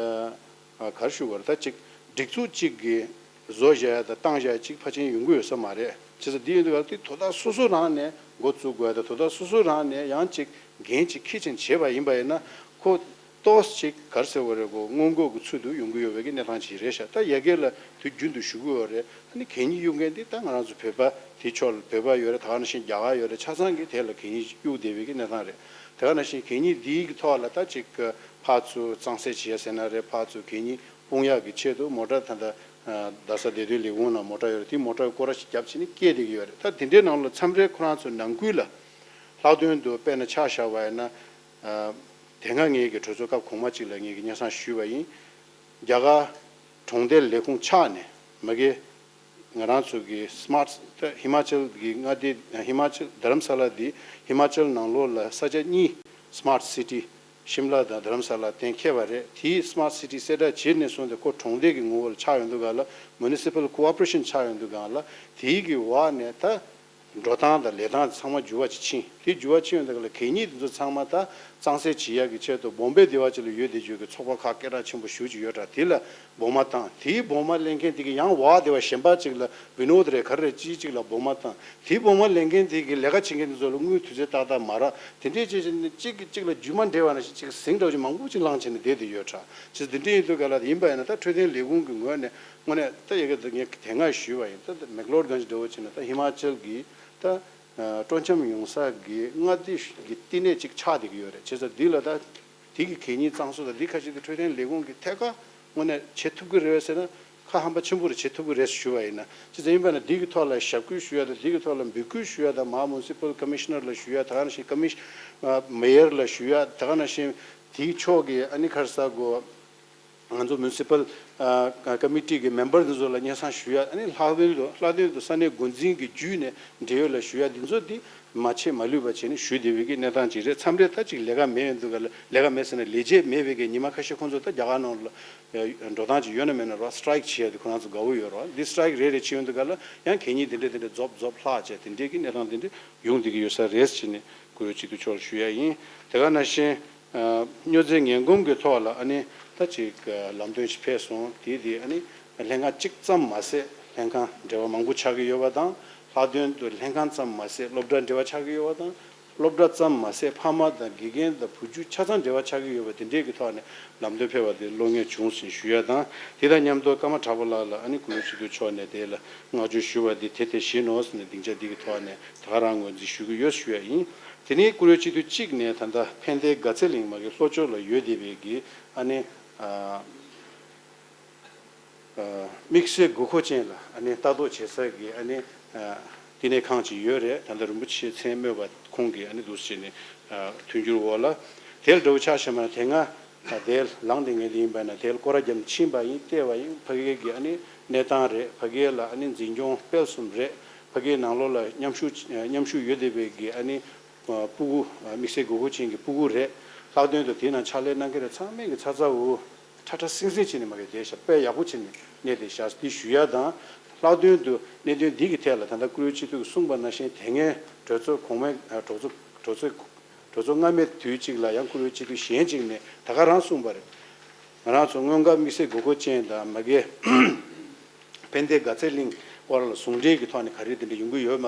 ཨ་ག་རེ་ཞུ་དགོས་རེད། ད་ཅིག་སྒྲིག་འཛུགས་གཅིག་གིས་བཟོ་བཞག་ཡ་དང་བཏང་བཞག་ཡ་གཅིག་ཕལ་ཆེར་ཡོང་གི་ཡོད་ས་མ་རེད། བྱས་ཙང་འདི་ཡིན་དུས་ག་ལ་དེ་དོ་བདག་སོ་སོ་རང་ནས་འགོ་བཙུགས་དགོས་ཡ་དང་དོ་བདག་སོ་སོ་རང་ནས་ཡང་ཅིག་འགན་ཅིག་འཁྱེར་བྱས་བྱས་པ་ཡིན་པ་ཡིན་ན་ཁོ་ཏོག་ཙམ་ཅིག་ག་རེ་ཟེར་དགོས་རེད། ཁོ་སྔོན་འགོག་གི་ཚུལ་དུ་ཡོང་གི་ཡོད་པའི་གི་གནས་སྟངས་ཅིག་རེད་ཤག་ད་ཡ་གི་ལ་དུས་རྒྱུན་དུ་ཞུ་གི་ཡོད་རེད། ཨ་ནི་གད་སྙིགས་གཡུག་མཁན་འདི་ད་ང་རང་ཚོ་བོད་པ་དེ་ཕྱོགས་ལ་བོད་པ་ཡོད་རེད། ད་ག་ནང་བཞིན་རྒྱ་གར་ཡོད་རེད། ཆ་ཚང་གིས་དེ་ལ་གད་སྙིགས་གཡུག་བསྡད་པའི་གི་གནས་སྟངས་རེད། དེ་ག་ནང་བཞིན་གད་སྙིགས་འདིའི་གི་ཐོག་ལ་ད་ཅིག་ཕར་ཚུར་གཙང་སེལ་བྱེད་ཡ་ཟེར་ན་རེད། ཕར་ཚུར་གད་སྙིགས་སྤུངས་ཡག་གི་ཆེད་དུ་མོ་ཊ་ད་ལྟ་རྡ་ས་བདེ་སྡོད་ལས་ཁུངས་ནང་མོ་ཊ་ཡོད་རེད། དེ་མོ་ཊ་སྐོར་ར་ཞིག་བརྒྱབ་བྱས་ནས་སྐྱེལ་བསྡད་ཀྱི་ཡོད་རེད། ད་དེ་འདྲའི་ནང་ལ་མཚམས་རེ་ཁོ་རང་ཚོ་ནང་ཁུལ་ལ་ལྷག་དོན་དུ་དཔེར་ན་ཆ་བཞག་པ་ཡིན་ན། དེ་སྔ་ངེད་ཀྱི་གྲོས་ཚོགས་སྐབས་གོང་མ་གཅིག་ལ་ངེད་ཀྱིས་སྙན་སེང་ཞུས་པ་ཡིན། རྒྱ་གར་གྲོང་སྡེ་ལས་ཁུངས་ཆགས་ནས་མ་གི་ང་རང་ཚོ་གི་སི་མཱར་ཊི་ཧི་མ་ཅལ་གི་མངའ་སྡེ་ཧི་མ་ཅལ་དྷ་རམ་ས་ལ་འདི་ཧི་མ་ཅལ་ནང་ལོགས་ལ་ས་ཆ་གཉིས་སི་མཱར་ཊི་སི་ཊི་ཤིམ་ལ་དང་དྷ་རམ་ས་ལ་གཏན་འཁེལ་བ་རེད། དེའི་སི་མཱར་ཊི་སི་ཊི་གསལ་བསྒྲགས་བྱས་ནས་བཟུང་སྟེ་ཁོ་གྲོང་སྡེ་གི་ངོ་བོ་ལ་ཆགས་ཡོང་དུས་ག་ལ་མུ་ནི་སི་པལ་ཀོ་ཨོ་པ་རེ་ཤན་ཆགས་ཡོང་དུས་ག་ལ་དེའི་གི་འོག་ནས་ད། འགྲོ་སྟངས་དང་ལས་སྟངས་ཚང་མ་འགྱུར་བ་ཅིག་ཕྱིན། དེ་འགྱུར་བ་ཕྱིན་ཡོང་དུས་ག་ལ་གད་སྙིགས་དེ་ཚོ་ཚང་མ་ད་གཙང་སེལ་བྱེད་ཡག་གི་ཆེད་དུ་བོམ་བེ་སྡེ་བ་ཅིག་ལ་ཡོད་བསྡད་རྒྱུ་གི་ཚོགས་པ་ཁག་སྐད་གྲགས་ཆེན་པོ་ཞེ་པོ་ཅིག་ཡོད་དྲ། དེ་ལ་སྦོང་མ་བཏང་། དེའི་སྦོང་མ་ལེན་མཁན་དེ་གི་ཡང་འོག་སྡེ་བ་གཞན་པ་ཅིག་ལ་བི་ནོད་རེད་ག་རེ་རེད་ཅིག་ཅིག་ལ་སྦོང་མ་བཏང་། དེའི་སྦོང་མ་ལེན་མཁན་དེ་གི་ལས་ཀ་བྱེད་མཁན་དེ་ཚོ་ལ་དངུལ་དུས་ཚོད་ཏག་ཏག་མ་རག་དེ་འདྲས་བྱས་བྱས་ནས་གཅིག་གིས་གཅིག་ལ་རྒྱུས་མ་འབྲེལ་བ་ནང་བཞིན་གཅིག་ཟིང་འདྲ་བོ་ཅིག་མང་པོ་ཅིག་ལངས་བྱས་ནས་བསྡད་དེ་ཡོད་དྲ། ཅིག་འདི་འདྲས་ཡིན་དུས་ག་ལ་ཡིན་པ་ཡིན་ན་ད་འཕྲོད་བསྟེན་ལས་ཁུངས་ཀྱི་ངོས་ནས་དངོས་གནས་ད་ཡ་གི་ད་ངས་དེ་སྔ་ཞུས་པ་ཡིན། ད་ད་མེག་ལོར་གྷན་ཇི་འདྲ་བོ་བྱས་ན་ད་ཧི་མ་ཅལ་གྱི་ད་སྤྲོ་འཆམ་ཡོང་ས་གི་མངའ་སྡེ་གི་བསྟི་གནས་ཅིག་ཆགས་བསྡད་ཀྱི་ཡོད་རེད། བྱས་ཙང་འདི་ལ་ད་དེ་གི་གད་སྙིགས་གཙང་བཟོ་དང་འདི་ཁ་ཤས་དེ་འཕྲོད་བསྟེན་ལས་ཁུངས་ཀྱི་ཐད་ཀར་དངོས་གནས་བྱེད་ཐུབ་ཀྱི་རེད་ཟེར་ན་ཁ་ཧམ་པ་ཆེན་པོ་རེ་བྱེད་ཐུབ་ཀྱི་རེད་ཞུ་བ་ཡིན་ན། བྱས་ཙང་ཡིན་པ་ན་འདི་གི་ཐོག་ལ་ཞབས་སྐུལ་ཞུ་ཡ་དང་འདི་གི་ཐོག་ལ་འབོད་སྐུལ་ཞུ་ཡ་དང་མ་མུན་སི་པལ་ཀོ་མི་ཤི་ནར་ལ་ཞུ་ཡ། ད་ག་ནང་བཞིན་ཀོ་མི་ཤི་མེ་ཡར་ལ་ཞུ་ཡ། ད་ག་ནང་བཞིན་དེའི་ཕྱོགས་ཀྱི་ཨ་ནི་ཁར་ས་གོ་ང་ཚོ་མུན་སི་པལ་ཨ་ཀ་མི་ཊི་གི་མེམ་བར་འདི་ཚོ་ལ་སྙན་སེང་ཞུ་ཡ། ཨ་ནི་ལྷག་དོན་དུ་ལྷག་དོན་དུ་ས་གནས་འགོ་འཛིན་གྱི་བརྒྱུད་ནས་འབྲེལ་ཡོད་ལ་ཞུ་ཡ། འདི་ཚོ་འདི་མ་ཆད་མ་ལུས་པ་བྱས་ནས་ཞུ་བསྡད་པའི་གི་གནས་སྟངས་ཅིག་རེད། མཚམས་རེ་ད་ཅིག་ལས་ཀ་མེད་ཡོང་དུས་ག་ལ་ལས་ཀ་མེད་ཟེར་ན་ལས་བྱེད་མེད་པའི་གི་ཉི་མ་ཁ་ཤས་ཁོང་ཚོ་ད་རྒྱ་གར་ནང་ལ་འགྲོ་སྟངས་ཅིག་ཡོད་ན་མེད་ན་རོ་སི་ཊ་རའིཀ་བྱེད་ཡ་དེ་ཁོ་རང་ཚོ་དགའ་བོ་ཡོད་རོ། འདི་སི་ཊ་རའིཀ་རེ་རེ་བྱེད་ཡོང་དུས་ག་ལ་ཡང་གད་སྙིགས་དེ་འདྲ་དེ་འདྲ་རྫོབ་རྫོབ་ལྷག་བྱས་དེ་འདྲའི་གི་གནས་སྟངས་དེ་འདྲ་ཡོང་བསྡད་ཀྱི་ཡོད་ས་རེད་ཟེར་ནས་བཀུར་འོས་སྤྱི་འཐུས་མཆོག་ལ་ཞུ་ཡ་ཡིན། དེ་ག་ནང་བཞིན། སྨྱོ་རྫས་ངན་གོམས་ཀྱི་ཐོག་ལ་ཨ་ནི་ད་ཅིག་ལམ་སྟོན་ཞིག་ཕེབས་སོང་། དེ་དེ་ཨ་ནི་ལྷན་ཁང་གཅིག་ཙམ་མ་ཟད་ལྷན་ཁང་འབྲེལ་བ་མང་པོ་ཆགས་ཀྱི་ཡོད་པ་དང་། ལྷག་དོན་དུ་ལྷན་ཁང་ཙམ་མ་ཟད་སློབ་གྲྭ་འབྲེལ་བ་ཆགས་ཀྱི་ཡོད་པ་དང་། སློབ་གྲྭ་ཙམ་མ་ཟད་ཕ་མ་དང་དགེ་རྒན་དང་བུ་རྒྱུད་ཆ་ཚང་འབྲེལ་བ་ཆགས་ཀྱི་ཡོད་པ་དེ་འདྲས་ཀྱི་ཐོག་ནས་ལམ་སྟོན་ཕེབས་པ་དེ་བློ་ངེས་བྱུང་ཟིན་ཞུ་ཡ་དང་། དེ་དང་མཉམ་དུ་ཀརྨ་གྲགས་པ་ལགས་ལ་ཨ་ནི་བཀུར་འོས་སྤྱི་འཐུས་མཆོག་ནས་དེ་ལ་བསྔགས་བརྗོད་ཞུ་བ་དེ་དེ་དེ་བཞིན་ནོ་ཟེར་ནས་སྡིངས་ཆ་འདི་གི་ཐོག་ནས་ད་ག་རང་ངོས་འཛིན་ཞུ་གི་ཡོད་ཞུ་ཡ་ཡིན། དེ་ནས་བཀུར་འོས་སྤྱི་འཐུས་གཅིག་ནས་ད་ལྟ་ཕན་བདེ་དགའ་ཚལ་གླིང་མ་གི་ལྷོ་ཕྱོགས་ལ་ཡོད་བསྡད་པའི་གི་ཨ་ནི་ཨ་ཨ་དམིགས་བསལ་དགོས་མཁོ་ཅན་ལ་ཨ་ནི་ལྟ་རྟོག་བྱེད་ས་གི་ཨ་ནི་ཨ་བསྟི་གནས་ཁང་ཅིག་ཡོད་རེད། ད་ལྟ་རིན་པོ་ཆེ་མཚན་སྨོས་པ་ཁོང་གིས་ཨ་ནི་འདུག་སེ་བྱས་ནས་ཨ་མཐུན་འགྱུར་འོག་ལ་དེ་ལ་འདྲ་བོ་ཆགས་བཞག་མ་དེ་སྔ་ཨ་དེ་ལ་ལངས་བསྡད་མཁན་དེ་ཡིན་པ་ན་དེ་ལ་སྐོར་ར་བརྒྱབ་ཕྱིན་པ་ཡིན་བལྟས་པ་ཡིན། ཕ་གི་གི་ཨ་ནི་གནས་སྟངས་རེད། ཕ་གི་ལ་ཨ་ནི་འཛིན་སྐྱོང་སྤེལ་གསུམ་རེད། ཕ་གིའི་ནང་ལོགས་ལ་མཉམ་ཞུགས་མཉམ་ཞུགས་ཡོད་བསྡད་པའི་གི་ཨ་ནི་ཨ་སྤུ་གུ་ཨ་དམིགས་བསལ་དགོས་མཁོ་ཅན་གྱི་སྤུ་གུ་རེད། ལྷག་དོན་དུ་དེའི་ནང་ཕྱག་ལས་གནང་མཁན་རེད། ཚང་མས་གི་ཚ་ཚ་འུར་འུར་ཁྲ་ཁྲ་སིང་སིང་བྱས་ནས་མ་གི་བསྡད་ཤག་དཔེ་ཡག་པོ་བྱས་ནས་གནས་བསྡད་ཤག་འདི་ཞུ་ཡ་དང་། ལྷག་དོན་དུ་གནད་དོན་འདི་གི་ཐད་ལ་ད་ལྟ་བཀུར་འོས་སྤྱི་འཐུས་ཀྱིས་གསུངས་པ་ནང་བཞིན་དེ་སྔའི་གྲོས་ཚོགས་གོང་མའི་ཨ་གྲོས་ཚོགས་གྲོས་ཚོགས་གྲོས་ཚོགས་སྔ་མའི་དུས་གཅིག་ལ་ཡང་བཀུར་འོས་སྤྱི་འཐུས་གཞན་གཅིག་ནས་ད་ག་རང་གསུངས་པ་རེད། ང་རང་ཚོ་སྔོན་འགོག་དམིགས་བསལ་དགོས་མཁོ་ཅན་དང་མ་གི་ཕན་བདེ་དགའ་ཚལ་གླིང་སྐོར་ལ་ཟུང་འབྲེལ་གྱི་ཐོག་ནས་ག་རེ་དེ་འདྲ་ཡོང་གི་ཡོད་མ་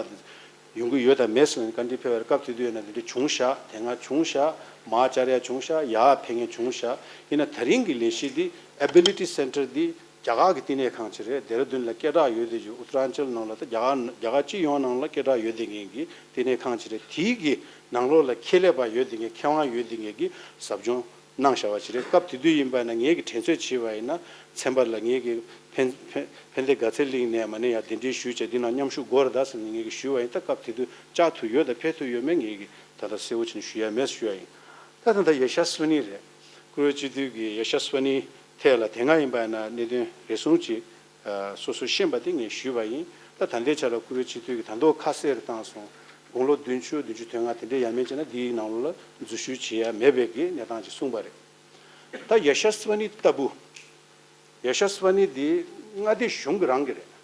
ཡོང་གི་ཡོད་དམ་མེད་ཟེར་ནས་བཀའ་འདྲི་ཕེབས་པར་སྐབས་དེ་དུས་ཡིན་ན་དེ་འདྲ་བྱུང་ཤག་དེ་སྔ་བྱུང་ཤག་མར་བཅར་ཡ་བྱུང་ཤག་ཡར་ཕེབས་མཁན་བྱུང་ཤག་ཡིན་ན་ད་རིང་གི་ལས་གཞི་འདི་Ability Center་འདི་རྒྱ་གར་གྱི་བསྟི་གནས་ཁང་ཅིག་རེད། ལྡེ་ར་ལྡུན་ལ་སྐད་གྲགས་ཡོད་བསྡད་རྒྱུ། ཨུ་ཏ་ར་ཅལ་ནང་ལ་ད་རྒྱ་གར་རྒྱ་གར་སྤྱི་ཡོངས་ནང་ལ་སྐད་གྲགས་ཡོད་བསྡད་མཁན་གྱི་བསྟི་གནས་ཁང་ཅིག་རེད། དེའི་གི་ནང་ལོགས་ལ་ཁེ་ལས་པ་ཡོད་བསྡད་མཁན་མཁས་དབང་ཡོད་བསྡད་མཁན་གྱི་ཟབ་སྦྱོང་གནང་བཞག་པ་ཞིག་རེད། སྐབས་དེ་དུས་ཡིན་པ་ན་ངེད་ཀྱིས་དྲན་གསོ་བྱས་པ་ཡིན་ན་ཚན་པ་ལ་ངེད་ཀྱིས་ཕན་ཕན་ཕན་བདེ་དགའ་ཚལ་གླིང་ནས་མ་ཎི་ཡར་གདན་འདྲེན་ཞུས་བྱས་འདི་ནང་མཉམ་ཞུགས་དགོས་རེད་ད་ཟེར་ནས་ངེད་ཀྱིས་ཞུས་པ་ཡིན། ད་སྐབས་དེ་དུས་བཅར་ཐུབ་ཡོད་དང་ཕེབས་ཐུབ་ཡོད་མེད་ངེད་ཀྱིས་ད་ལྟ་གསལ་བོ་བྱས་ནས་ཞུ་ཡ་མེད་ཞུ་ཡ་ཡིན། ད་ད་ལྟ་ཡེ་ཤ་སི་ཝ་ནི་རེད། བཀུར་འོས་སྤྱི་འཐུས་ཀྱི་ཡེ་ཤ་སི་ཝ་ནི་ ཐད་ལ་དེ་སྔ་ཡིན་པ་ཡིན་ན་གནད་དོན་རེ་ཟུང་ཅིག་ཨ་སོ་སོས་ཤེས་པ་དེ་ངས་ཞུས་པ་ཡིན། ད་ད་ལྟའི་ཆ་ལ་བཀུར་འོས་སྤྱི་འཐུས་ཀྱིས་ད་དུང་ཁ་གསལ་རུ་བཏང་སོང་། དགུང་ལོ་བདུན་ཅུ་བདུན་ཅུ་དོན་ལྔ་དེ་འདྲའི་ཡར་མར་བྱས་ན་འདིའི་ནང་ལོགས་ལ་འཛུལ་ཞུགས་བྱེད་ཡ་མེད་པའི་གི་གནས་སྟངས་ཅིག་གསུངས་པ་རེད། ད་ཡ་ཤ་སི་ཝ་ནི་ལྟ་བུ། ཡ་ཤ་སི་ཝ་ནི་འདི་མངའ་སྡེ་གཞུང་གི་རང་གི་རེད།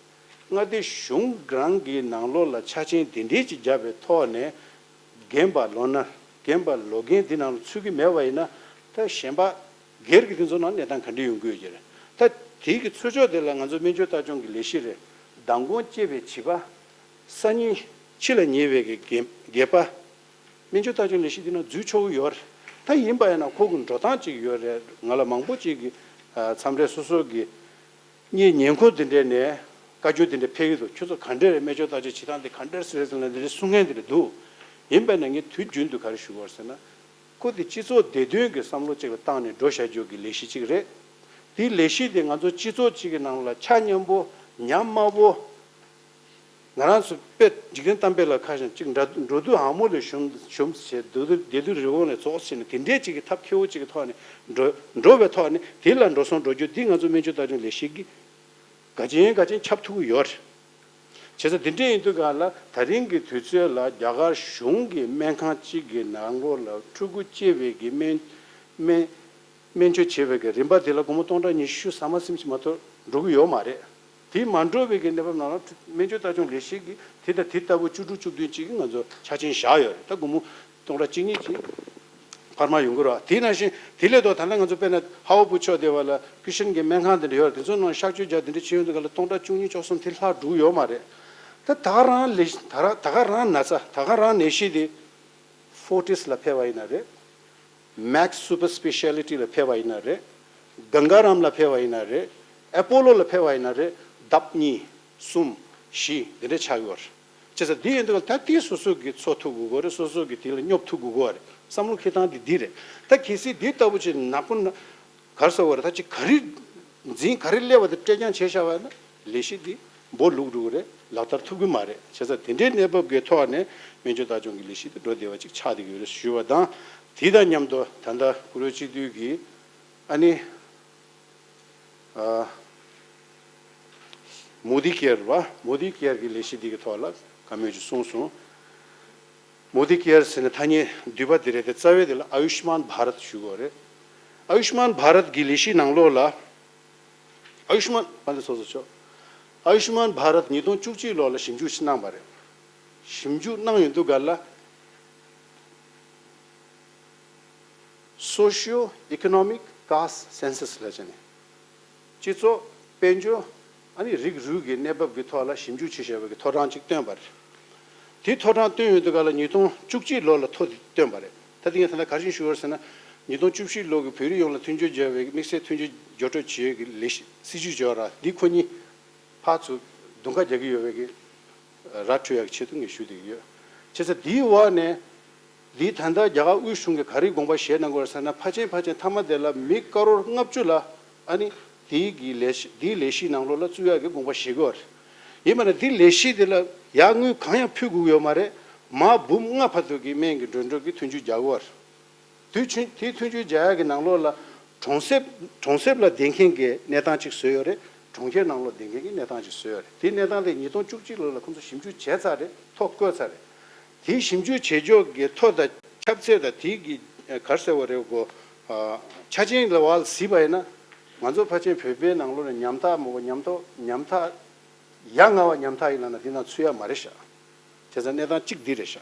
མངའ་སྡེ་གཞུང་རང་གི་ནང་ལོགས་ལ་ཆ་རྐྱེན་དེ་འདྲའི་ཅིག་བརྒྱབ་པའི་ཐོག་ནས། རྒན་པ་ལོ་ན་རྒན་པ་ལོ་རྒན་འདི་ནང་ལ་ཚུད་ཀྱི་མེད་པ་ཡིན་ན། ད་གཞན་པ་སྒེར་གྱི་དེ་ཚོ་ནང་གནས་སྟངས་ག་འདྲ་ཡོང་གི་ཡོད་ཀྱི་རེད། ད་དེའི་གི་ཚུད་ཕྱོགས་དེ་ལ་ང་ཚོ་སྨན་བཅོས་ལྟ་སྐྱོང་གི་ལས་གཞི་རེད། མདང་དགོང་སྐྱེས་པའི་བྱིས་པ། སང་ཉིན་འཆི་ལ་ཉེ་བའི་གི་རྒན་རྒན་པ། སྨན་བཅོས་ལྟ་སྐྱོང་ལས་གཞི་འདི་ནང་འཛུལ་ཆོག་གི་ཡོད་རེད། ད་ཡིན་པ་ཡིན་ན་ཁོ་གི་འགྲོ་སྟངས་ཅིག་ཡོད་རེད། ང་ལ་མང་པོ་ཅིག་གིས་ཨ་མཚམས་རེ་སོ་སོ་གི་ངའི་ཉེ་འཁོར་འདི་འདྲས་ནས་བཀའ་བཀྱོན་འདི་འདྲས་ཕེབས་ཀྱི་འདུག་ཁྱོད་ཚོ་ག་འདྲས་རེད། སྨན་བཅོས་ལྟ་སྐྱོང་བྱེད་སྟངས་འདི་ག་འདྲས་རེད་ཟེར་ནས་འདི་འདྲས་གསུང་མཁན་འདི་འདྲས་འདུག་ཡིན་པ་ཡིན་ན་ངས་དུས་རྒྱུན་དུ་ག་རེ་ཞུ་དགོས་རེད་ཟེར་ན། ཁོ་འདི་སྤྱི་ཚོགས་བདེ་དོན་གྱི་བསམ་བློ་ཅིག་ལ་བཏང་ནས་འགྲོ་བཞག་རྒྱུ་གི་ལས་གཞི་ཅིག་རེད། དེའི་ལས་གཞི་དེ་ང་ཚོ་སྤྱི་ཚོགས་གཅིག་གི་ནང་ལ་ཆ་མཉམ་པོ་ཉམས་དམའ་པོ། ང་རང་ཚོ་དཔེ་འཇིག་རྟེན་གཏམ་དཔེ་ལ་ཁ་བཞག་ཅིག་འགྲོ་འགྲོ་དུས་ཧ་མོ་ལས་ཞུམ་ཞུམ་བྱས། འགྲོ་དུས་བདེ་སྡུག་རི་བོང་ལས་རྫོགས་བྱས་ནས་དེ་འདྲའི་ཅིག་གི་ཐབས་མཁས་པོ་ཅིག་གི་ཐོག་ནས་འགྲོ་འགྲོ་བའི་ཐོག་ནས་དེ་ལ་འགྲོ་སོང་འགྲོ་རྒྱུ་འདི་ང་ཚོ་སྨན་བཅོས་ལྟ་སྐྱོང་ལས་གཞི་གི་ག་ཅན་ག་ཅན་ཁྱབ་ཐུབ་ཀྱི་ཡོད་རེད། བྱས་ཙང་འདི་འདྲ་ཡིན་དུས་ག་ལ་ད་རིང་གི་དུས་ཚོད་ལ་རྒྱ་གར་གཞུང་གི་སྨན་ཁང་གཅིག་གི་ནང་ལོགས་ལ་ཕྲུ་གུ་སྐྱེ་བའི་གི་སྨན་སྨན་སྨན་བཅོས་བྱེད་པའི་གི་རིམ་པ་དེ་ལ་སྒོར་མོ་སྟོང་ཕྲག་ཉི་ཤུ་ཟ་མ་ཟིན་ཞིག་མ་གཏོགས་འགྲོ་གི་ཡོད་མ་རེད། དེ་མ་འགྲོ་བའི་གི་གནས་བབ་ནང་ལ་སྨན་བཅོས་ལྟ་སྐྱོང་ལས་གཞི་གི་དེ་དང་དེ་ལྟ་བུ་བཅུ་དྲུག་བཅུ་བདུན་གཅིག་གི་ང་ཚོ་ཆ་རྐྱེན་བཞག་ཡོད་རེད། ད་སྒོར་མོ་སྟོང་ཕྲག་གཅིག་གཉིས་ཅིག་འཕར་མ་ཡོང་གི་རེད། དེ་ནང་བཞིན་དེ་ལས་ལྡོག་ད་ལྟ་ང་ཚོ་དཔེར་ན་ཧ་ཝ་པུ་ཆོ་དེ་བ་ལ་ཀི་ཤན་གྱི་སྨན་ཁང་དེ་འདྲ་ཡོད་རེད། དེ་ཚོ་ནང་གཤག་བཅོས་རྒྱག་དེ་འདྲ་བྱེད་ཡོང་དུས་ག་ལ་སྟོང་ཕྲག་བཅུ་གཉིས་བཅུ་གསུམ་དེ་ལྷག་འགྲོ་གི་ཡོད་མ་རེད། ད་ད་ག་རང་ལས་ད་ར་ད་ག་རང་ན་ཚ་ད་ག་རང་ནད་གཞི་དེ་ཧྥོར་ཊིས་ལ་ཕེབས་པ་ཡིན་ན་རེད། མེག་སུ་པར་སི་པེ་ཤལ་ཊི་ལ་ཕེབས་པ་ཡིན་ན་རེད། གངྒཱ་རམ་ལ་ཕེབས་པ་ཡིན་ན་རེད། ཨེ་པོ་ལོ་ལ་ཕེབས་པ་ཡིན་ན་རེད། ལྡབ་གཉིས་གསུམ་བཞི་འདི་འདྲ་ཆགས་ཡོད་རེད། བྱས་ཙང་འདི་ཡིན་དུས་ད་དེ་སོ་སོ་གི་འཚོ་ཐུབ་དགོས་ཀྱི་རེད། སོ་སོ་གི་དེ་ལ་སྙོབ་ཐུབ་དགོས་ཀྱི་རེད། བསམ་བློ་འཁྱེར་སྟངས་དེ་འདི་རེད། ད་གལ་སྲིད་འདི་ལྟ་བུ་ཅིག་ནག་པོ་ན་ག་རེ་ཟེར་བ་རེད། ད་ཅིག་ག་རེ་འཛིན་ག་རེ་སླེབས་པ་དེ་སྤྲད་རྐྱང་བྱས་བཞག་པ་ན་ལས་གཞི་འདི་སྦོ་ལུག་འགྲོ་གི་རེད། ལག་བསྟར་ཐུབ་ཀྱི་མ་རེད། བྱས་ཙང་དེ་འདྲའི་གནས་བབ་ཀྱི་ཐོག་ནས་སྨན་བཅོས་ལྟ་སྐྱོང་གི་ལས་གཞི་དེ་འགྲོ་བདེ་བ་ཅིག་ཆགས་བསྡད་ཀྱི་ཡོད་རེད་ཞུ་བ་དང་། དེ་དང་མཉམ་དུ་ད་ལྟ་བཀུར་འོས་སྤྱི་འཐུས་ཀྱིས་ཨ་ནི། ཨ། མོ་དི་ཀེར་བ། མོ་དི་ཀེར་གྱི་ལས་གཞི་འདི་གི་ཐོག་ལ་བཀའ་མོལ་ཅིག་གསུངས་སོང་། མོ་དི་ཀེར་ཟེར་ནས་ཐ་སྙད་འདུས་པ་འདི་རེད་དེ། རྩ་བའི་དེ་ལ་ཨ་ཡུཤ་མཱན་བྷ་རད་ཞུ་དགོས་རེད། ཨ་ཡུཤ་མཱན་བྷ་རད་ཀྱི་ལས་གཞི་ནང་ལོགས་ལ། ཨ་ཡུཤ་མཱན་བྷ་རད་སོ་སོ་ཆོག་ཨ་ཡུཤ་མཱན་བྷ་རད་ཉིས་སྟོང་བཅུ་གཅིག་ལོ་ལ་ཞིབ་འཇུག་ཅིག་གནང་བ་རེད། ཞིབ་འཇུག་གནང་ཡོང་དུས་ག་ལ། Socio-economic caste census ལབ་བྱས་ནས། སྤྱི་ཚོགས་དཔལ་འབྱོར་ཨ་ནི་རིགས་རུས་ཀྱི་གནས་བབ་ཀྱི་ཐོག་ལ་ཞིབ་འཇུག་བྱེད་བཞག་པའི་ཐོ་རངས་ཅིག་བཏོན་པ་རེད། དེ་ཐོ་རངས་བཏོན་ཡོང་དུས་ག་ལ་ཉིས་སྟོང་བཅུ་གཅིག་ལོ་ལ་ཐོ་དེ་བཏོན་པ་རེད། ད་དེ་ངས་ད་ལྟ་ག་རེ་བྱས་ནས་ཞུ་བ་རེད་ཟེར་ན། ཉིས་སྟོང་བཅུ་བཞི་ལོ་གི་བོད་རིགས་ཡོངས་ལ་མཐུན་སྦྱོར་བྱ་བའི་དམིགས་བསལ་མཐུན་སྦྱོར་སྦྱོར་སྤྲོད་བྱེད་ཀྱི་ལས་གཞི་སྲིད་ཇུས་བྱ་བ་ར་འདི་ཁོ་གཉིས། ཕར་ཚུར་རྡུང་ཁ་རྒྱག་གི་ཡོད་པའི་གི་ར་འཕྲོད་ཡག་གི་ཆེད་དུ་ངས་ཞུ་བསྡད་ཀྱི་ཡོད། བྱས་ཙང་འདིའི་འོག་ནས་འདིའི་ད་ལྟ་རྒྱ་གར་དབུས་གཞུང་གིས་ག་རེ་དགོངས་པ་བཞེས་གནང་དགོས་རེད་ཟེར་ན། ཕལ་ཆེར་ཕལ་ཆེར་མཐའ་མ་དེ་ལ་མི་ཀ་རོར་ལྔ་བཅུ་ལ་ཨ་ནི་དེའི་གི་ལས་གཞི་དེའི་ལས་གཞི་ནང་ལོགས་ལ་བཙུགས་ཡག་གི་དགོངས་པ་བཞེས་དགོས་རེད། ཡིན་པ་ན་འདིའི་ལས་གཞི་དེ་ལ་ཡར་དངུལ་གང་ཡང་ཕུལ་དགོས་ཀྱི་ཡོད་མ་རེད། མར་འབུམ་ལྔ་བར་དུ་གི་སྨན་གྱི་འགྲོ་གྲོན་གྱི་མཐུན་སྦྱོར་རྒྱག་དགོས་རེད། དུས་ཆེན་དེའི་མཐུན་སྦྱོར་རྒྱག་ཡག་གི་ནང་ལོགས་ལ་གྲོང་གསེབ་གྲོང་གསེབ་ལ་བསྡད་མཁན་གྱི་གནས་སྟངས་ཅིག་བཟོས་ཡོད་རེད། གྲོང་ཁྱེར་ནང་ལོགས་བསྡད་མཁན་གྱི་གནས་སྟངས་ཅིག་བཟོས་ཡོད་རེད། དེའི་གནས་སྟངས་དེ་ཉིས་སྟོང་བཅུ་གཅིག་ལོ་ལ་ཁོང་ཚོ་ཞིབ་འཇུག་བྱས་ཚར་རེད། ཐོ་བཀོད་ཚར་རེད། དེའི་ཞིབ་འཇུག་བྱེད་ཕྱོགས་ཀྱི་ཐོ་དང་ཁྱབ་ཚད་དང་དེའི་གི་ག་རེ་ཟེར་བ་རེད་གོ། ཆ་རྐྱེན་ལ་བ་ལ་གཟིགས་པ་ཡིན་ན། ང་ཚོ་ཕལ་ཆེར་བོད་པའི་ནང་ལོགས་ནས་ཉམ་ཐག་མོ་གོ་ཉམ་ཐག་ཉམ་ཐག་ཡ་ང་བ་ཉམ་ཐག་ཡིན་ལབ་ན་འདི་ནང་ཚུད་ཡ་མ་རེད་ཤག་དེ་ཚོ་གནས་སྟངས་གཅིག་འདི་རེད་ཤག་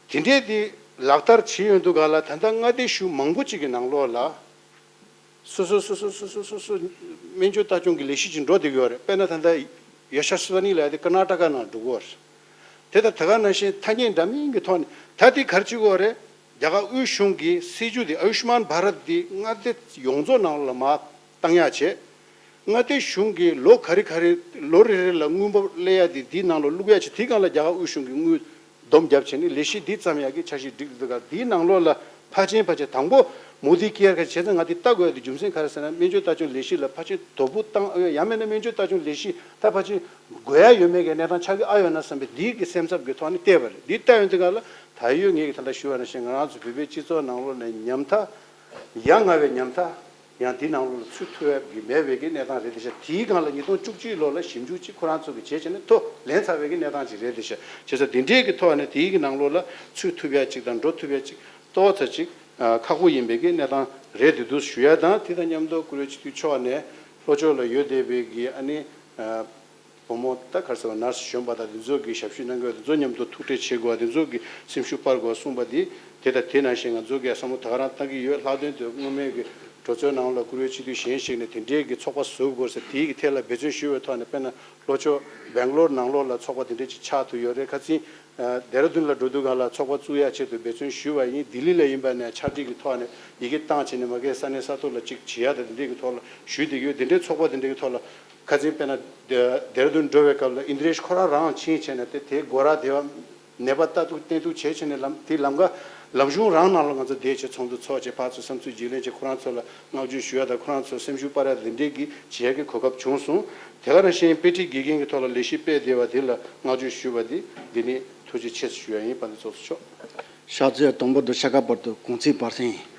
དེ་འདྲས་དེ་ལག་བསྟར་བྱེད་ཡོང་དུས་ག་ལ་ད་ལྟ་མངའ་སྡེ་གཞུང་མང་པོ་ཅིག་གི་ནང་ལོགས་ལ་སོ་སོ་སོ་སོ་སྨན་བཅོས་ལྟ་སྐྱོང་གི་ལས་གཞི་ཅིག་འགྲོ་བསྡད་ཀྱི་ཡོད་རེད། དཔེར་ན་ད་ལྟ་ཡ་ཤ་སི་ཝ་ནི་ལབ་ཡ་དེ་ཀར་ནཱ་ཊ་ཀ་ནང་འགྲོ་གི་ཡོད་རེད། དེ་དང་ད་ག་ནང་བཞིན་ཐ་སྙད་འདྲ་མིན་གྱི་ཐོག་ནས་ད་དེ་ག་རེ་བྱེད་ཀྱི་ཡོད་རེད། རྒྱ་གར་དབུས་གཞུང་གི་སྲིད་ཇུས་དེ་ཨ་ཡུཤ་མཱན་བྷ་རད་དེ་མངའ་སྡེ་ཡོངས་རྫོགས་ནང་ལ་མར་བཏང་ཡག་བྱས། མངའ་སྡེ་གཞུང་གིས་ལོ་ག་རེ་ག་རེ་ལོ་རེ་རེ་ལ་དངུལ་འབབ་སླེབས་ཡ་དེ་འདིའི་ནང་ལ་བླུག་ཡ་བྱས། དེའི་སྒང་ལ་རྒྱ་གར་དབུས་གཞུང་གིས་དངུལ་སྡོམ་བརྒྱབ་བྱས་ནས་ལས་གཞི་འདི་བརྩམས་ཡ་གི་འཆར་གཞི་སྒྲིག་འདུག་ག་དེའི་ནང་ལོགས་ལ་ཕལ་ཆེར་ཕལ་ཆེར་དང་པོ་མོ་དི་ཀེར་ག་བྱས་ཙང་ང་དེ་ལྟ་དགོས་ཡ་དེ་རྒྱུ་མཚན་ག་རེ་ཟེར་ན། སྨན་བཅོས་ལྟ་སྐྱོང་ལས་གཞི་ལ་ཕལ་ཆེར་དོ་ཕོག་བཏང་ཨ་ཡ་མེད་ན་སྨན་བཅོས་ལྟ་སྐྱོང་ལས་གཞི་ད་ཕལ་ཆེར་དགོས་ཡ་ཡོད་མེད་ཀྱི་གནས་སྟངས་ཆགས་ཀྱི་ཨ་ཡོད་ན་བསམ་པའི་འདིའི་གི་སེམས་འཚབ་ཀྱི་ཐོག་ནས་བལྟས་པ་རེད། འདི་ལྟ་ཡོང་དུས་སྒང་ལ་ད་ཡོད་ངེད་ཀྱིས་ད་ལྟ་ཞུས་པ་ནང་བཞིན་ང་རང་ཚོ་བོད་པའི་སྤྱི་ཚོགས་ནང་ལོགས་ནས་ཉམ་ཐག་ཡ་ང་བའི་ཉམ་ཐག་ཡང་འདི་ནང་ལོགས་ལ་ཚུད་ཐུབ་ཡ་གི་མེད་པའི་གི་གནས་སྟངས་རེད་དེ་ཤག་དེའི་སྒང་ལ་ཉིས་སྟོང་བཅུ་གཅིག་ལོ་ལ་ཞིབ་འཇུག་ཅིག་ཁོ་རང་ཚོ་གི་བྱས་བྱས་ནས་ཐོ་ལེན་ཚར་བའི་གི་གནས་སྟངས་ཅིག་རེད་དེ་ཤག་བྱས་ཙང་དེ་འདྲའི་གི་ཐོག་ནས་དེའི་གི་ནང་ལོགས་ལ་ཚུད་ཐུབ་ཡ་ཅིག་དང་འགྲོ་ཐུབ་ཡ་ཅིག་ཏོག་ཙམ་ཅིག་ཁག་པོ་ཡིན་པའི་གི་གནས་སྟངས་རེད་འདུག་འདུག་ཞུ་ཡ་དང་། དེ་དང་མཉམ་དུ་བཀུར་འོས་སྤྱི་འཐུས་མཆོག་ནས་ལྷོ་ཕྱོགས་ལ་ཡོད་བསྡད་པའི་གི་ཨ་ནི་བུ་མོ་ད་ག་རེ་ཟེར་བ་ནར་སི་གཞོན་པ་དང་དེ་ཚོ་གི་ཞབས་ཞུ་གནང་གི་ཡོད། དེ་ཚོ་མཉམ་དུ་ཐུག་འཕྲད་བྱེད་དགོས་པ་དེ་ཚོ་གི་སེམས་ཤུགས་སྤར་དགོས་པ་གསུངས་པ་དེ་དེ་དང་དེ་ནང་བཞིན་ང་ཚོ་གི་བསམ་བློ་ད་ག་རང་བཏང་གི་ཡོད། ལྷག་དོན་དུ་སྔོན་མའི་གི་གྲོས་ཚོགས་ནང་ལ་བཀུར་འོས་སྤྱི་འཐུས་གཞན་ཞིག་ནས་དེ་འདྲའི་གི་ཚོགས་པ་བཟོ་དགོས་ཟེར་དེའི་གི་ཐད་ལ་འབད་བརྩོན་ཞུས་པའི་ཐོག་ནས། དཔེར་ན་ལྷོ་ཕྱོགས་སྦེང་ལོར་ནང་ལོགས་ལ་ཚོགས་པ་དེ་འདྲ་ཅིག་ཆགས་ཐུབ་ཡོད་རེད། ཁ་སང་ཨ་ལྡེ་ར་ལྡུན་ལ་འགྲོ་དུས་སྒང་ལ་ཚོགས་པ་བཙུགས་ཡ་ཆེད་དུ་འབད་བརྩོན་ཞུས་པ་ཡིན། ལྡི་ལི་ལ་ཡིན་པ་ནས་ཕྱག་བྲིས་ཀྱི་ཐོག་ནས་ཡི་གེ་བཏང་བྱས་ནས་མ་གིའི་ས་གནས་ས་ཐོག་ལ་ཅིག་བྱེད་ཡ་དང་དེ་འདྲའི་གི་ཐོག་ལ་ཞུས་བསྡད་ཀྱི་ཡོད། དེ་འདྲའི་ཚོགས་པ་དེ་འདྲའི་གི་ཐོག་ལ་ཁ་སང་དཔེར་ན་ལྡེ་ལྡེ་ར་ལྡུན་འགྲོ་བའི་སྐབས་ལ་ཨིན་དྲེཤ་ཁོ་རང་རང་ཕྱིན་བྱས་ནས་དེ་དེའི་སྒོ་ར་དེ་བ་ནད་པ་ལྟ་རྟོག་བསྟེན་གཏུག་བྱས་བྱས་ནས་ལམ་དེ་ལམ་ཀ་ལམ་གཞུང་རང་ནང་ལ་ང་ཚོ་བསྡད་བྱས་ཚོགས་འདུ་ཚོགས་བྱས་ཕར་ཚུར་བསམ་ཚུལ་བརྗེ་ལེན་བྱས། ཁོ་རང་ཚོ་ལ་བསྔགས་བརྗོད་ཞུ་ཡ་དང་ཁོ་རང་ཚོ་སེམས་ཤུགས་སྤར་ཡ་དེ་འདྲའི་གི་བྱེད་ཡ་གི་གོ་སྐབས་བྱུང་སོང་། དེ་ག་ནང་བཞིན་དཔེ་ཁྲིད་དགེ་རྒན་གྱི་ཐོག་ལ་ལས་གཞི་སྤེལ་བསྡད་པ་དེ་ལ་བསྔགས་བརྗོད་ཞུ་བ་དེ་འདི་ནི་ཐུགས་རྗེ་ཆེ་ཞུ་ཡ་ཡིན། དཔལ་ལྡན་ཚོགས་གཙོ་མཆོག་ཕྱག་ཚོད་དང་པོ་དང་ཕྱེད་ཀ་བར་དུ་གུང་ཚིགས་བར་གསེང་ཡིན།